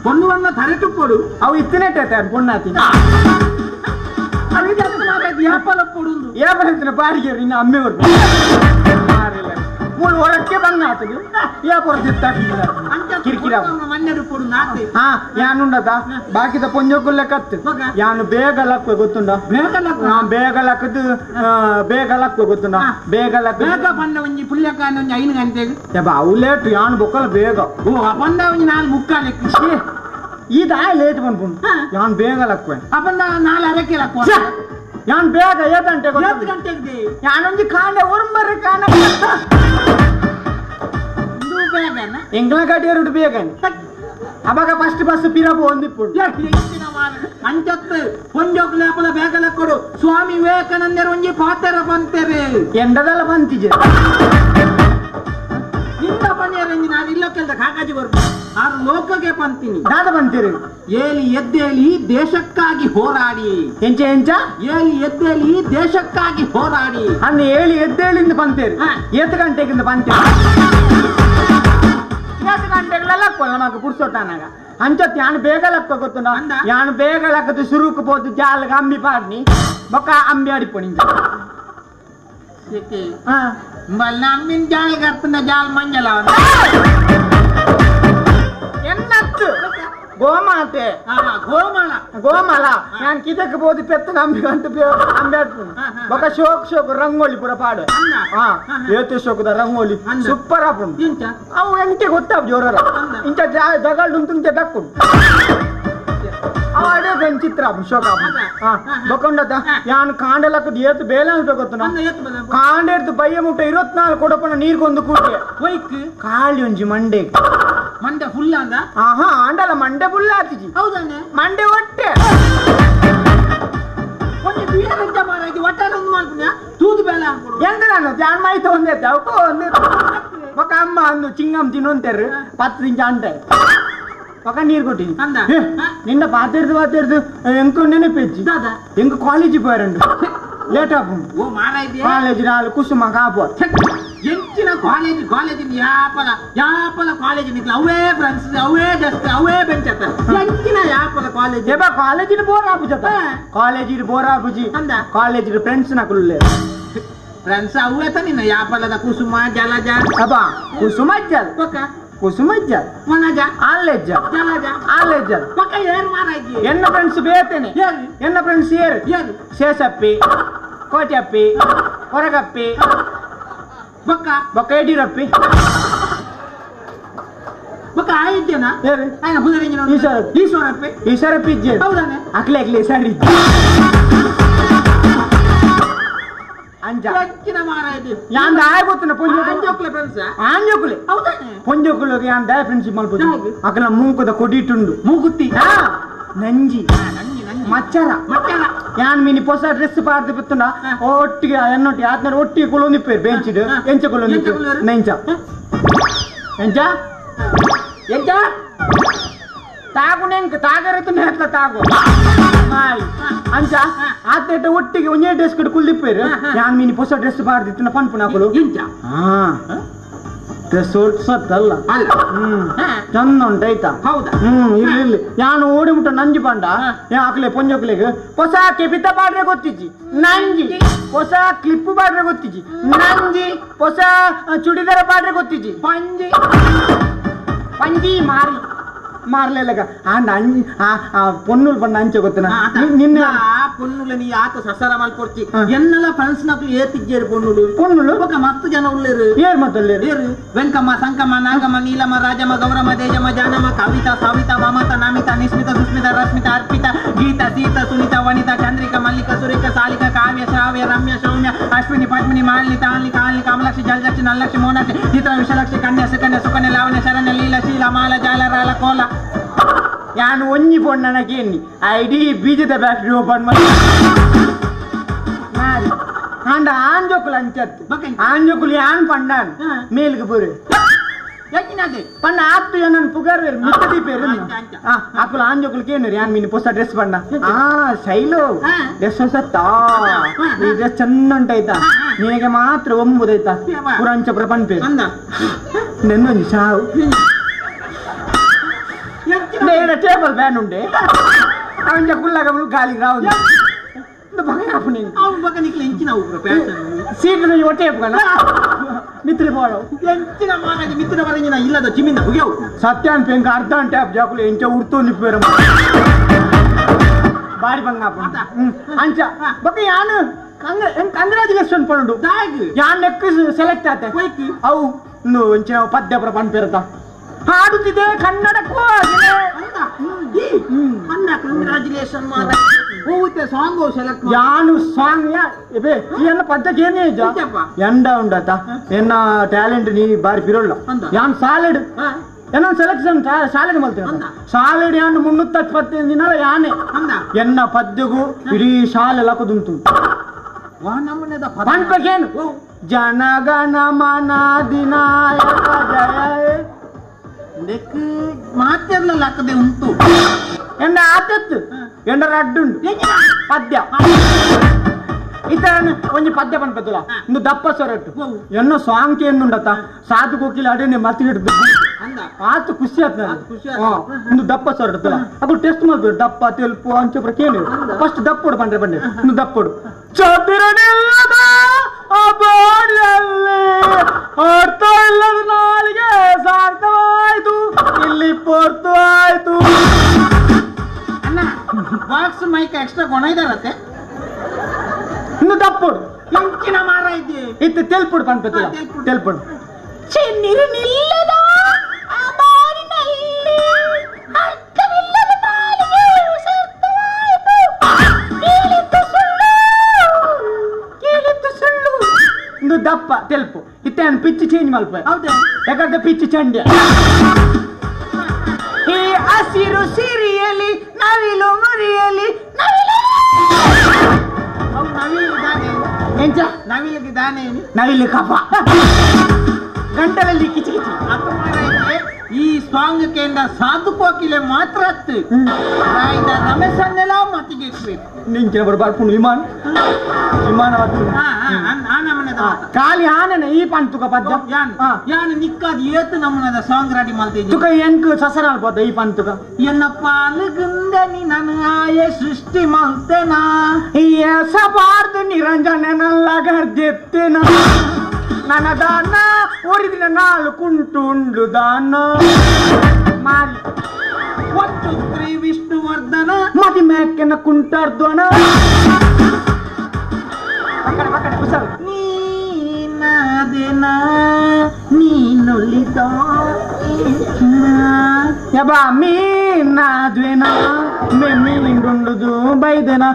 S13: ಪೊಣ್ಣು ಬಣ್ಣ ತರೆಟು ಪೊಡು
S2: ಅವು ಇತ್ತನೇಟೆ ಪೊಣ್ಣಾತಿ ಏಪಲ ಬಾಡಿಗೆ ನಿನ್ನ ಅಮ್ಮೆ ಬರ್ತು ಮೂಳು ಹೊರಕ್ಕೆ ಬಂದ ಆತಗೆ ಕಿರಿಕಿರ ಹಾ ಯಾನುಂಡದ ಬಾಕಿದ ಪೊಂಜೋಕುಲ್ಲೆ ಕತ್ತು ಯಾನು ಬೇಗ ಲಕ್ವೆ ಗೊತ್ತುಂಡ ಬೇಗ ಲಕ್ಕದು ಬೇಗ ಲಕ್ವೆ ಗೊತ್ತುಂಡ ಬೇಗ ಲಕ್ಕ
S13: ಬೇಗ ಬಂದ ಒಂಜಿ ಪುಲ್ಯಕಾನ ಒಂಜಿ 5 ಗಂಟೆಗೆ
S2: ಅವು ಲೇಟ್ ಯಾನು ಬೊಕ್ಕಲ ಬೇಗ
S13: ಓ ಬಂದ ಒಂಜಿ 4 ಮುಕ್ಕಾಲಕ್ಕೆ
S2: ಇದಾಯ ಲೇಟ್ ಬಂದ್ಪುಂಡು ಯಾನು ಬೇಗ ಲಕ್ವೆ
S13: ಅಪ್ಪಂದ 4 ಅರಕ್ಕೆ ಲಕ್ವ
S2: ಯಾನ್ ಬೇಗ ಏತಂಟೆ
S13: ಗಂಟೆಗೆ
S2: ಯಾನೊಂಜಿ ಕಾಂಡೆ ಒರಂಬರ್ರೆ ಕಾಣ ಎಂಗ್ಲ ಕಟ್ಟಿಯರು ಬೇಗ ಅವಾಗ ಫಸ್ಟ್ ಬಸ್ ಪಿರಬು ಒಂದಿಪ್ಪುಂಡು
S13: ಅಂಚತ್ತು ಪೊಂಜೋಕ್ಲೇಪಲ ಬೇಗಲ ಕೊಡು ಸ್ವಾಮಿ ವಿವೇಕಾನಂದರು ಒಂಜಿ ಪಾತೆರ ಬಂತೇವೆ
S2: ಎಂಡದಲ್ಲ ಬಂತಿಜೆ
S13: ನಿಂದ ಪಣಿಯರಂಜಿ ನಾನು ಇಲ್ಲಕ್ಕೆಲ್ದ ಕಾಕಾಜಿ ಬರ್ಬ ಆರು ಲೋಕಕ್ಕೆ ಪಂತೀನಿ
S2: ದಾದ ಬಂತೀರಿ
S13: ಏಲಿ ಎದ್ದೇಲಿ ದೇಶಕ್ಕಾಗಿ ಹೋರಾಡಿ
S2: ಎಂಚ ಎಂಚ
S13: ಏಲಿ ಎದ್ದೇಲಿ ದೇಶಕ್ಕಾಗಿ ಹೋರಾಡಿ
S2: ಅನ್ನ ಏಳಿ ಎದ್ದೇಳಿಂದ ಬಂತೇರಿ ಏತ್ ಗಂಟೆಗಿಂದ ಬಂತೇರಿ ಏತ್ ಗಂಟೆಗಳೆಲ್ಲ ನಮಗ ಪುರ್ಸೊಟ್ಟಾನಾಗ ಅಂಚೊತ್ತು ಯಾನು ಬೇಗ ಲಕ್ಕ ಗೊತ್ತುಂಡ ಯಾನು ಬೇಗ ಲಕ್ಕದು ಸುರುಕು ಪೋದು ಜಾಲಗ ಅಂಬಿ ಪಾಡ್ನಿ ಬೊಕ್ಕ ಅಂಬಿ ಅಡಿಪೊಣಿ
S13: ಅಮ್ಮಿನ ಜಾಲ್ ಕರ್ತನ ಜಾಲ್ ಮಂಜಲ
S2: ಎನ್ನತ್ತು ಗೋಮಾತೆ
S13: ಗೋಮಾಲ
S2: ಗೋಮಾಲ ನಾನು ಕಿದಕ್ಕೆ ಬೋದು ಪೆತ್ತ ಅಂಬಿ ಗಂಟು ಅಂಬಿ ಅಡ್ಪುಂಡು ಬೊಕ್ಕ ಶೋಕ್ ಶೋಕ್ ರಂಗೋಲಿ ಪೂರ ಪಾಡು ಏತು ಶೋಕದ ರಂಗೋಲಿ ಸೂಪರ್ ಆಪುಂಡು ಅವು ಎಂಟೆ ಗೊತ್ತಾವ್ ಜೋರ ಇಂಚ ಜಗಲ್ಡು ಉಂಟು ದಕ್ಕುಂಡು ಅವು ಚಿತ್ರ ಶೋಕ ಬೊಕೊಂಡದ ಯಾನು ಕಾಂಡಲಕ್ಕದು ಏತು ಬೇಲೆ ಅಂತ ಗೊತ್ತು ಕಾಂಡ ಎಡ್ದು ಬಯ್ಯ ಮುಟ್ಟ 24 ಕೊಡಪನ ನೀರ್ ಕೊಂದು ಕೂಟೆ ಕಾಳಿ ಒಂಜಿ ಮಂಡೆ
S13: ಮಂಡೆ ಫುಲ್ ಅಂದ
S2: ಆಹಾ ಆಂಡಲ ಮಂಡೆ ಫುಲ್ ಆತಿಜಿ
S13: ಹೌದಾನೆ
S2: ಮಂಡೆ ಹೊಟ್ಟೆ
S13: ಒಂಜಿ ಬೀರ ಮಾರಾಯ್ತು ಒಟ್ಟಾರೆ ಒಂದು ಮಲ್ಪುನ ತೂದು ಬೇಲೆ ಅನ್ಕೊಡು
S2: ಎಂತ ನಾನು ಜಾನ್ ಮಾಯ್ತು ಒಂದೇ ಅವಕ್ಕೂ ಒಂದೇ ಬೊಕ್ಕ ಅಮ್ಮ ಅಂದು ಚಿಂಗಮ್ ತಿನ್ನೊಂತೇರು 10 ಇಂಚ ಅಂಟೆ ಪಕ್ಕ ನೀರು ಕೊಟ್ಟಿನಿ ನಿನ್ನ ಪಾತೆರ್ದು ಪಾತೆರ್ದು ಎಂಕು ನೆನಪೆಜ್ಜಿ ಎಂಕು ಕಾಲೇಜ್ ಪೋಯರಂಡು ಲೇಟ್ ಆಪುಂಡು
S13: ಓ ಮಾರಾಯ್ತು
S2: ಕಾಲೇಜ್ ನಾಲ್ ಕುಸುಮ ಕಾಪು
S13: ಎಂಚಿನ ಕಾಲೇಜ್ ಕಾಲೇಜ್ ಯಾಪಲ ಯಾಪಲ ಕಾಲೇಜ್ ನಿಕ್ಲ ಅವೇ ಫ್ರೆಂಡ್ಸ್ ಅವೇ ಡೆಸ್ಕ್ ಅವೇ ಬೆಂಚ್ ಅತ್ತ ಎಂಚಿನ ಯಾಪಲ ಕಾಲೇಜ್
S14: ಏಬಾ ಕಾಲೇಜಿನ ಬೋರ್ ಆಪುಜತ ಕಾಲೇಜಿನ ಬೋರ್ ಆಪುಜಿ
S13: ಅಂದ
S14: ಕಾಲೇಜಿನ ಫ್ರೆಂಡ್ಸ್ ನಕುಲ್ಲೆ
S13: ಫ್ರೆಂಡ್ಸ್ ಅವೇ ತ ನಿನ್ನ ಯಾಪಲದ ಕುಸುಮ ಜಲಜ
S14: ಅಬ್ಬಾ ಕುಸುಮ ಜಲ್
S13: ಬೊಕ್ಕ
S14: ಕುಸುಮ ಜಲ್
S13: ಮನಜ
S14: ಆಲೆಜ್ಜ
S13: ಜಲಜ
S14: ಆಲೆಜ್ಜ
S13: ಬೊಕ್ಕ ಏರ್ ಮಾರಾಜಿ
S14: ಎನ್ನ ಫ್ರೆಂಡ್ಸ್ ಬೇತೇನೆ ಎನ್ನ ಫ್ರೆಂಡ್ಸ್ ಏರ್ ಶೇಷಪ್ಪಿ ಕೋಟೆಪ್ಪಿ ಕೊರಗಪ್ಪಿ
S13: ಬೊಕ್ಕ
S14: ಬೊಕ್ಕ ಯಡಿಯೂರಪ್ಪಿ
S13: ಬೊಕ್ಕ ಆಯಿದ್ದೇನಾ ఆయన ಬುಧರಿಂಜಿನ ಈಶ್ವರಪ್ಪಿ
S14: ಈಶ್ವರಪ್ಪಿ ಇಜ್ಜೆ
S13: ಹೌದಾನೆ
S14: ಅಕ್ಲೆ ಅಕ್ಲೆ ಸರಿ ಅಂಜ
S13: ಎಂಚಿನ ಮಾರಾಯ್ತಿ
S14: ಯಾಂದ ಆಯ್ ಗೊತ್ತನ
S13: ಆಂಜೋಕ್ಲೆ ಫ್ರೆಂಡ್ಸ್
S14: ಆಂಜೋಕುಲೆ
S13: ಹೌದಾನೆ
S14: ಪೊಂಜೋಕುಲುಗೆ ಯಾಂದ ಫ್ರೆಂಡ್ಶಿಪ್ ಮಲ್ಪುಜಿ ಅಕಲ ಮೂಕುದ ಕೊಡಿಟುಂಡು
S13: ಮೂಗುತ್ತಿ
S14: ನಂಜಿ ಮಚ್ಚರ
S13: ಮಚ್ಚರ
S14: ಯಾನ್ ಮಿನಿ ಪೊಸ ಡ್ರೆಸ್ ಪಾಡ್ದು ಪತ್ತುಂಡ ಒಟ್ಟಿಗೆ ಎನ್ನೊಟ್ಟಿ ಆತ್ನರ ಒಟ್ಟಿಗೆ ಕುಲೊಂದಿಪ್ಪೇರು ಬೆಂಚಿಡ್ ಎಂಚ ಕುಲೊಂದಿಪ್ಪೇರು ನೆಂಚ ಎಂಚ ಎಂಚ ತಾಗು ನೆಂಕ್ ತಾಗರತು ನೇತ್ಲ ತಾಗು ಮಾಯ್ ಅಂಚ ಆತ್ನೇಟ ಒಟ್ಟಿಗೆ ಒಂಜೇ ಡ್ರೆಸ್ ಕಡ್ ಕುಲ್ದಿಪ್ಪೇರು ಯಾನ್ ಮಿನಿ ಪೊಸ ಡ್ರೆಸ್ ಪಾಡ್ದಿತ್ತುನ ಪನ್ಪುನ ಅಕುಲು
S13: ಎಂಚ
S14: ಡ್ರೆಸ್ ಸತ್ತಲ್ಲ
S13: ಅಲ್ಲ
S14: ಚಂದ ಉಂಟಾಯ್ತಾ
S13: ಹೌದಾ
S14: ಇಲ್ಲಿ ಇಲ್ಲಿ ಯಾನು ಓಡಿ ಮುಟ್ಟ ನಂಜಿ ಪಂಡ ಆಕ್ಲೆ ಪೊಂಜೋಕ್ಲೆಗ್ ಹೊಸ ಕೆಪಿತ ಪಾಡ್ರೆ ಗೊತ್ತಿಜ್ಜಿ ನಂಜಿ ಹೊಸ ಕ್ಲಿಪ್ ಪಾಡ್ರೆ ಗೊತ್ತಿಜ್ಜಿ ನಂಜಿ ಹೊಸ ಚುಡಿದಾರ ಪಾಡ್ರೆ ಗೊತ್ತಿಜ್ಜಿ
S13: ಪಂಜಿ
S14: ಪಂಜಿ ಮಾರಿ ಮಾರ್ಲೆಲ್ಲಗ ಆ ನಂಜಿ ಆ ಪೊನ್ನುಲ್ ಪಂಡ ಅಂಚೆ ಗೊತ್ತನ ನಿನ್ನ
S13: ಪೊನ್ನುಲ ನೀ ಆತ ಸಸರ ಮಲ್ಕೊಡ್ತಿ ಎನ್ನಲ ಫ್ರೆಂಡ್ಸ್ ನಕ್ಲು ಏತಿಜ್ಜೇರು ಪೊನ್ನುಲು
S14: ಪೊನ್ನುಲು
S13: ಬೊಕ್ಕ ಮಸ್ತ್ ಜನ ಉಲ್ಲೇರು
S14: ಏರ್ ಮತ್ತಲ್ಲೇರು
S13: ಏರು ವೆಂಕಮ್ಮ ಸಂಕಮ್ಮ ನಾಗಮ್ಮ ನೀಲಮ್ಮ ರಾಜಮ್ಮ ಗೌರಮ್ಮ ತೇಜಮ್ಮ ಜಾನಮ್ಮ ಕವಿತಾ ಸವಿತಾ ಮಮತಾ ನಮಿತಾ ನಿಸ್ಮಿತಾ ಸುಸ್ಮಿತಾ ರಶ್ಮಿತಾ ಅರ್ಪಿತಾ ಗೀತಾ ಸೀತಾ ಸುನಿತಾ ವನಿತಾ ಚಂದ್ರಿಕಾ ಮಲ್ಲಿಕಾ ಸುರೇಖಾ ಸಾಲಿಕಾ ಕಾವ್ಯ ಶ್ರಾವ್ಯ ರಮ್ಯ ಸೌಮ್ಯ ಅಶ್ವಿನಿ ಪದ್ಮಿನಿ ಮಾಲಿನಿ ತಾನ್ಲಿ ಕಾನ್ಲಿ ಕಮಲಾಕ್ಷಿ ಜಲಜಕ್ಷಿ ನಲ್ಲಕ್ಷಿ ಮೋನಾಕ್ಷಿ ಚಿತ್ರ ವಿಶಾಲಾಕ್ಷಿ ಕನ್ಯಾ ಸುಕನ್ಯಾ ಸುಕನ್ಯಾ ಲಾವಣ್ಯ ಶರಣ್ಯ ಲೀಲಾ ಶೀಲಾ ಮಾಲ ಜಾಲ ರಾಲ ಕೋಲ
S14: ಯಾನು ಒಂಜಿ ಪೊಣ್ಣನಕ್ಕೆ ಎನ್ನಿ ಐಡಿ ಬೀಜದ ಫ್ಯಾಕ್ಟ್ರಿ ಓಪನ್ ಮಾಡಿ ಅಂಡ ಆಂಜೋಕುಲು ಅಂಚತ್ತು ಆಂಜೋಕುಲು ಯಾನ್ ಪಂಡಾನ್ ಮೇಲ್ಗೆ ಪೂರು ಪಂಡ ಆತ್ತು ಏನನ್ ಪುಗಾರ್ ಬೇರು ಮಿತ್ತ ದೀಪೇರು ಆಕುಲು ಆಂಜೋಕುಲು ಕೇನು ಯಾನ್ ಮೀನು ಪೊಸ ಡ್ರೆಸ್ ಪಂಡ ಆ ಶೈಲು ಡ್ರೆಸ್ ಹೊಸತ್ತಾ ಈ ಡ್ರೆಸ್ ಚಂದ ಉಂಟಾಯ್ತಾ ನಿನಗೆ ಮಾತ್ರ ಒಂಬುದೈತಾ ಪುರಂಚ ಪುರ ಪನ್ಪೇರು ನೆನ್ನೊಂಜಿ ಸಾವು ಟೇಬಲ್ ಫ್ಯಾನ್ ಉಂಡೆ ಅವನ ಕುಲ್ಲಾಗ ಗಾಳಿ ರಾವು ಸೀಟ್ ಒಟ್ಟೆ ಮಿತ್ರ ಬೋಳು
S13: ಎಂಚಿನ ಮಾರಾಜಿ ಮಿತ್ರ ಬರಂಜಿನ ಇಲ್ಲದ ಚಿಮ್ಮಿಂದ ಹುಗ್ಯವು
S14: ಸತ್ಯಾನ್ ಪೆಂಕ ಅರ್ಧ ಟ್ಯಾಪ್ ಜಾಕುಲು ಎಂಚ ಉಡ್ತು ನಿಪ್ಪೇರು ಬಾರಿ ಬಂಗ ಅಂಚ ಬೊಕ್ಕ ಯಾನು ಕಂಗ್ರಾಚುಲೇಷನ್ ಪಂಡು ಯಾನ್ ನೆಕ್ ಸೆಲೆಕ್ಟ್ ಆತೆ ಅವು ಇಂಚಿನ ಪದ್ಯ ಪುರ ಪನ್ಪೇರುತ್ತ ಹಾಡುತ್ತಿದೆ ಕನ್ನಡಕ್ಕೂ
S13: ಕಂಗ್ರಾಚುಲೇಷನ್ ಸಾಂಗ್ ಸೆಲೆಕ್ಟ್
S14: ಯಾನು ಸಾಂಗ್ ಎನ್ನ ಪದ್ಯಕ್ಕೆ ಏನೇ ಎಂಡ ಉಂಡತ ಎನ್ನ ಟ್ಯಾಲೆಂಟ್ ನೀ ಬಾರಿ ಬಿರೋಲ್ಲ ಯಾನ್ ಸಾಲಿಡ್ ಎನ್ನ ಸೆಲೆಕ್ಷನ್ ಸಾಲಿಡ್ ಮಲ್ತೀನಿ ಸಾಲಿಡ್ ಯಾನ್ 325 ದಿನ ಯಾನೆ ಎನ್ನ ಪದ್ಯಗೂ ಇಡೀ ಶಾಲೆ ಲಕ್ಕದುಂಟು ಪನ್ಪಕೇನು ಜನಗಣ ಮನಾಧಿನಾಯಕ ಜಯ
S13: ನೆಕ್ ಮಾತೆಲ್ಲ ಲಕ್ಕದೆ ಉಂಟು
S14: ಎಂಡ ಆತತ್ತು ಎಂಡ ರಡ್ಡುಂಡು ಪದ್ಯ ಇತನ ಒಂಜಿ ಪದ್ಯ ಪನ್ಪತ್ತುಲ ಇಂದು ದಪ್ಪ ಸೊರಟ್ಟು ಎನ್ನೋ ಸಾಂಗ್ ಎನ್ನುಂಡತ ಸಾಧು ಕೋಕಿಲ ಅಡನೆ ಮತ್ತಿಗಿಡ್ದು ಆತು ಖುಷಿ ಆತ ಇಂದು ದಪ್ಪ ಸೊರಟ್ಟುತ್ತಲ ಅದು ಟೆಸ್ಟ್ ಮಾಡ್ಬೇಕು ದಪ್ಪ ತೆಲ್ಪು ಅಂಚೊಬ್ರ ಕೇಳಿ ಫಸ್ಟ್ ದಪ್ಪೋಡು ಪಂಡ್ರೆ ಪಂಡ್ರೆ ಇಂದು ದಪ್ಪೋಡು ಚದುರನಿಲ್ಲದ ಆ ಬಾಡಿಯಲ್ಲಿ ಅರ್ಥ ಇಲ್ಲದ ನಾಲಿಗೆ ಸಾರ್ಥವಾಯ್ತು ಇಲ್ಲಿ ಪೊರ್ತು ಆಯ್ತು
S13: ಅಣ್ಣ box mic extra ಕೊಣ ಇದಾರತ್ತೆ
S14: ಇನ್ನು ದಪ್ಪುಡು
S13: ಎಂಚಿನ ಮಾರ ಇದ್ದೆ
S14: ಇತ್ತು ತೆಲ್ಪುಡು ಪನ್ಪತ್ತಿಲ್ಲ ತೆಲ್ಪುಡು ಚೆನ್ನಿರು ನಿಲ್ಲದ ಆ ಬಾರಿನಲ್ಲಿ ಅರ್ಥವಿಲ್ಲದ ನಾಲಿಗೆ ಸಾರ್ಥವಾಯ್ತು ಕೇಳಿದ್ದು ಸುಳ್ಳು ಕೇಳಿದ್ದು ಸುಳ್ಳು ಇಂದು ದಪ್ಪ ತೆಲ್ಪು ಇತ್ತೆ ಪಿಚ್ ಚೇಂಜ್ ಮಲ್ಪ
S13: ಹೌದಾ
S14: ಯಾಕಂದ್ರೆ ಪಿಚ್ ಚಂಡ್ಯ ಈ ಹಸಿರು ಸಿರಿಯಲಿ ನವಿಲು ಮುರಿಯಲಿ ನವಿಲು ಎಂಚ
S13: ನವಿಲಿಗೆ ದಾನೆ
S14: ನವಿಲು ಕಫ ಗಂಟಲಲ್ಲಿ ಕಿಚಿ ಕಿಚಿ
S13: ಅದು ಮಾರಾಯ್ತೆ ಈ ಸಾಂಗ್ ಕೇಂದ್ರ ಸಾಧು ಕೋಕಿಲೆ ಮಾತ್ರ ರಾಯ್ದ ರಮೇಶನ್ನೆಲ್ಲ ಮತ್ತಿಗೆ ಇಟ್ಬೇಕು.
S14: ನಿಂಚಿನ ಬರ್ಬಾರ್ಪುಂಡು ವಿಮಾನ ವಿಮಾನ ಖಾಲಿ ಆನನ ಈ ಪನ್ ತುಕ ಪದ್ಯ
S13: ಯಾನ್ ನಿಕ್ಕಾದ ಏತು ನಮ್ಮನದ ಸಾಂಗ್ ರೆಡಿ ಮಾಡ್ತಿದ್ದೆ
S14: ತುಕ ಎಂಕ್ ಸಸರಾಲ್ ಪದ ಈ ಪನ್ ತುಕ
S13: ಎನ್ನ ಪಾಲುಗುಂದನಿ ನನ್ನ ಆಯೆ ಸೃಷ್ಟಿ ಮಲ್ತೆನಾ
S14: ಎಸಬಾರ್ದು ನಿರಂಜನಲ್ಲಗರ್ದೆತ್ತೆನ ನನ್ನ ದಾನ ಒರಿದಿನ ನಾಲು ಕುಂಟು ಉಂಡು ದಾನ ಮಾರಿ
S13: 1 2 3 ವಿಷ್ಣುವರ್ಧನ
S14: ಮದಿ ಮೇಕೆನ ಕುಂಟಾರ್ದೋಣ ಪಕ್ಕಡೆ ಪಕ್ಕಡೆ ಹುಷಾರು
S13: ನೀನಾದೆನಾ ನೀನುಳಿದೋ
S14: ಯಬಾ ಮೀನಾದ್ವೇನಾ ಮೇ ಮೀನುಂಡುದು ಬೈದೆನಾ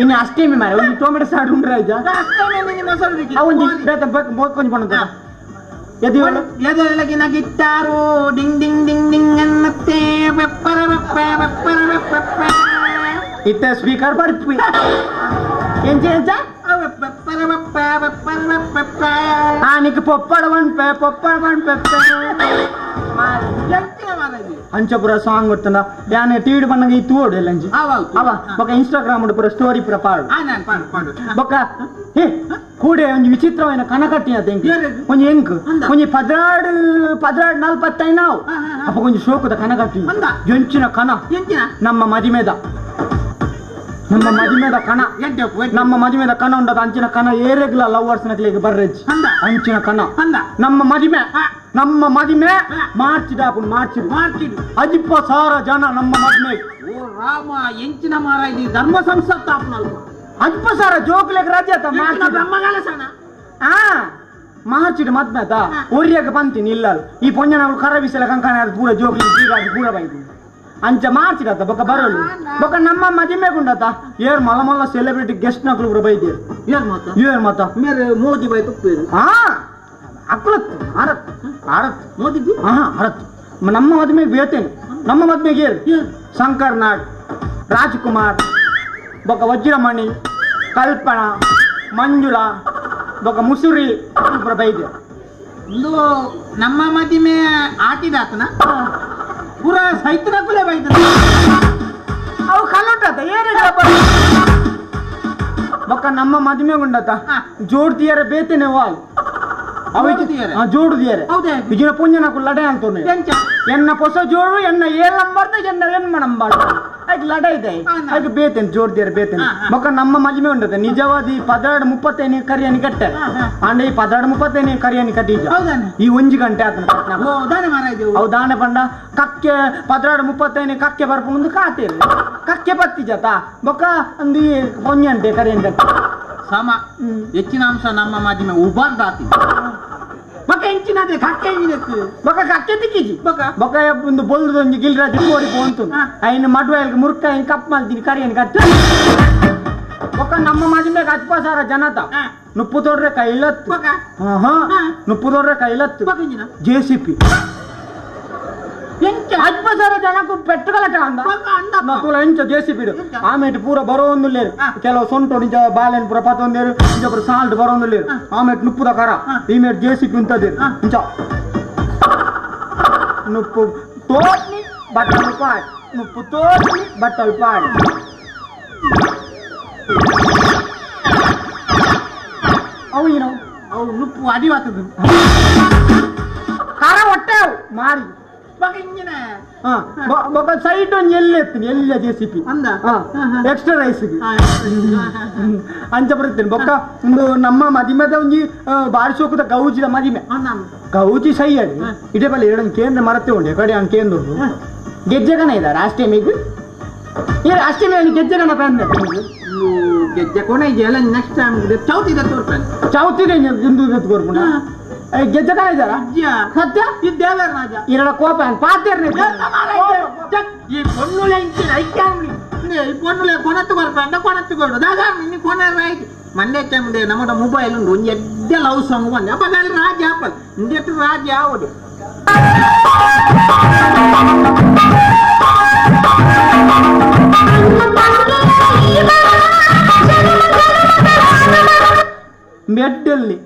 S14: ಇನ್ನು ಅಷ್ಟೇಮಿ ಮಾರೆ ಒಂದು ಟೊಮೆಟೊ ಸಾರು ಉಂಡ್ರೆ ಆಯ್ತಾ ಒಂದು ಕೊಂಚ ಬಣ್ಣ
S13: ಎದೊಳಗಿನ ಗಿಟ್ಟಾರು ding ding ding ding ಅನ್ನತ್ತೆ ಬೆಪ್ಪರ ಬೆಪ್ಪ ಬೆಪ್ಪರ ಬೆಪ್ಪ
S14: ಇತ್ತ ಸ್ಪೀಕರ್ ಬರ್ಪಿ ಎಂಚ ಎಂಚ
S13: ಬೆಪ್ಪರ ಬೆಪ್ಪ ಬೆಪ್ಪರ ಬೆಪ್ಪ
S14: ಆ ನಿಕ್ ಪೊಪ್ಪಡ ಒನ್ ಪೆ ಪೊಪ್ಪಡ ಒನ್ ಪೆಪ್ಪೆ ಅಂಚಪುರ ಸಾಂಗ್ ಗೊತ್ತಂದ ಯಾನೆ ಟಿವಿ ಬಣ್ಣಗೆ ಈ ತೋಡು ಎಲ್ಲ ಅಂಚಿ ಅವ ಬೊಕ ಇನ್ಸ್ಟಾಗ್ರಾಮ್ ಪೂರ ಸ್ಟೋರಿ ಪೂರ ಪಾಡು ಬೊಕ ಹೇ ಕೂಡೆ ಒಂಜಿ ವಿಚಿತ್ರವಾದ ಕನ ಕಟ್ಟಿ ಅದ ಎಂಕ್ ಒಂಜಿ ಎಂಕ್ ಒಂಜಿ 12 12 45 ನಾವು ಅಪ್ಪ ಕೊಂಚ ಶೋಕದ ಕನ ಕಟ್ಟಿ ಎಂಚಿನ ಕನ ನಮ್ಮ ಮದಿಮೆದ ನಮ್ಮ ಮದಿಮೆದ ಕಣ ನಮ್ಮ ಮದಿಮೆದ ಕಣ ಉಂಡದ ಅಂಚಿನ ಕಣ ಏರೆಗ್ಲ ಲವರ್ಸ್ ನಕ್ಲಿಗೆ ಬರ್ರೆಜ್ ಅಂಚಿನ ಕಣ ನಮ್ಮ ಮದಿಮೆ ನಮ್ಮ ಮದಿಮೆ ಮಾರ್ಚ್ ದಾಪುಂಡು ಮಾರ್ಚ್ ಮಾರ್ಚ್ ಅಜಿಪ್ಪ ಸಾರ ಜನ ನಮ್ಮ ಮದಿಮೆ
S13: ಓ ರಾಮ ಎಂಚಿನ ಮಾರ ಇದು ಧರ್ಮ ಸಂಸ್ಥಾಪನ
S14: ಅಜ್ಪ ಸಾರ ಜೋಕ್ಲೆಗ್ ರಜೆ ಆತ ಮಾರ್ಚ್
S13: ಬ್ರಹ್ಮಗಾಲಸನ
S14: ಆ ಮಾರ್ಚ್ ಮದ್ಮೆ ಆತ ಒರಿಯಾಗ ಬಂತೀನಿ ಇಲ್ಲ ಈ ಪೊಂಜನಗಳು ಕರಬಿಸಲ ಕಂಕಣ ಪೂರ ಜೋಕ್ಲಿ ಜೀರಾಗಿ ಪೂರ ಬೈದು ಅಂಚ ಮಾರ್ಚಿಡತ್ತ ಬೊಕ ಬರೋಲು ಬೊಕ ನಮ್ಮ ಮದಿಮೆ ಗುಂಡತ್ತ ಏರ್ ಮಲ ಮಲ್ಲ ಸೆಲೆಬ್ರಿಟಿ ಗೆಸ್ಟ್ ನಕಲು ಪೂರ ಬೈದೇರು
S13: ಏರ್ ಮಾತ
S14: ಏರ್ ಮಾತ
S13: ಮೇರೆ ಮೋದಿ ಬೈ ತುಪ್ಪೇರು
S14: ಹಾ ಅಕ್ಕಲತ್ತು ಆರತ್ ಆರತ್
S13: ಮೋದಿ
S14: ಹಾ ಆರತ್ ನಮ್ಮ ಮದುವೆಗೆ ಬೇತೇನೆ ನಮ್ಮ ಮದುವೆಗೆ ಏರು ಶಂಕರ್ ನಾಗ್ ರಾಜ್ಕುಮಾರ್ ಬೊಕ ವಜ್ರಮಣಿ ಕಲ್ಪನಾ ಮಂಜುಳಾ ಬೊಕ ಮುಸುರಿ ಪೂರ ಬೈದೇರು
S13: ಒಂದು ನಮ್ಮ ಮದಿಮೆ ಆಟಿದಾತನ ಪೂರ ಸೈತನ ಕುಲೆ ಬೈದ
S14: ಅವು ಕಲ್ಲೊಟ್ಟಾತ ಏನಿಲ್ಲಪ್ಪ ಬೊಕ್ಕ ನಮ್ಮ ಮದುವೆ ಉಂಡತ ಜೋಡ್ತಿಯರ ಬೇತೇನೆ ವಾಲ್ ಜೋಡುದಿಯರೆ ವಿಜಿನ ಪುಂಜನಕು ಲಡೆ ಅಂತೋನೆ ಎನ್ನ ಪೊಸ ಜೋಡು ಎನ್ನ ಏಳ್ ನಂಬರ್ದ ಎನ್ನ ಎನ್ಮ ನಂಬರ್ ಅದಕ್ಕೆ ಲಡೆ ಇದೆ ಅದಕ್ಕೆ ಬೇತೇನೆ ಜೋಡ್ದಿಯರ ಬೇತೇನೆ ಬೊಕ್ಕ ನಮ್ಮ ಮದುವೆ ಉಂಡತ ನಿಜವಾದ ಈ 12 35 ಕರಿಯನಿ ಕಟ್ಟೆ ಅಂಡ ಈ 12 35 ಕರಿಯನಿ ಕಟ್ಟಿದ್ದ ಈ 1 ಗಂಟೆ ಆತನ ಅವು ದಾನೆ ಪಂಡ ಕಕ್ಕೆ 12 35 ಕಕ್ಕೆ ಬರ್ಪುಂದು ಕಾತೇರು ಕಕ್ಕೆ ಪತ್ತಿ ಜತ ಬೊಕ್ಕ ಅಂದು ಪೊಂಜಂಟೆ ಕರಿಯನಿ ಕಟ್ಟೆ
S13: ಸಮ ಹೆಚ್ಚಿನ ಅಂಶ ನಮ್ಮ ಮಾಧ್ಯಮ ಉಬಾರ್ದಾತಿ ಬೊಕ ಎಂಚಿನದೆ ಕಕ್ಕೆ ಎಂಜಿನಕ್ಕೆ
S14: ಬೊಕ ಕಕ್ಕೆ ತಿಕ್ಕಿಜಿ ಬೊಕ ಬೊಕ ಒಂದು ಬೊಲ್ದೊಂಜಿ ಗಿಲ್ರಾಜ್ ಕೋರಿ ಪೋಂತು ಐನ ಮಡ್ವಾಯಿಲ್ಗೆ ಮುರ್ಕ ಐನ್ ಕಪ್ ಮಲ್ತೀನಿ ಕರಿಯನ್ ಕಟ್ಟು ಬೊಕ ನಮ್ಮ ಮಾಧ್ಯಮ ಅಜ್ಪ ಸಾರ ಜನತ ನುಪ್ಪು ತೋಡ್ರೆ ಕೈಲತ್ತು ಹಾ ನುಪ್ಪು ತೋಡ್ರೆ ಕೈಲತ್ತು ಜೆಸಿಪಿ ಅಜ್ಪ ಸಾರ ಜನಕ್ಕೂ ಪೆಟ್ಟುಗಲಟ ಅಂದ ತುಲ ಎಂಚ ಜೆಸಿಪಿ ಆಮೇಲೆ ಪೂರ ಬರೋಂದು ಲೇರು ಕೆಲವು ಸೊಂಟು ನಿಜ ಬಾಳೆನ್ ಪೂರ ಪತ್ತೊಂದೇರು ಇಂಚ ಪೂರ ಸಾಲ್ಟ್ ಬರೋಂದು ಲೇರು ಆಮೇಲೆ ನುಪ್ಪುದ ಕರ ಈಮೇಲೆ ಜೆಸಿಪಿ ಉಂತದೇರು ಇಂಚ ನುಪ್ಪು ತೋಟ್ನಿ ಬಟ್ಟಲು ಪಾಡ್ ನುಪ್ಪು ತೋಟ್ನಿ ಬಟ್ಟಲು ಪಾಡ್ ಅವು ಏನೋ
S13: ಅವು ನುಪ್ಪು ಅಡಿವಾತದ
S14: ಕರ ಹೊಟ್ಟೆ ಅವು ಮಾರಿ ಬೊಕ ಸೈಡ್ ಒಂಜಿ ಎಲ್ಲಿ ಎತ್ತೀನಿ ಎಲ್ಲ JCP extra rice ಅಂಚ ಬರ್ತೇನೆ ಬೊಕ್ಕ ಒಂದು ನಮ್ಮ ಮದಿಮೆದ ಒಂಜಿ ಬಾರಿ ಸೋಕುದ ಗೌಜಿದ ಮದಿಮೆ ಗೌಜಿ ಸೈ ಅಡಿ ಇಡೇ ಬಲ್ಲ ಎರಡು ಕೇಂದ್ರ ಮರತೆ ಉಂಟು ಕಡೆ ಅವ್ನು ಕೇಂದ್ರ ಗೆಜ್ಜೆಗನ ಇದ್ದಾರೆ ಅಷ್ಟೇಮಿಗೆ ಅಷ್ಟೇಮಿ ಗೆಜ್ಜೆಗನ ಬಂದ
S13: ಗೆಜ್ಜೆ ಕೋಣ ಇದೆಯಲ್ಲ ನೆಕ್ಸ್ಟ್ ಟೈಮ್ ಚೌತಿದೆ ತೋರ್ಪೇನೆ
S14: ಚೌತಿದೆ ಇಂದು ತೋರ್ಪುಣ ಗೆಜ್ಜೆಗನ ಇದ್ದಾರಾ ಸತ್ಯ
S13: ಇದ್ದೇವೆ ರಾಜ
S14: ಇರಡ ಕೋಪ ಪಾತೇರ್ನೆ
S13: ಈ ಪೊನ್ನುಲೆ ಇಂಚಿನ ಐಕ್ಯಾಮ್ಲಿ ಈ ಪೊನ್ನುಲೆ ಕೊನತ್ತು ಕೊರ್ಪಂಡ ಕೊನತ್ತು ಕೊಡು ದಾದಾ ಇನ್ನು ಕೊನ ರೈಟ್ ಮಂಡೆ ಟೈಮ್ ನಮ್ಮಡ ಮೊಬೈಲ್ ಉಂಟು ಒಂದು ಎಡ್ಡೆ ಲವ್ ಸಾಂಗ್ ಬಂದೆ ಅಪ್ಪ ರಾಜ ಆಪಲ್ ಇಂದೆಟ್ಟು ರಾಜ ಆವಡು
S14: ಮೆಡ್ಡಲ್ಲಿ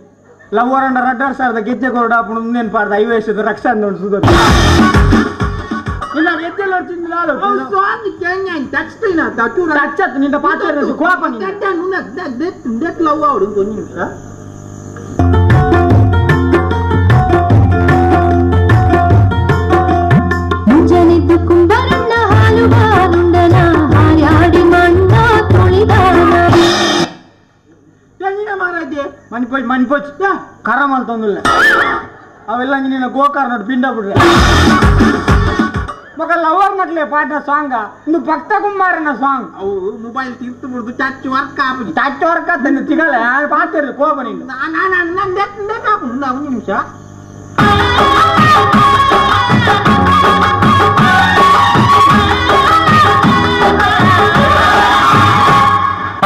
S14: ಲವ್ವರಂಡ ರಡ್ಡರ್ ಸಾವಿರದ ಗೆಜ್ಜೆ ಕೊರಡ ಮುಂದೇನು ಪಾಡ್ದ 50 ವರ್ಷದ ರಕ್ಷಾ ನೋಡಿಸುದು. ನಿನ್ನ ಪಾತ್ರ ಕೋಪ
S13: ಲವ್ ಆವಡು ಒಂದು ನಿಮಿಷ.
S10: ಮುಂಜಾನೆದ್ದು ಕುಂಬರಣ್ಣ ಹಾಲು ಬಾರುಂಡನ ಹಾರ್ಯಾಡಿ ಮಣ್ಣ ತುಳಿದಾನ.
S14: ಮನ್ಪೋಚ್ ಮನ್ಪೋಚ್ ಕರ ಮಲ್ತೊಂದಿಲ್ಲ ಅವೆಲ್ಲ ನಿನ್ನ ಗೋಕಾರ್ ನೋಡು ಪಿಂಡ ಬಿಡ್ರೆ ಮಗ ಲವರ್ ನಕ್ಲೆ ಪಾಠ ಸಾಂಗ್ ಇಂದು ಭಕ್ತ ಕುಮಾರನ ಸಾಂಗ್.
S13: ಅವು ಮೊಬೈಲ್ ತೀರ್ತು ಬಿಡುದು ಟಚ್ ವರ್ಕ್ ಆಪುಜಿ.
S14: ಟಚ್ ವರ್ಕ್ ಆತನ ತಿಗಲ ಪಾತಿರ್ ಕೋಪ ನೀನು.
S13: ನಾನು ನಾನು ಆಪುಂಡು ಒಂದು ನಿಮಿಷ.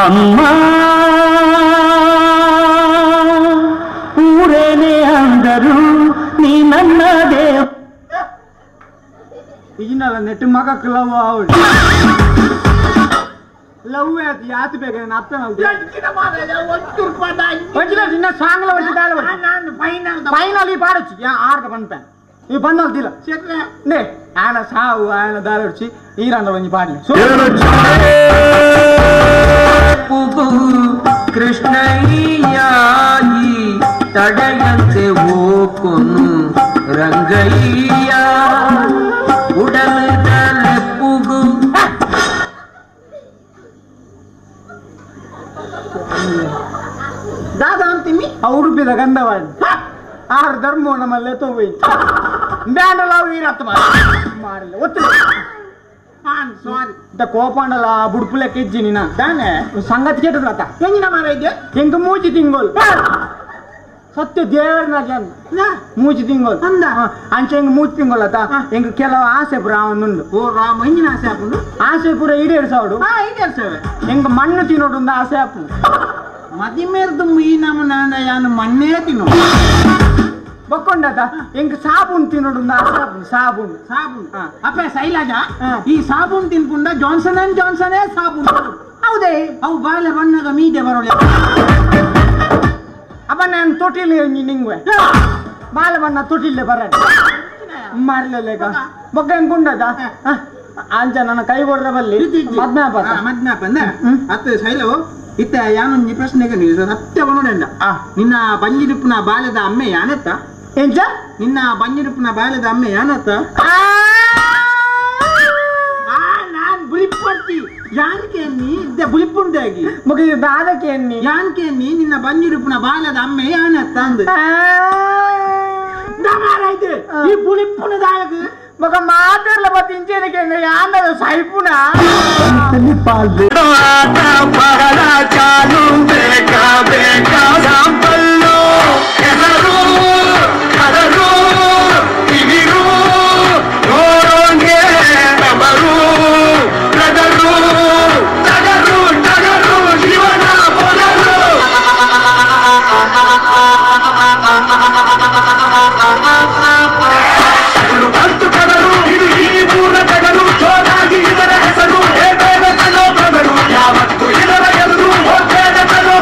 S9: ಅಮ್ಮ ಊರೇನೆ ಅಂದರು ನೀ ನನ್ನ ದೇವ.
S14: ಈಗಿನಲ್ಲ ನೆಟ್ಟು ಮಗಕ್ಕೆ ಲವ್ ಆವಡು ಲವ್ ಆಯ್ತು ಯಾತು ಬೇಗ ನನ್ನ ಅಪ್ಪ ನಿನ್ನ ಸಾಂಗ್ಲ ಫೈನಲ್ ಈ ಪಾಡೊಚ್ಚಿ ಆರ್ದ ಪನ್ಪೆ ಈ ಬಂದಲ್ತಿಲ್ಲ ನೇ ಆಯನ ಸಾವು ಆಯನ ದಾರೊಚ್ಚಿ ಈರಾಂಡ ಒಂಜಿ ಪಾಡ್ಲಿ.
S9: ಕೃಷ್ಣಯ್ಯಾಯಿ ತಡೆಯಂತೆ ಓಕೊನು ರಂಗಯ್ಯ ಉಡಲದ ಲೆಪ್ಪುಗು.
S13: ದಾದಾ ಅಂತೀನಿ
S14: ಆ ಉಡುಪಿದ ಗಂಧವಾಡಿ ಆರು ಧರ್ಮ ನಮ್ಮಲ್ಲೇ ತಗೋಯ್ ಬ್ಯಾಂಡಲ ವೀರತ್ವ ಮಾಡಲ್ಲ ಒತ್ತಿಲ್ಲ.
S13: ಸಾರಿ
S14: ಇಂತ ಕೋಪಾಂಡಲ ಬುಡ್ಪುಲೆ ಕೆಜ್ಜಿ ನೀನ
S13: ದಾನೆ
S14: ಸಂಗತಿ ಕೇಟದ್ರತ
S13: ಹೆಂಗಿನ ಮಾರ ಇದ್ದೆ
S14: ಹೆಂಗ ಮೂಜಿ ತಿಂಗೋಲ್ ಸತ್ಯ ದೇವರನ ಜನ ಮೂಜಿ ತಿಂಗೋಲ್
S13: ಅಂದ
S14: ಅಂಚೆ ಹೆಂಗ್ ಮೂಜಿ ತಿಂಗೋಲತ ಹೆಂಗ ಕೆಲವು ಆಸೆ ಪುರ ಅವನುಂಡು.
S13: ಓ ರಾಮ ಹೆಂಗಿನ ಆಸೆ ಆಪುಂಡು?
S14: ಆಸೆ ಪೂರ ಈಡೇರಿಸವಡು.
S13: ಈಡೇರಿಸವೆ.
S14: ಹೆಂಗ ಮಣ್ಣು ತಿನ್ನೋಡು ಆಸೆ ಆಪು.
S13: ಮದಿಮೇರ್ದು ಈ ನಮ್ಮ ಯಾನು ಮಣ್ಣೇ ತಿನ್ನೋ
S14: ಬಕ್ಕೊಂಡತ ಹೆಂಗ ಸಾಬೂನ್ ತಿನ್ನೋಡು ಆಸೆ ಆಪುಂಡು. ಸಾಬೂನ್
S13: ಸಾಬೂನ್ ಅಪ್ಪ ಶೈಲಜಾ ಈ ಸಾಬೂನ್ ತಿನ್ಪುಂಡ ಜಾನ್ಸನ್ ಅಂಡ್ ಜಾನ್ಸನೇ ಸಾಬೂನ್.
S14: ಹೌದೇ
S13: ಅವು ಬಾಳೆ ಬಣ್ಣಗ ಮೀದೆ ಬರೋಳೆ.
S14: ಅಪ್ಪ ನಾನು ತೊಟ್ಟಿಲ್ ನಿಂಗೆ ಬಾಲ ಬಣ್ಣ ತೊಟ್ಟಿಲ್ಲೆ ಬರ ಮಾರ್ಲೇಗ ಬೊಕ್ಕ ಹೆಂಗ್ ಉಂಡದ ಅಂಚ ನನ್ನ ಕೈ ಕೊಡ್ರ ಬಲ್ಲಿ ಮದ್ಮ್ಯಾಪ
S13: ಮದ್ಮ್ಯಾಪ ಅಂದ ಅತ್ತ ಶೈಲವು ಇತ್ತ ಯಾನೊಂಜಿ ಪ್ರಶ್ನೆಗೆ ಸತ್ಯ ನೋಡಂಡ. ನಿನ್ನ ಬಂಜಿರುಪ್ಪುನ ಬಾಲ್ಯದ ಅಮ್ಮೆ ಯಾನೆತ್ತ?
S14: ಎಂಚ
S13: ನಿನ್ನ ಬಂಜಿರುಪ್ಪುನ ಬಾಲ್ಯದ ಅಮ್ಮೆ ಯಾನತ್ತ? ನಾನ್ ಬುಲಿಪ್ಪಡ್ತಿ ಯಾನ್ಕೆ ನೀ ಇದ್ದೆ ಬುಲಿಪ್ಪುಂಡಾಗಿ
S14: ಮುಗಿ ದಾದಕ್ಕೆ ನೀ
S13: ಯಾನ್ಕೆ ನೀ ನಿನ್ನ ಬಂಜಿರುಪ್ಪುನ ಬಾಲ್ಯದ ಅಮ್ಮೆ ಯಾನತ್ತ ಅಂದ ಈ ಬುಲಿಪ್ಪುನ ದಾಯಕ
S14: ಮಗ ಮಾತಾಡ್ಲ ಮತ್ತೆ ಇಂಚೇನಕ್ಕೆ ಯಾನದ ಸೈಪುನ
S9: ಚಾಲು ಬೇಕಾ ಬೇಕಾ ಸಾಂಪಲ್ಲು ಹೆಸರು ಕದರು ತಿವಿರು ನೋಡೋಂಗೆ ತವರು ಬ್ರದರು ಟಗರು ಟಗರು ಶಿವನ ಪೊದರು. ಬಂತು ಕದರು ಇದು ಈ ಪೂರ್ಣ ಟಗರು ಜೋರಾಗಿ ಇದರ ಹೆಸರು ಯಾವತ್ತು ಇದರ ಎದುರು ಹೋಗ್ಬೇಡ ಕನೋ.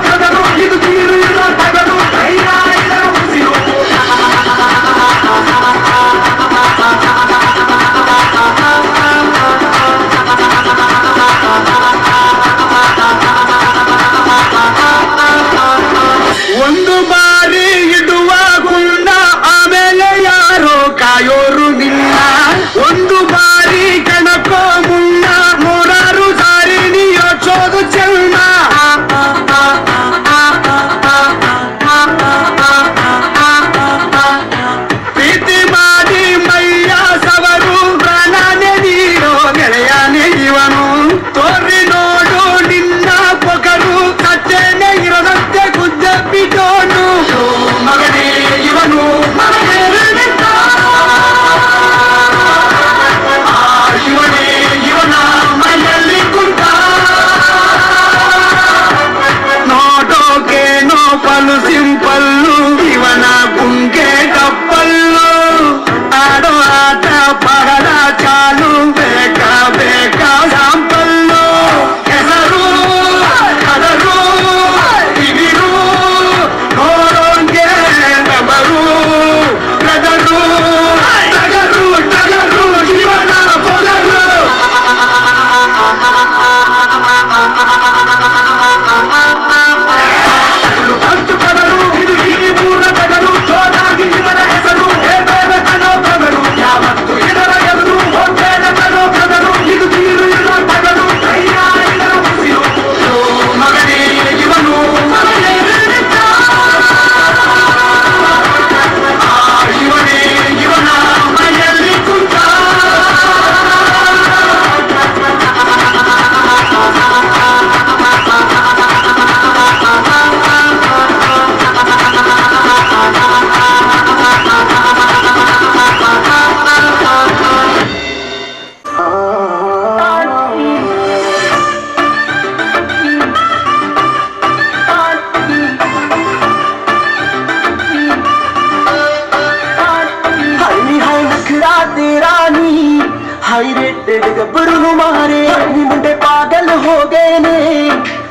S9: टेढ़े गब्बरू नू मारे नी मुंडे पागल हो गए ने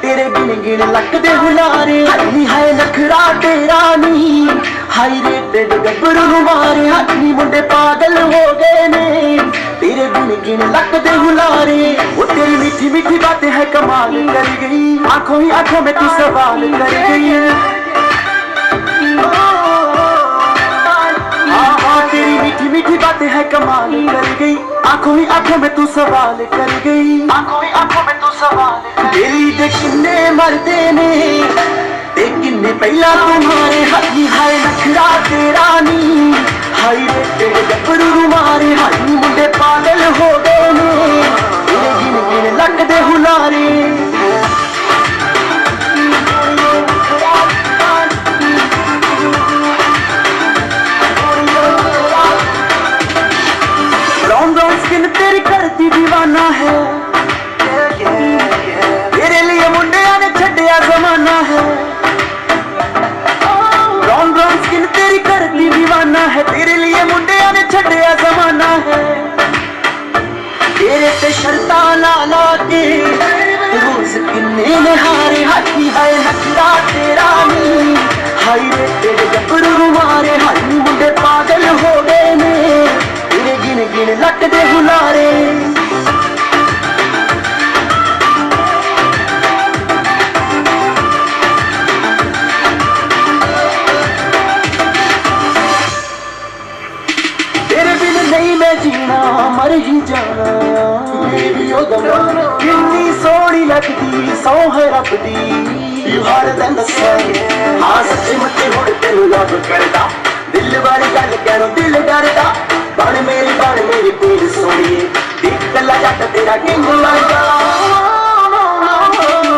S9: तेरे गिन गिन लक दे हुलारे नी हाय नखरा तेरा नी हाय रे टेढ़े गब्बरू नू मारे नी मुंडे पागल हो गए ने तेरे गिन गिन लक दे हुलारे वो तेरी मीठी मीठी बातें है कमाल कर गई आंखों ही आंखों में तू सवाल कर गई हाँ तेरी मीठी मीठी बातें है कमाल कर गई आंखों ही आंखों में तू सवाल कर गई आंखों ही आंखों में तू सवाल तेरी दे किन्ने मरदे ने ते किन्ने पहला तुम्हारे हाय हाय नखरा तेरा नी हाय रे तेरे गब्बरू नू मारे हाय नी मुंडे पागल हो गए ने तेरे गिन गिन लक दे हुलारे brown brown skin तेरी करती दीवाना है तेरे लिए मुंडिया ने छड्डिया जमाना है brown brown skin तेरी करती दीवाना है तेरे लिए मुंडिया ने छड्डिया जमाना है तेरे ते शर्तां ला ला के रोज किन्ने निहारे हाथी हाय नखरा तेरा नी हाय रे तेरे गब्बरू नू मारे हाय नी मुंडे पागल हो गए ने तेरे गिन गिन लक दे हुलारे तेरे बिन नहीं मैं जीना मर ही जाना किन्नी सोहनी लगदी सौह रब दी हर दिन हाँ सच्ची मुच्ची हुण तेनू लव करदा दिल वाली गल कहणो दिल डरदा बण मेरी पीर सोहणिए देख कल्ला जट तेरा किंग लगदा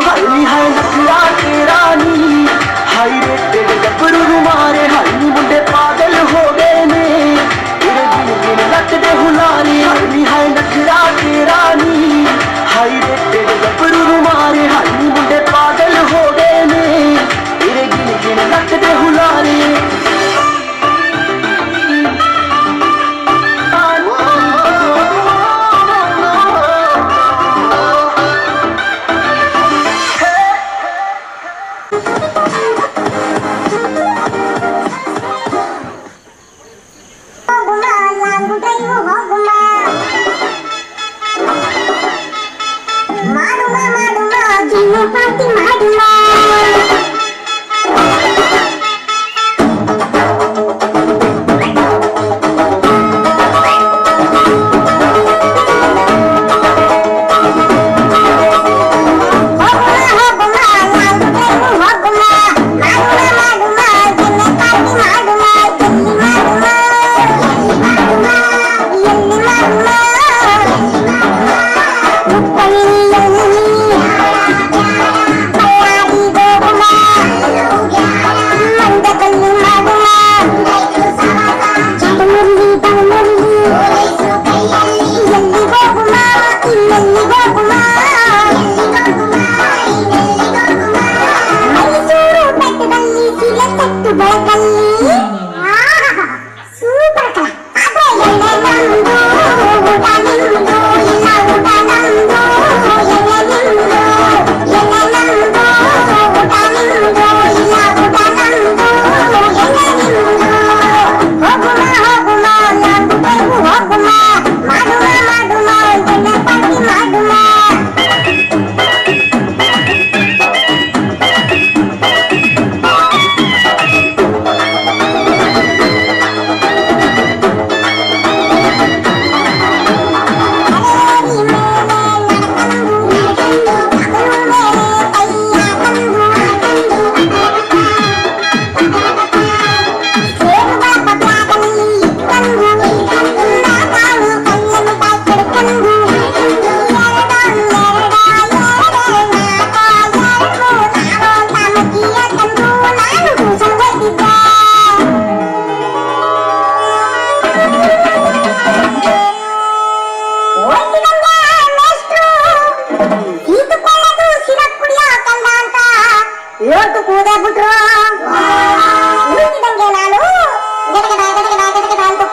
S9: हाय नी हाय नखरा तेरा नी हाय रे तेरे गब्बरू नू मारे हाय नी मुंडे पागल हो गए ने तेरे गिन गिन लक दे हुलारे हाय नी हाय नखरा तेरा नी हाय रे तेरे गब्बरू नू मारे हाय नी मुंडे पागल हो गए ने तेरे गिन गिन लक दे हुलारे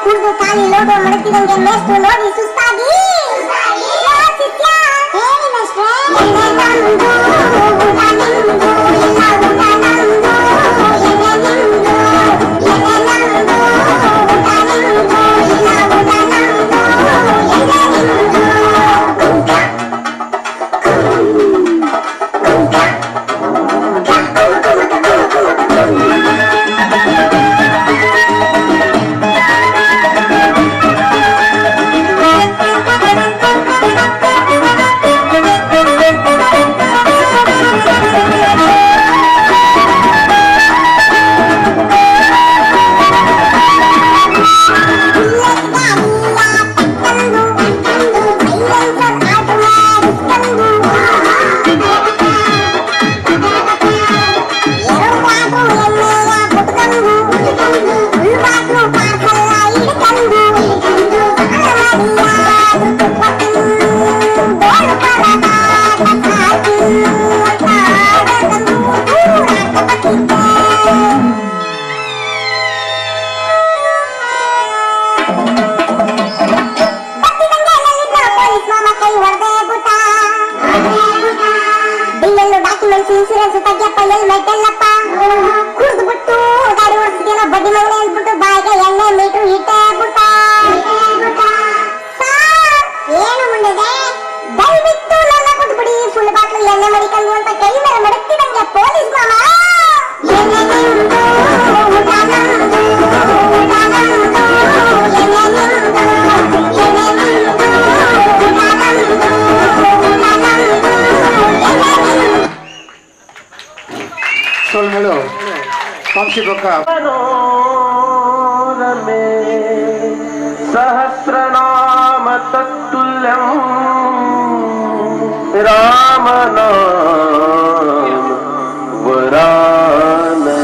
S10: ಕುಡಿದು ಖಾಲಿ ಲೋಟೋ ಮಡಕಿದಂಗೆ ಮೇಷ್ಟ್ರು ನೋಡಿ ಸುಸ್ತಾಗಿ
S15: ಸೊಲ್ಮೆಳು ವಂಶಿ ಬೊಕ್ಕ
S9: ಮನೋರಮೆ ಸಹಸ್ರನಾಮ ತತ್ತುಲ್ಯಂ ರಾಮ ನಾಮ ವರಾನನೆ.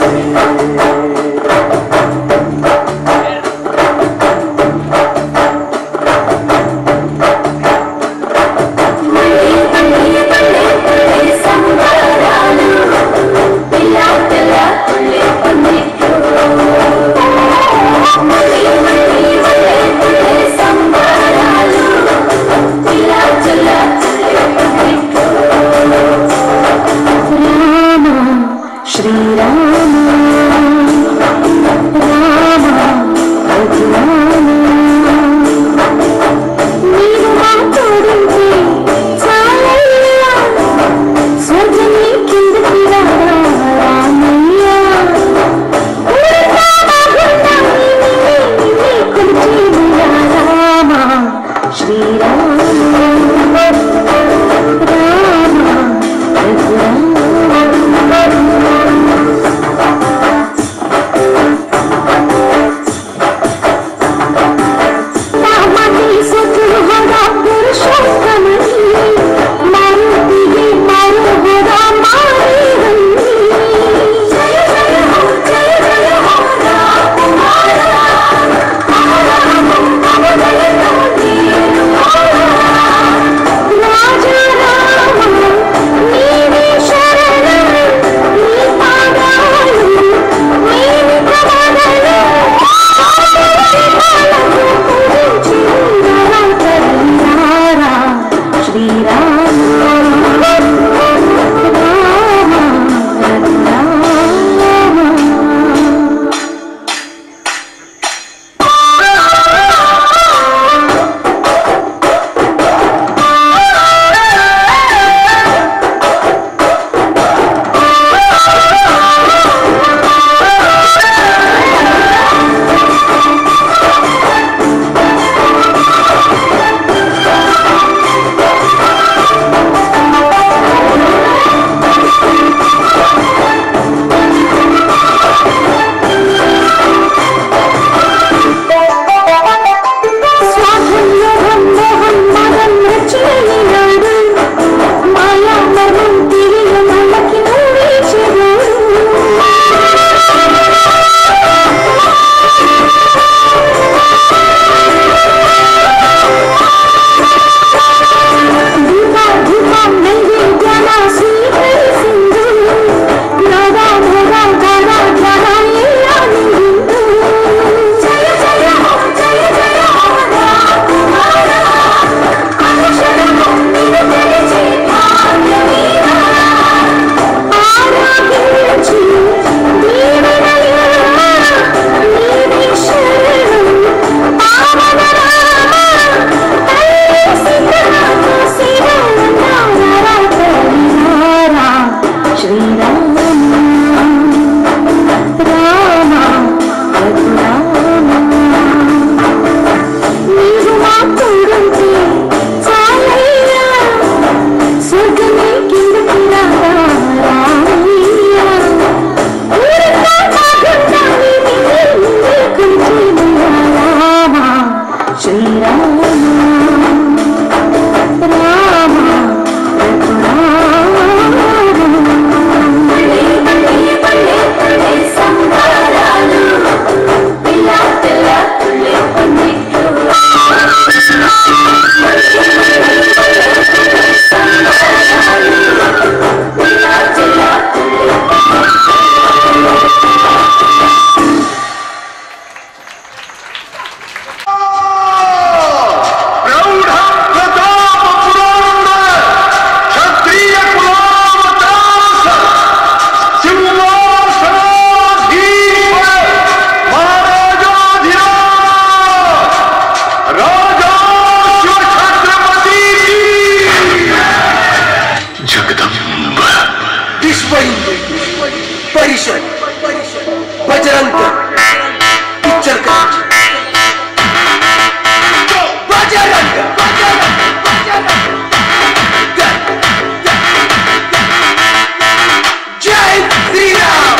S16: Jai Shri Ram.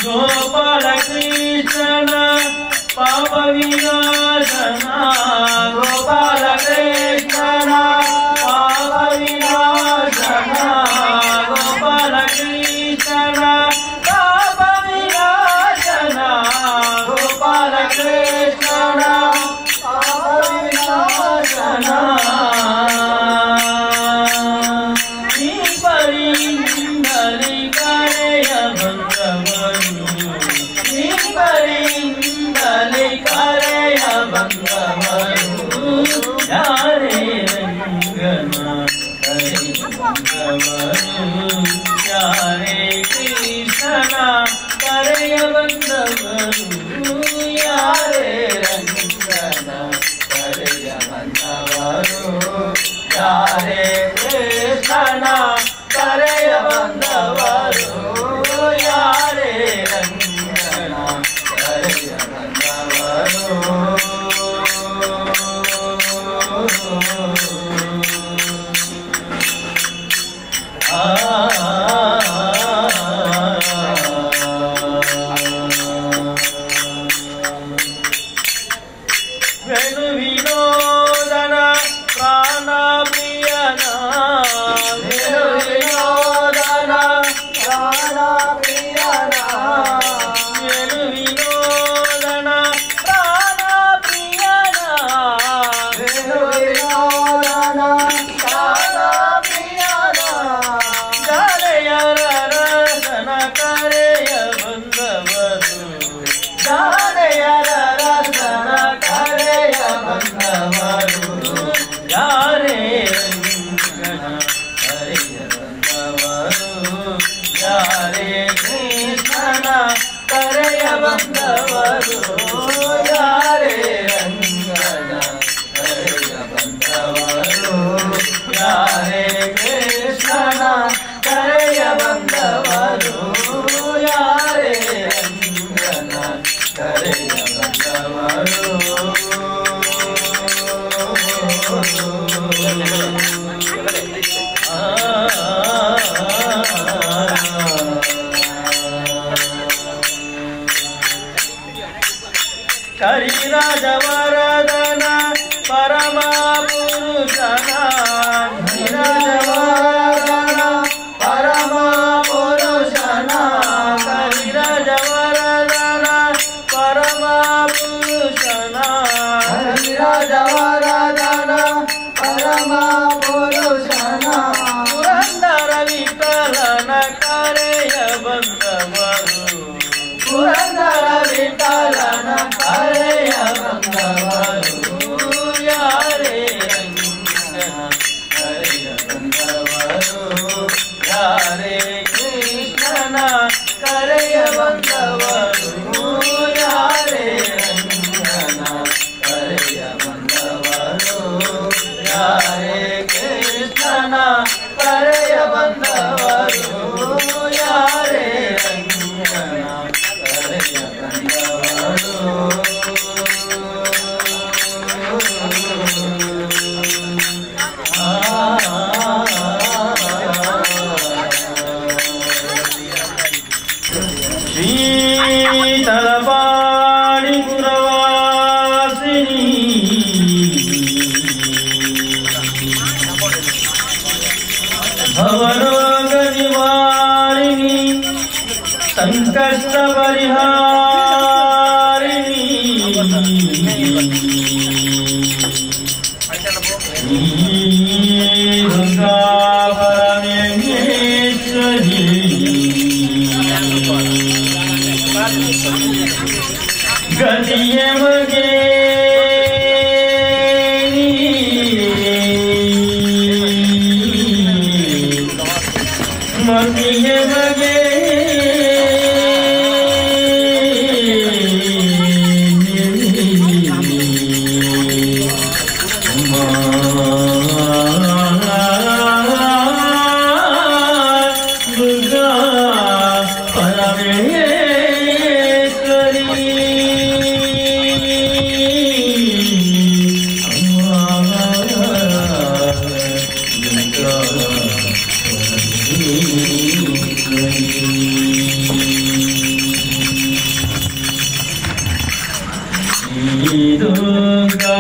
S16: Gopala Krishna ಪಾಪ ವಿನಾಶನ ವಿನಾಶನ ಗೋಪಾಲ ಕೃಷ್ಣನ ಪಾಪ ವಿನಾಶನ ಗೋಪಾಲ ಕೃಷ್ಣನ ಪಾಪ ವಿನಾಶನ ಗೋಪಾಲ ಕೃಷ್ಣನ ಪಾಪ ವಿನಾಶನ ಪರಿಂದಲಿ ಕರೆಯ ಬಂದವರು ಪರಿಂದಲಿ ಕರೆಯ ಬಂದವರು ಯಾರೇ ರಂಗನ ಕರೆಯ ಬಂದವರು ಯಾರೇ ಕೃಷ್ಣನ ಕರೆಯ ಬಂದವರು ಯಾರೇ ರಂಗನ ಕರೆಯ ಬಂದವರು ಯಾರೇ ಕೃಷ್ಣನ ಕರೆಯ ಬಂದವರು ಯಾರೇ ರಂಗನ ಕರೆಯ ಬಂದವರು. ವೇಣು ವಿನೋದನ ಪ್ರಾಣ ಪ್ರಿಯನ ವೇಣು ವಿನೋದನ ಪ್ರಾಣ ಪ್ರಿಯನ ವೇಣು ವಿನೋದನ ಪ್ರಾಣ ಪ್ರಿಯನ ವೇಣು ವಿನೋದನ ಪ್ರಾಣ ಪ್ರಿಯನ ಜಾರೆಯರ ರಸನ ಕರೆಯ ಬಂದವರು ಜಾರೆಯರ ರಸನ ಕರೆಯ ಬಂದವರು ಯಾರೇ ರಂಗನ ಕರೆಯ ಬಂದವರು ಯಾರೇ ಕೃಷ್ಣನ ಕರೆಯ ಬಂದವರು ಯಾರೇ ರಂಗನ ಕರೆಯ ಬಂದವರು ಯಾರೇ ಕೃಷ್ಣನ ಕರೆಯ ಬಂದವರು ಯಾರೇ ರಂಗನ ಕರೆಯ ಬಂದವರು. ಕರಿರಾಜವರದನ ಪರಮ ಪುರುಷನ ಕರಿರಾಜವರದನ ಪರಮ ಪುರುಷನ ಕರಿರಾಜವರದನ ಪರಮ ಪುರುಷನ ಕರಿರಾಜವರದನ ಪರಮ ಪುರುಷನ ಪುರಂದರ ವಿಠಲನ ಕರೆಯ ಬಂದವರು ಪುರಂದರ ವಿಠಲನ ಕರೆಯ ಬಂದವರು ಯಾರೇ ರಂಗನ ಕರೆಯ ಬಂದವರು ಯಾರೇ ಕೃಷ್ಣನ ಕರೆಯ ಬಂದವರು ಯಾರೇ ರಂಗನ ಕರೆಯ ಬಂದವರು ಯಾರೇ ಕೃಷ್ಣನ ಕರೆಯ ಬಂದವರು ಯಾರೇ ರಂಗನ ಕರೆಯ ಬಂದವರು. ಶ್ರೀತಲಪಾಡಿ ಪುರವಾಸಿನಿ ಭವರೋಗ ನಿವಾರಿಣಿ ಸಂಕಷ್ಟ ಪರಿಹಾರಿಣಿ ದುರ್ಗಾ ಪರಮೇಶ್ವರಿ ಗತಿಯ ಮಗೆ ಮತಿಯ ಮಗೆ Durga Parameshwari. Durga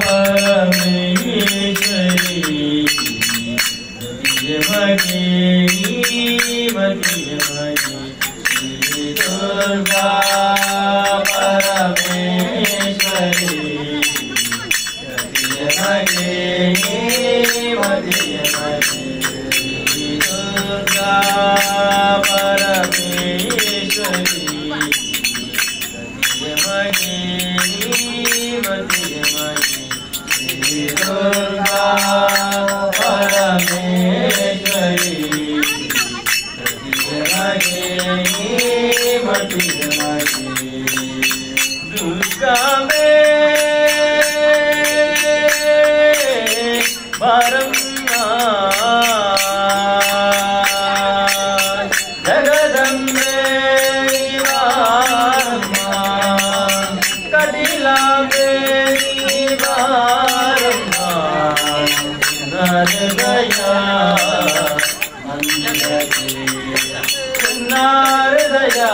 S16: Parameshwari Mage Mage Mage Shri Durga Parameshwari Mage Mage Mage Shri Durga Parameshwari Mage Mage Mage Shri Durga Parameshwari Mage Mage Mage Durga may Baramma Jagadambe Baramma Kadilambe Baramma Naradaya Mandirage Naradaya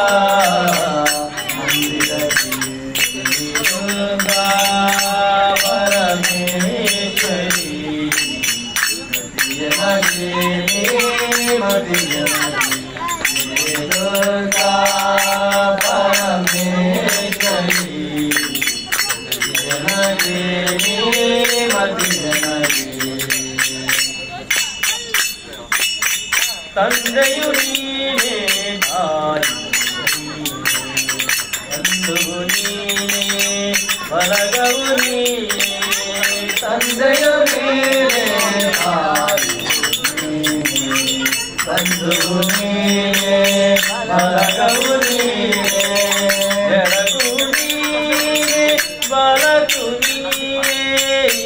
S16: Mandirage Durga Parameshwari Mage Mage Mage Durga Parameshwari Mage Mage Mage ತಂದೆಯು ನೀನೇ ತಾಯಿ ಬಂಧುವು ನೀನೇ ಬಲಗವು ನೀನೇ ತಂದೆಯು ನೀನೇ ತಾಯಿ ಬಂಧುವು ನೀನೇ ಬಲಗವು ನೀನೇ ಬೆಳಗು ನೀನೇ ಬಲಗು ನೀನೇ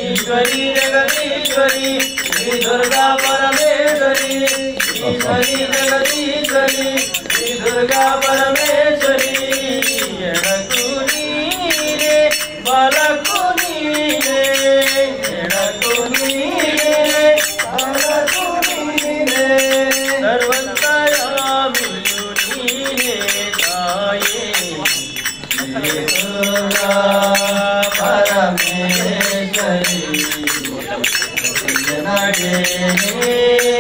S16: ಈಶ್ವರಿ ಜಗದೀಶ್ವರಿ ಶ್ರೀ ದುರ್ಗಾ ಪರಮೇಶ್ವರಿ ಈಶ್ವರಿ ಜಗದೀಶ್ವರಿ ಶ್ರೀ ದುರ್ಗಾ ಪರಮೇಶ್ವರಿ ಎಳಕು ನೀನೇ ಬಲಕು ನೀನೇ ಎಳಕು ನೀನೇ ಬಲಕು ನೀನೇ ಸರ್ವಂತಯಾಮಿಯು ನೀನೇ ತಾಯೇ ಶ್ರೀ ದುರ್ಗಾ ಪರಮೇಶ್ವರಿ ಮದಿಯನಗೆ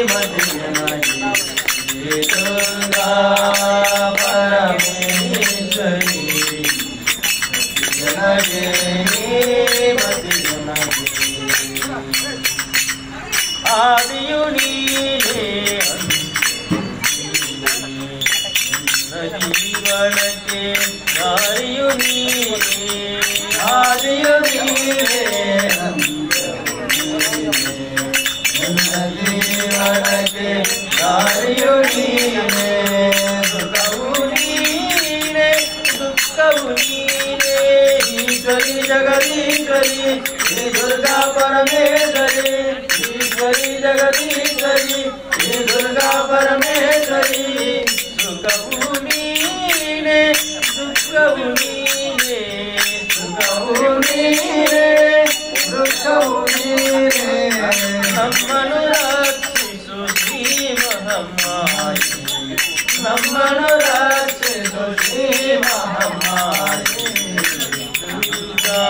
S16: ಮದಿಯನಗೆ ಶ್ರೀ ದುರ್ಗಾ ಪರಮೇಶ್ವರಿ ಮದಿಯನಗೆ ಮದಿಯನಗೆ ಆದಿಯು ನೀನೇ ನನ್ನ ಜೀವನಕ್ಕೆ ದಾರಿಯು ನೀನೇ ಆದಿಯು ನೀನೇ ನನ್ನ ಜೀವನಕ್ಕೆ ದಾರಿಯು ನೀನೇ ಸುಖವು ನೀನೇ ದುಃಖವು ನೀನೇ ಈಶ್ವರಿ ಜಗದೀಶ್ವರಿ ಶ್ರೀ ದುರ್ಗಾ ಪರಮೇಶ್ವರಿ ಈಶ್ವರಿ ಜಗದೀಶ್ವರಿ ಶ್ರೀ ದುರ್ಗಾ ಪರಮೇಶ್ವರಿ ಸುಖವು ನೀನೇ ದುಃಖವು ನೀನೇ ಸುಖವು ನೀನೇ ದುಃಖವು ನೀನೇ ನಮ್ಮನು ರಕ್ಷಿಸು ಶ್ರೀ ಮಹಮ್ಮಾಯಿ ನಮ್ಮನು ರಕ್ಷಿಸು ಶ್ರೀ ಮಹಮ್ಮಾಯಿ ದುರ್ಗಾ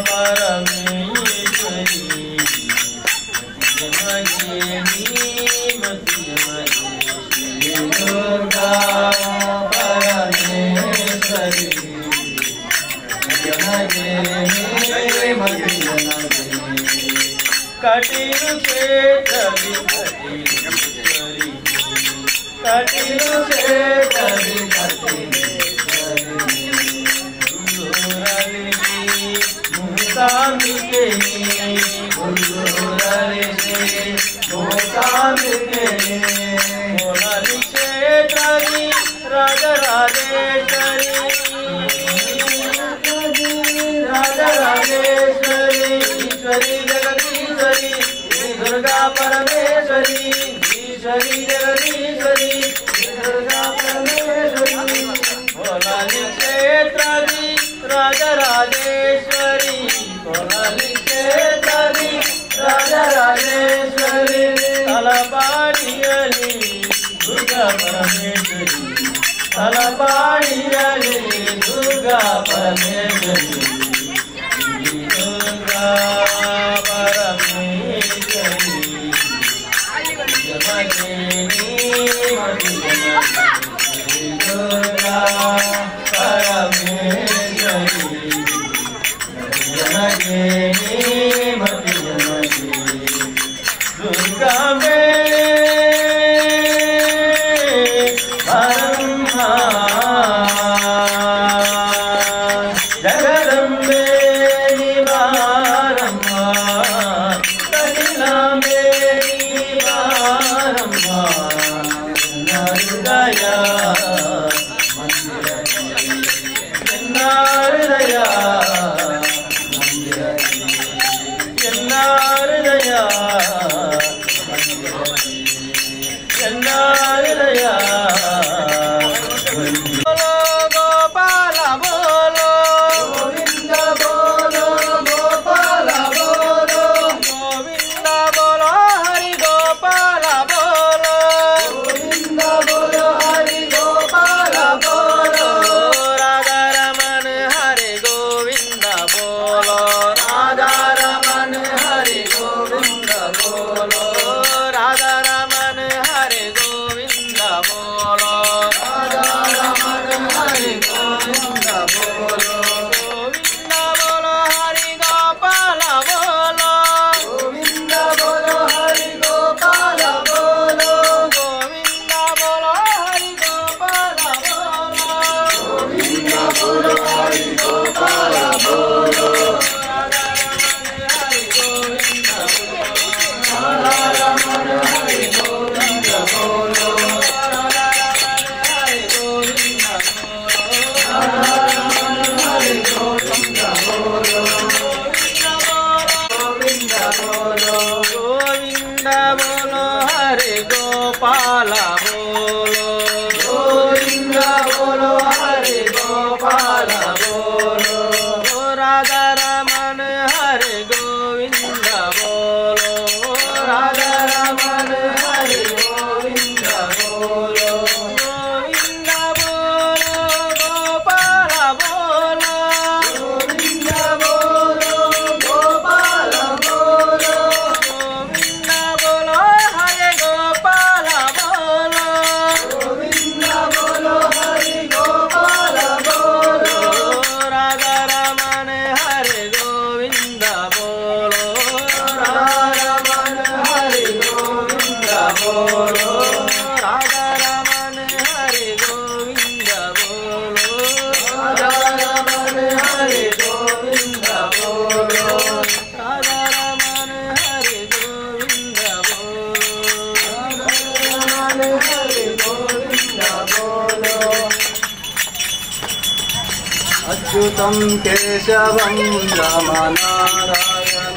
S16: ಪರಮೇಶ್ವರಿ ಮಗೆ ಮಗೆ ಶ್ರೀ ದುರ್ಗಾ ಪರಮೇಶ್ವರಿ ಮಗೆ ಮಗೆ ಕಟೀಲು ಕ್ಷೇತ್ರದಿ ಕಟೀಲೇಶ್ವರಿ ಕಟೀಲು ಕ್ಷೇತ್ರದಿ ಕಟೀಲೇಶ್ವರಿ ಕುಲ್ಲೂರಲ್ಲಿ ಮೂಕಾಂಬಿಕೆ ಕುಲ್ಲೂರಲ್ಲಿ ಮೂಕಾಂಬಿಕೆ ಮೋನಾಲಿ ಕ್ಷೇತ್ರದಿ ರಾಜರಾಜೇಶ್ವರಿ ರಾಜರಾಜೇಶ್ವರಿ ಈಶ್ವರಿ ಜಗದೀಶ್ವರಿ ಶ್ರೀ ದುರ್ಗಾ ಪರಮೇಶ್ವರಿ ಈಶ್ವರಿ ಜಗದೀಶ್ವರಿ ಶ್ರೀ ದುರ್ಗಾ ಪರಮೇಶ್ವರಿ ಮೋನಾಲಿ ಕ್ಷೇತ್ರದಿ ರಾಜರಾಜೇಶ್ವರಿ ಮೋನಾಲಿ ಕ್ಷೇತ್ರದಿ ರಾಜರಾಜೇಶ್ವರಿ ತಲಪಾಡಿಯಲ್ಲಿ ದುರ್ಗಾ ಪರಮೇಶ್ವರಿ ತಲಪಾಡಿಯಲ್ಲಿ ದುರ್ಗಾ ಪರಮೇಶ್ವರಿ. ಎನ್ನಾರದಯ ಎನ್ನಾರದಯ ಎನ್ನಾರದಯ ಗೋಪಾಲ ಬೋಲೋ ಗೋವಿಂದ ಬೋಲೋ ಗೋಪಾಲ ಬೋಲೋ ಗೋವಿಂದ ಬೋಲೋ ಹರಿ ಗೋಪಾಲ ಬೋಲೋ ಗೋವಿಂದ ಬೋಲೋ ಹರಿ ಗೋಪಾಲ ಬೋಲೋ ರಾಧಾ ರಮಣ ಹರಿ ಗೋವಿಂದ ಬೋಲೋ ರಾಧಾ ರಮಣ ಹರಿ ಗೋವಿಂದ ಬೋಲೋ ರಾಧಾ ರಮಣ ಹರಿ ಗೋವಿಂದ ಬೋಲೋ ರಾಧಾ ರಮಣ ಹರಿ ಗೋವಿಂದ ಬೋಲೋ ಗೋವಿಂದ ಬೋಲೋ ಹರಿ ಗೋಪಾಲ ಬೋಲೋ ಗೋವಿಂದ ಬೋಲೋ ಹರಿ ಗೋಪಾಲ ಬೋಲೋ ಗೋವಿಂದ ಬೋಲೋ ಹರಿ ಗೋಪಾಲ ಬೋಲೋ ಗೋವಿಂದ ಬೋಲೋ ಹರಿ ಗೋಪಾಲ ಬೋಲೋ ಹರಿ ಗೋವಿಂದ ರಾಧಾ ರಮಣ ಹರಿ ಗೋವಿಂದ ಬೋಲೋ ಹರಿ ಗೋವಿಂದ ರಾಧಾ ರಮಣ ಹರಿ ಗೋವಿಂದ ಬೋಲೋ ಗೋವಿಂದ ಬೋಲೋ ಗೋವಿಂದ ಬೋಲೋ ಹರಿ ಗೋಪಾಲ ಬೋಲೋ ಗೋವಿಂದ ಬೋಲೋ ಹರಿ ಗೋಪಾಲ ಬೋಲೋ ರಾಧಾ ರಮಣ ಹರಿ ಗೋವಿಂದ ಬೋಲೋ ರಾಧಾ ರಮಣ ಹರಿ ಗೋವಿಂದ ಬೋಲೋ ಗೋವಿಂದ ಬೋಲೋ ಗೋಪಾಲ ಬೋಲೋ ಗೋವಿಂದ ಬೋಲೋ ಗೋಪಾಲ ಬೋಲೋ ಗೋವಿಂದ ಬೋಲೋ ಹರಿ ಗೋಪಾಲ ಬೋಲೋ ಗೋವಿಂದ ಬೋಲೋ ಹರಿ ಗೋಪಾಲ ಬೋಲೋ ರಾಧಾ ರಮಣ ಹರಿ ಗೋವಿಂದ ಬೋಲೋ ರಾಧಾ ರಮಣ ಹರಿ ಗೋವಿಂದ ಬೋಲೋ ರಾಧಾ ರಮಣ ಹರಿ ಗೋವಿಂದ ಬೋಲೋ ರಾಧಾ ರಮಣ ಹರಿ ಗೋವಿಂದ ಬೋಲೋ ರಾಧಾ ರಮಣ ಹರಿ ಗೋವಿಂದ ಬೋಲೋ ರಾಧಾ ರಮಣ ಹರಿ ಗೋವಿಂದ ಬೋಲೋ
S17: ಅಚ್ಯುತಂ ಕೇಶವಂ ರಾಮನಾರಾಯಣಂ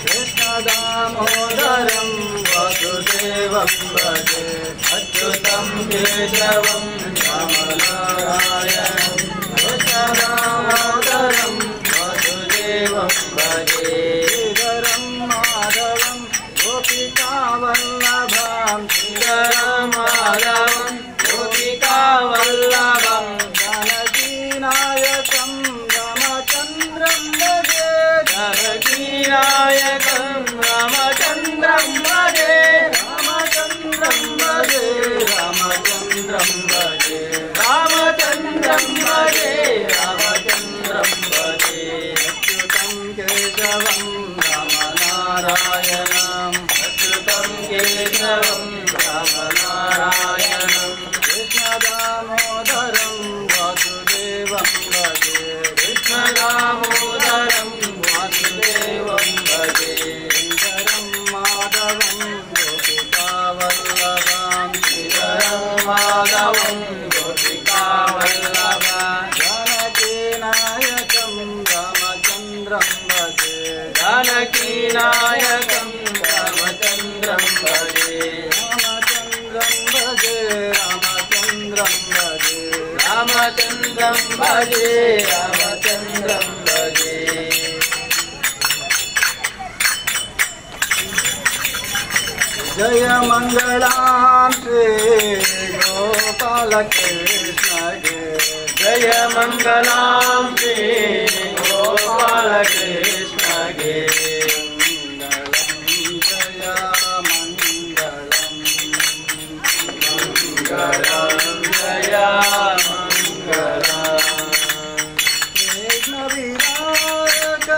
S17: ಕೃಷ್ಣದಾಮೋದರಂ ವಾಸುದೇವಂ ಭಜೆ ಅಚ್ಯುತಂ ಕೇಶವಂ ರಾಮನಾರಾಯಣಂ ಕೃಷ್ಣದಾಮೋದರಂ ವಾಸುದೇವಂ ಭಜೆ ಶ್ರೀಧರಂ ಮಾಧವಂ ಗೋಪಿಕಾವಲ್ಲಭಾಂ ಶ್ರೀಧರಂ ಮಾಧವಂ ಗೋಪಿಕಾವಲ್ಲಭಂ ಜಾನಕೀನಾಯಕಂ ರಾಮಚಂದ್ರಂ ಭಜೆ
S16: ಜಾನಕೀನಾಯಕಂ ರಾಮಚಂದ್ರಂ ಭಜೆ
S17: ರಾಮಚಂದ್ರಂ ಭಜೆ ರಾಮಚಂದ್ರಂ ಭಜೆ
S16: ರಾಮಚಂದ್ರಂ ಭಜೆ ರಾಮಚಂದ್ರಂ ಭಜೆ
S17: ಅಚ್ಯುತಂ ಕೇಶವಂ ರಾಮನಾರಾಯಣಂ
S16: ಅಚ್ಯುತಂ ಕೇಶವಂ ರಾಮನಾರಾಯಣಂ
S17: ಕೃಷ್ಣದಾಮೋದರಂ ವಾಸುದೇವಂ ಭಜೆ
S16: ಕೃಷ್ಣದಾಮೋದರಂ ವಾಸುದೇವಂ ಭಜೆ
S17: ಶ್ರೀಧರಂ ಮಾಧವಂ ಗೋಪಿಕಾವಲ್ಲಭಾಂ
S16: ಶ್ರೀಧರಂ ಮಾಧವಂ ಗೋಪಿಕಾವಲ್ಲಭ
S17: ಜಾನಕೀನಾಯಕಂ ರಾಮಚಂದ್ರಂ ಭಜೆ
S16: ಜಾನಕೀನಾಯಕಂ ರಾಮಚಂದ್ರಂ ಭಜೆ
S17: ರಾಮಚಂದ್ರಂ ಭಜೆ ರಾಮಚಂದ್ರಂ ಭಜೆ
S16: ರಾಮಚಂದ್ರಂ ಭಜೆ ರಾಮಚಂದ್ರಂ ಭಜೆ
S17: ಜಯ ಮಂಗಳಾಂ ಶ್ರೀ ಗೋಪಾಲ ಕೃಷ್ಣಗೆ
S16: ಜಯ ಮಂಗಳಾಂ ಶ್ರೀ ಗೋಪಾಲ ಕೃಷ್ಣಗೆ
S17: ಜಯ ಮಂಗಳಂ
S16: ಮಂಗಳಂ ಜಯ ಮಂಗಳಂ
S17: ಕೃಷ್ಣ ವಿನಾಯಕ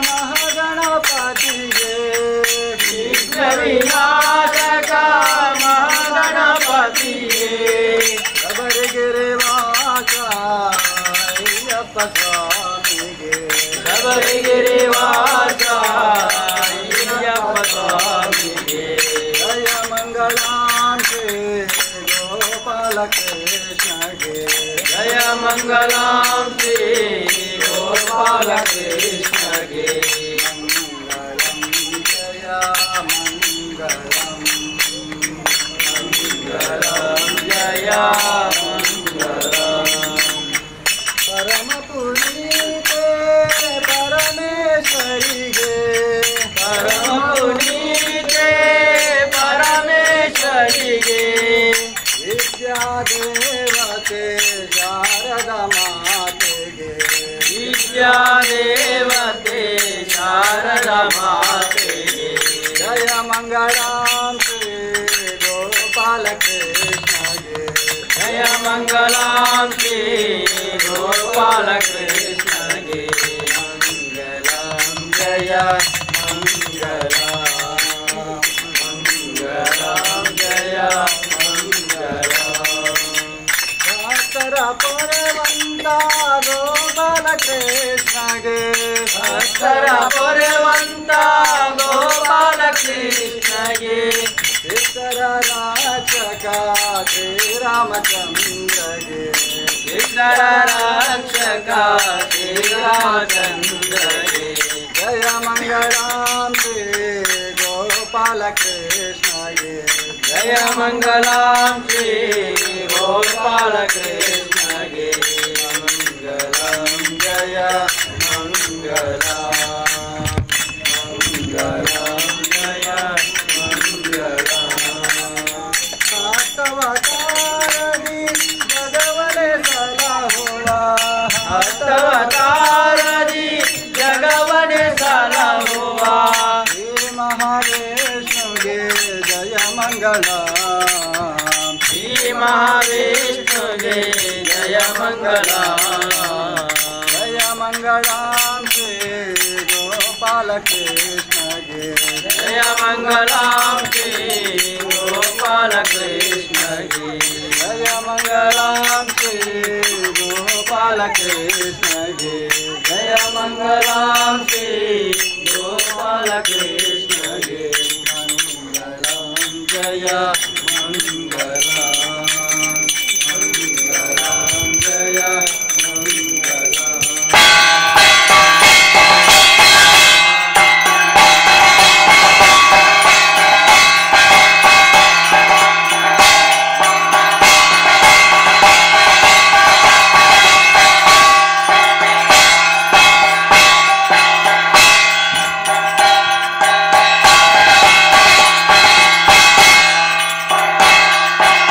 S17: ಮಹಾಗಣಪತಿಗೆ
S16: ವಿಘ್ನ ವಿನಾಶಕ ಮಹಾಗಣಪತಿಯೇ
S17: ಶಬರಿಗಿರಿ ವಾಸ ಅಯ್ಯಪ್ಪ ಸ್ವಾಮಿಗೆ
S16: ಶಬರಿಗಿರಿ ವಾಸ ಅಯ್ಯಪ್ಪ ಸ್ವಾಮಿಗೆ
S17: ಜಯ ಮಂಗಳಾಂ ಶ್ರೀ ಗೋಪಾಲ ಕೃಷ್ಣಗೆ
S16: ಜಯ ಮಂಗಳ
S17: ಮಂಗಳಂ ಶ್ರೀ ಗೋಪಾಲ ಕೃಷ್ಣಗೆ.
S18: ಮಂಗಳಂ ಜಯ ಮಂಗಳಂ,
S17: ಮಂಗಳಂ ಜಯ ಮಂಗಳಂ.
S18: ಪರಮ ಪುನೀತೆ ಪರಮೇಶ್ವರಿಗೆ,
S17: ಪರಮ ಪುನೀತೆ ಪರಮೇಶ್ವರಿಗೆ.
S18: ವಿದ್ಯಾದೇವತೆ ಶಾರದ ಮಾತೆಗೆ,
S17: ವಿದ್ಯಾದೇವತೆ ಶಾರದ ಮಾತೆಗೆ.
S18: ಜಯ ಮಂಗಳಂ ಶ್ರೀ ಗೋಪಾಲ ಕೃಷ್ಣಗೆ,
S17: ಜಯ ಮಂಗಳಂ ಶ್ರೀ ಗೋಪಾಲ ಕೃಷ್ಣಗೆ.
S18: ಮಂಗಳಂ ಜಯ ಮಂಗಳಂ,
S17: ಮಂಗಳಂ ಜಯ ಮಂಗಳಂ.
S18: ಭಕ್ತರ ಪೊರೆವಂತ ಗೋಪಾಲ ಕೃಷ್ಣಗೆ,
S17: ಭಕ್ತರ ಪೊರೆವಂತ ಗೋಪಾಲ ಕೃಷ್ಣಗೆ.
S18: ಇತರ ರಕ್ಷಕ ಶ್ರೀರಾಮಚಂದ್ರಗೆ,
S17: ಇತರ ರಕ್ಷಕ ಶ್ರೀರಾಮಚಂದ್ರಗೆ.
S18: ಜಯ ಮಂಗಳಂ ಶ್ರೀ ಗೋಪಾಲ ಕೃಷ್ಣಗೆ,
S17: ಜಯ ಮಂಗಳಂ ಶ್ರೀ ಗೋಪಾಲ ಕೃಷ್ಣಗೆ.
S18: ಮಂಗಳಂ ಜಯ ಮಂಗಳಂ,
S17: ಮಂಗಳಂ ಜಯ ಮಂಗಳಂ.
S18: ಹಸ್ತವತಾರದಿ ಜಗವನೆ ಸಲಹುವ,
S17: ಹಸ್ತವತಾರದಿ ಜಗವನೆ ಸಲಹುವ.
S18: ಶ್ರೀ ಮಹಾವಿಷ್ಣುಗೆ ಜಯ ಮಂಗಳ,
S17: ಶ್ರೀ ಮಹಾವಿಷ್ಣುಗೆ ಜಯ ಮಂಗಳ.
S18: ಜಯ ಮಂಗಳಂ ಶ್ರೀ ಗೋಪಾಲ ಕೃಷ್ಣಗೆ,
S17: ಜಯ ಮಂಗಳಂ ಶ್ರೀ ಗೋಪಾಲ ಕೃಷ್ಣಗೆ.
S18: ಜಯ ಮಂಗಳಂ ಶ್ರೀ ಗೋಪಾಲ ಕೃಷ್ಣಗೆ,
S17: ಜಯ ಮಂಗಳಂ ಶ್ರೀ ಗೋಪಾಲ ಕೃಷ್ಣಗೆ.
S18: ಮಂಗಳಂ ಜಯ ಮಂಗಳಂ, ಮಂಗಳಂ ಜಯ ಮಂಗಳಂ.
S17: ಿ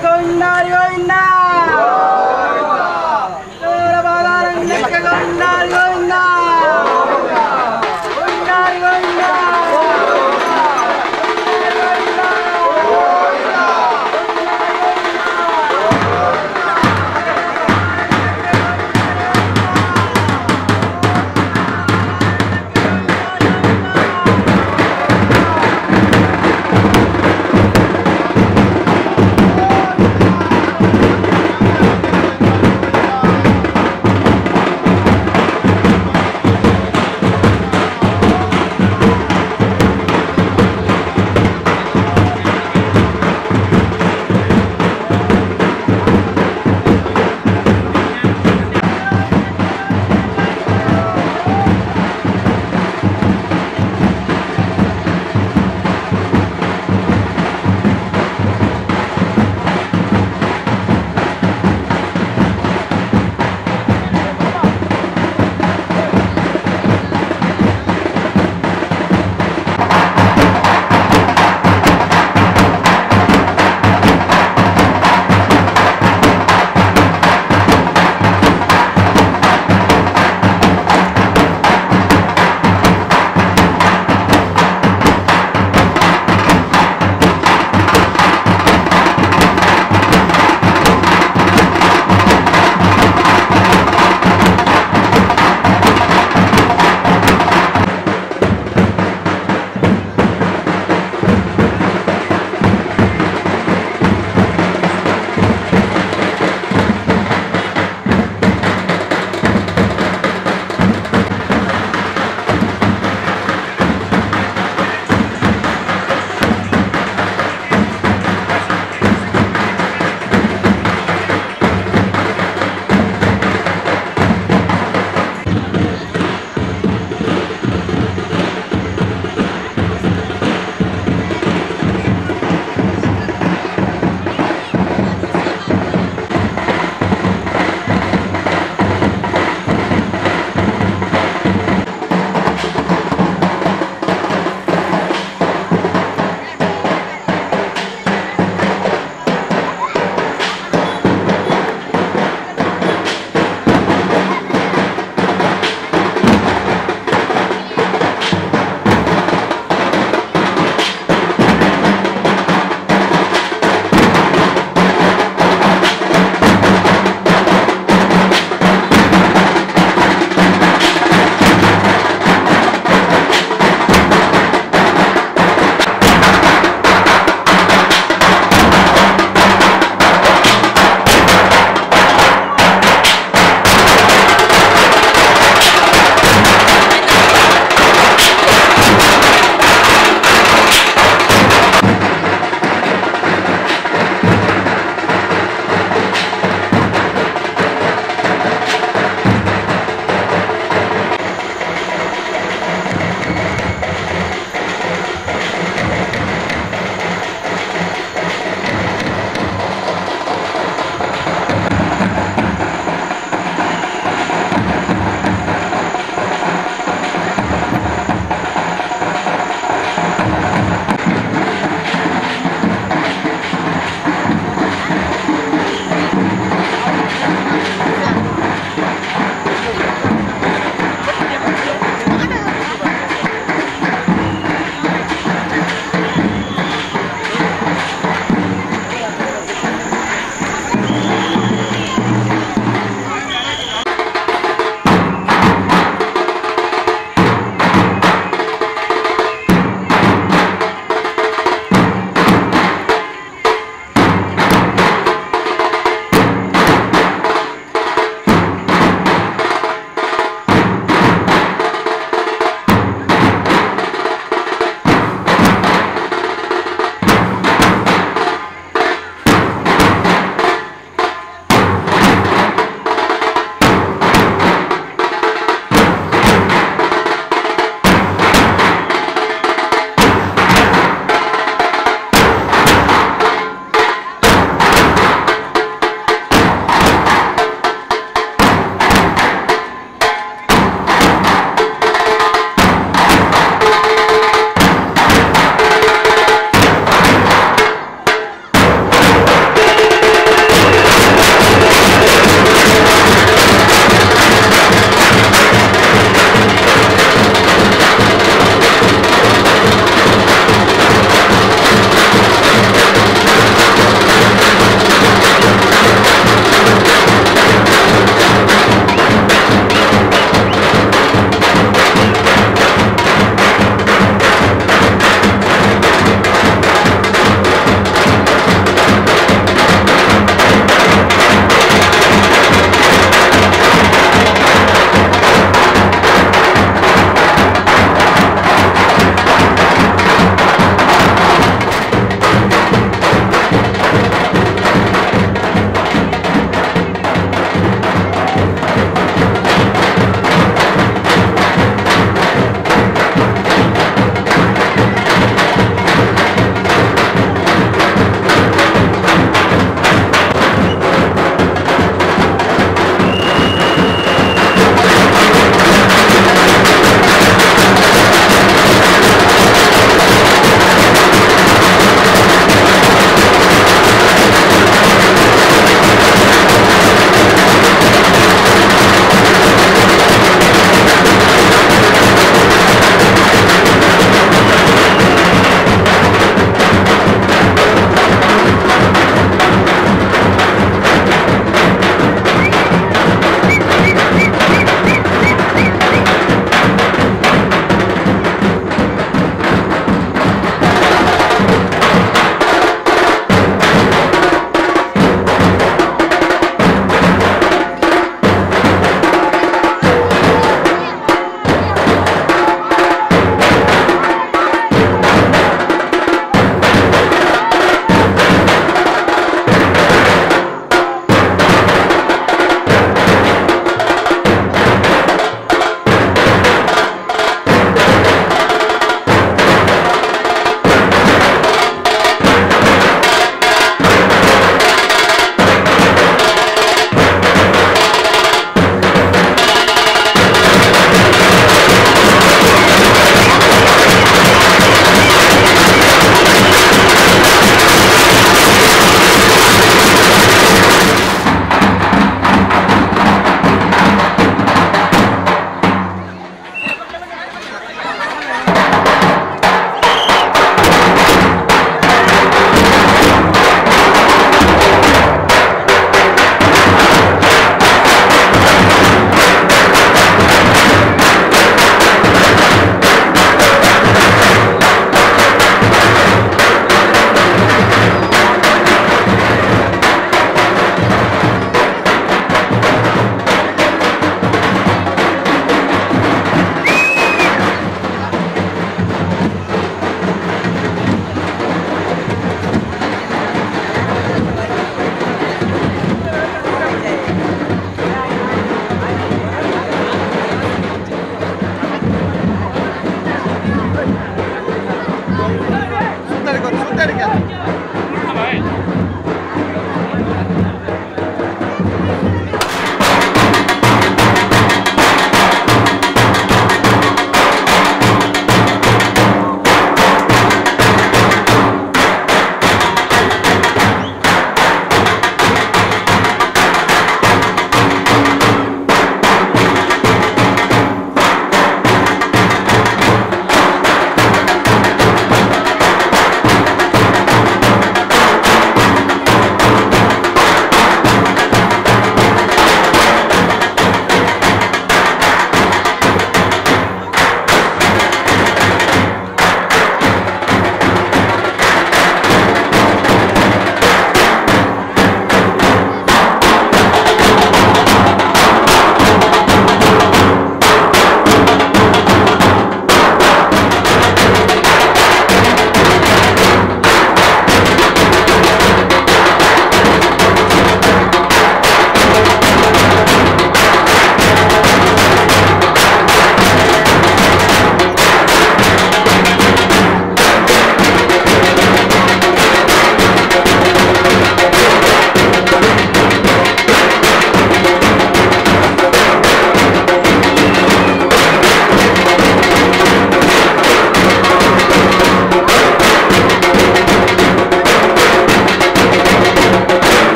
S17: ಗೋವಿಂದ ಗೋವಿಂದ ಗೋವಿಂದ ಗೋವಿಂದ ಗೋವಿಂದ ಗೋವಿಂದ.
S10: ಗೋವಿಂದ.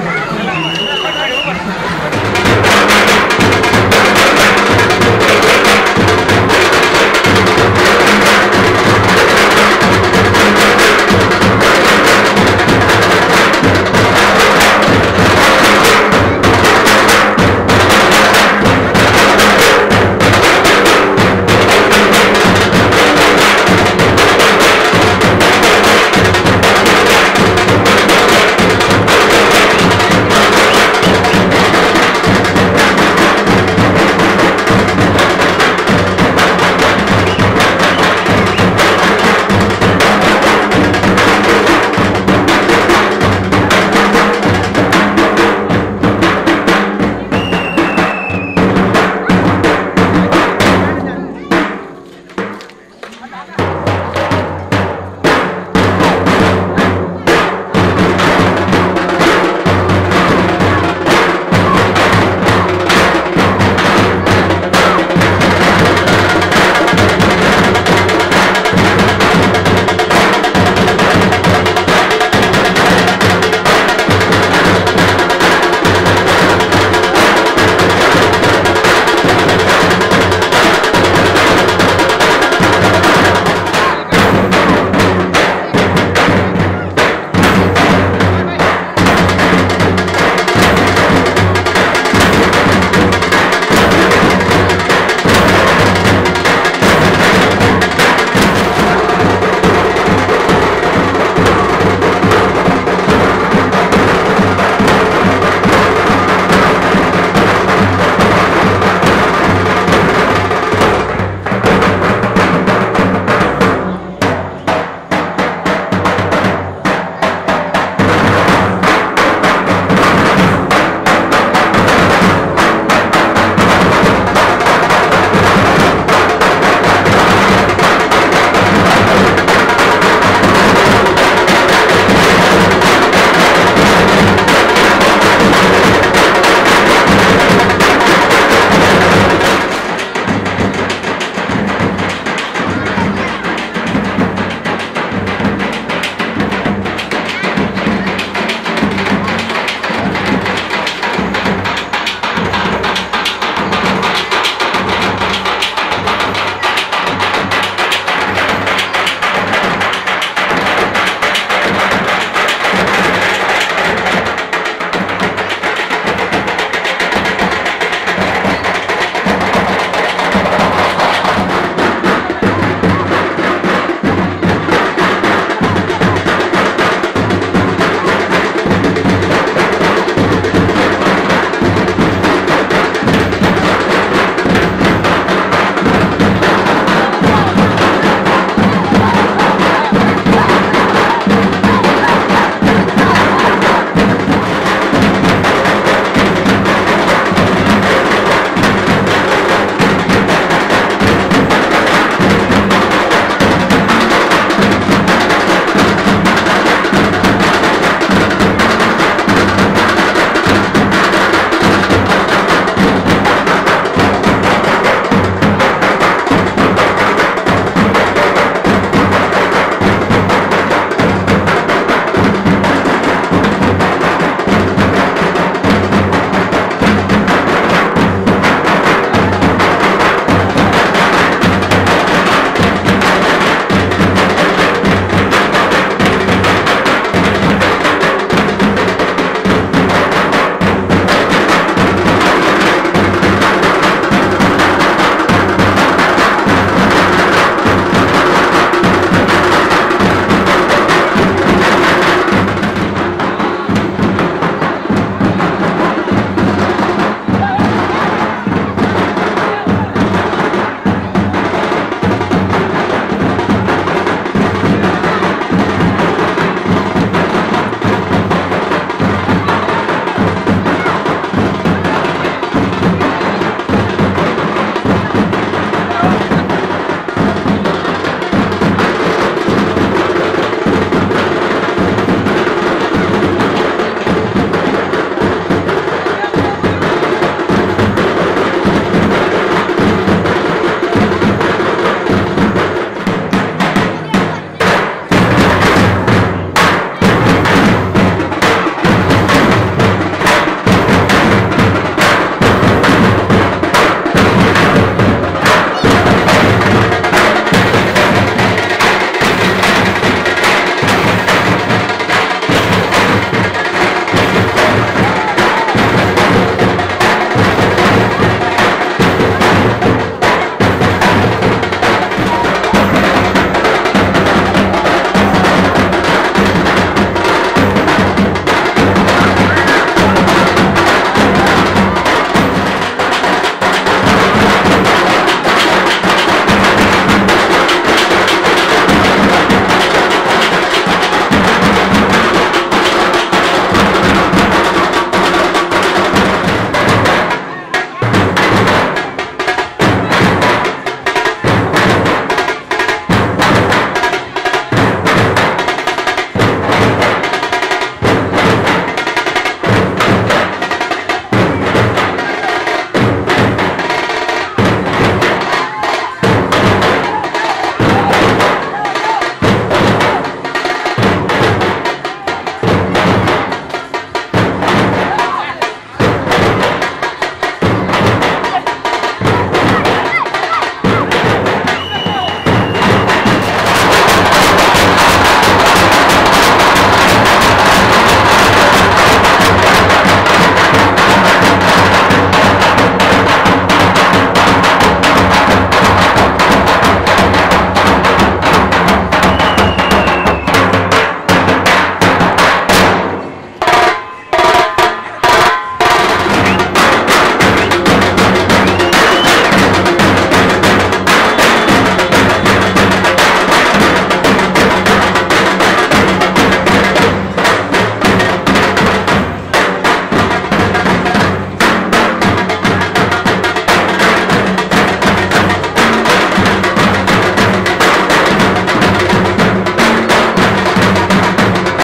S17: Thank you.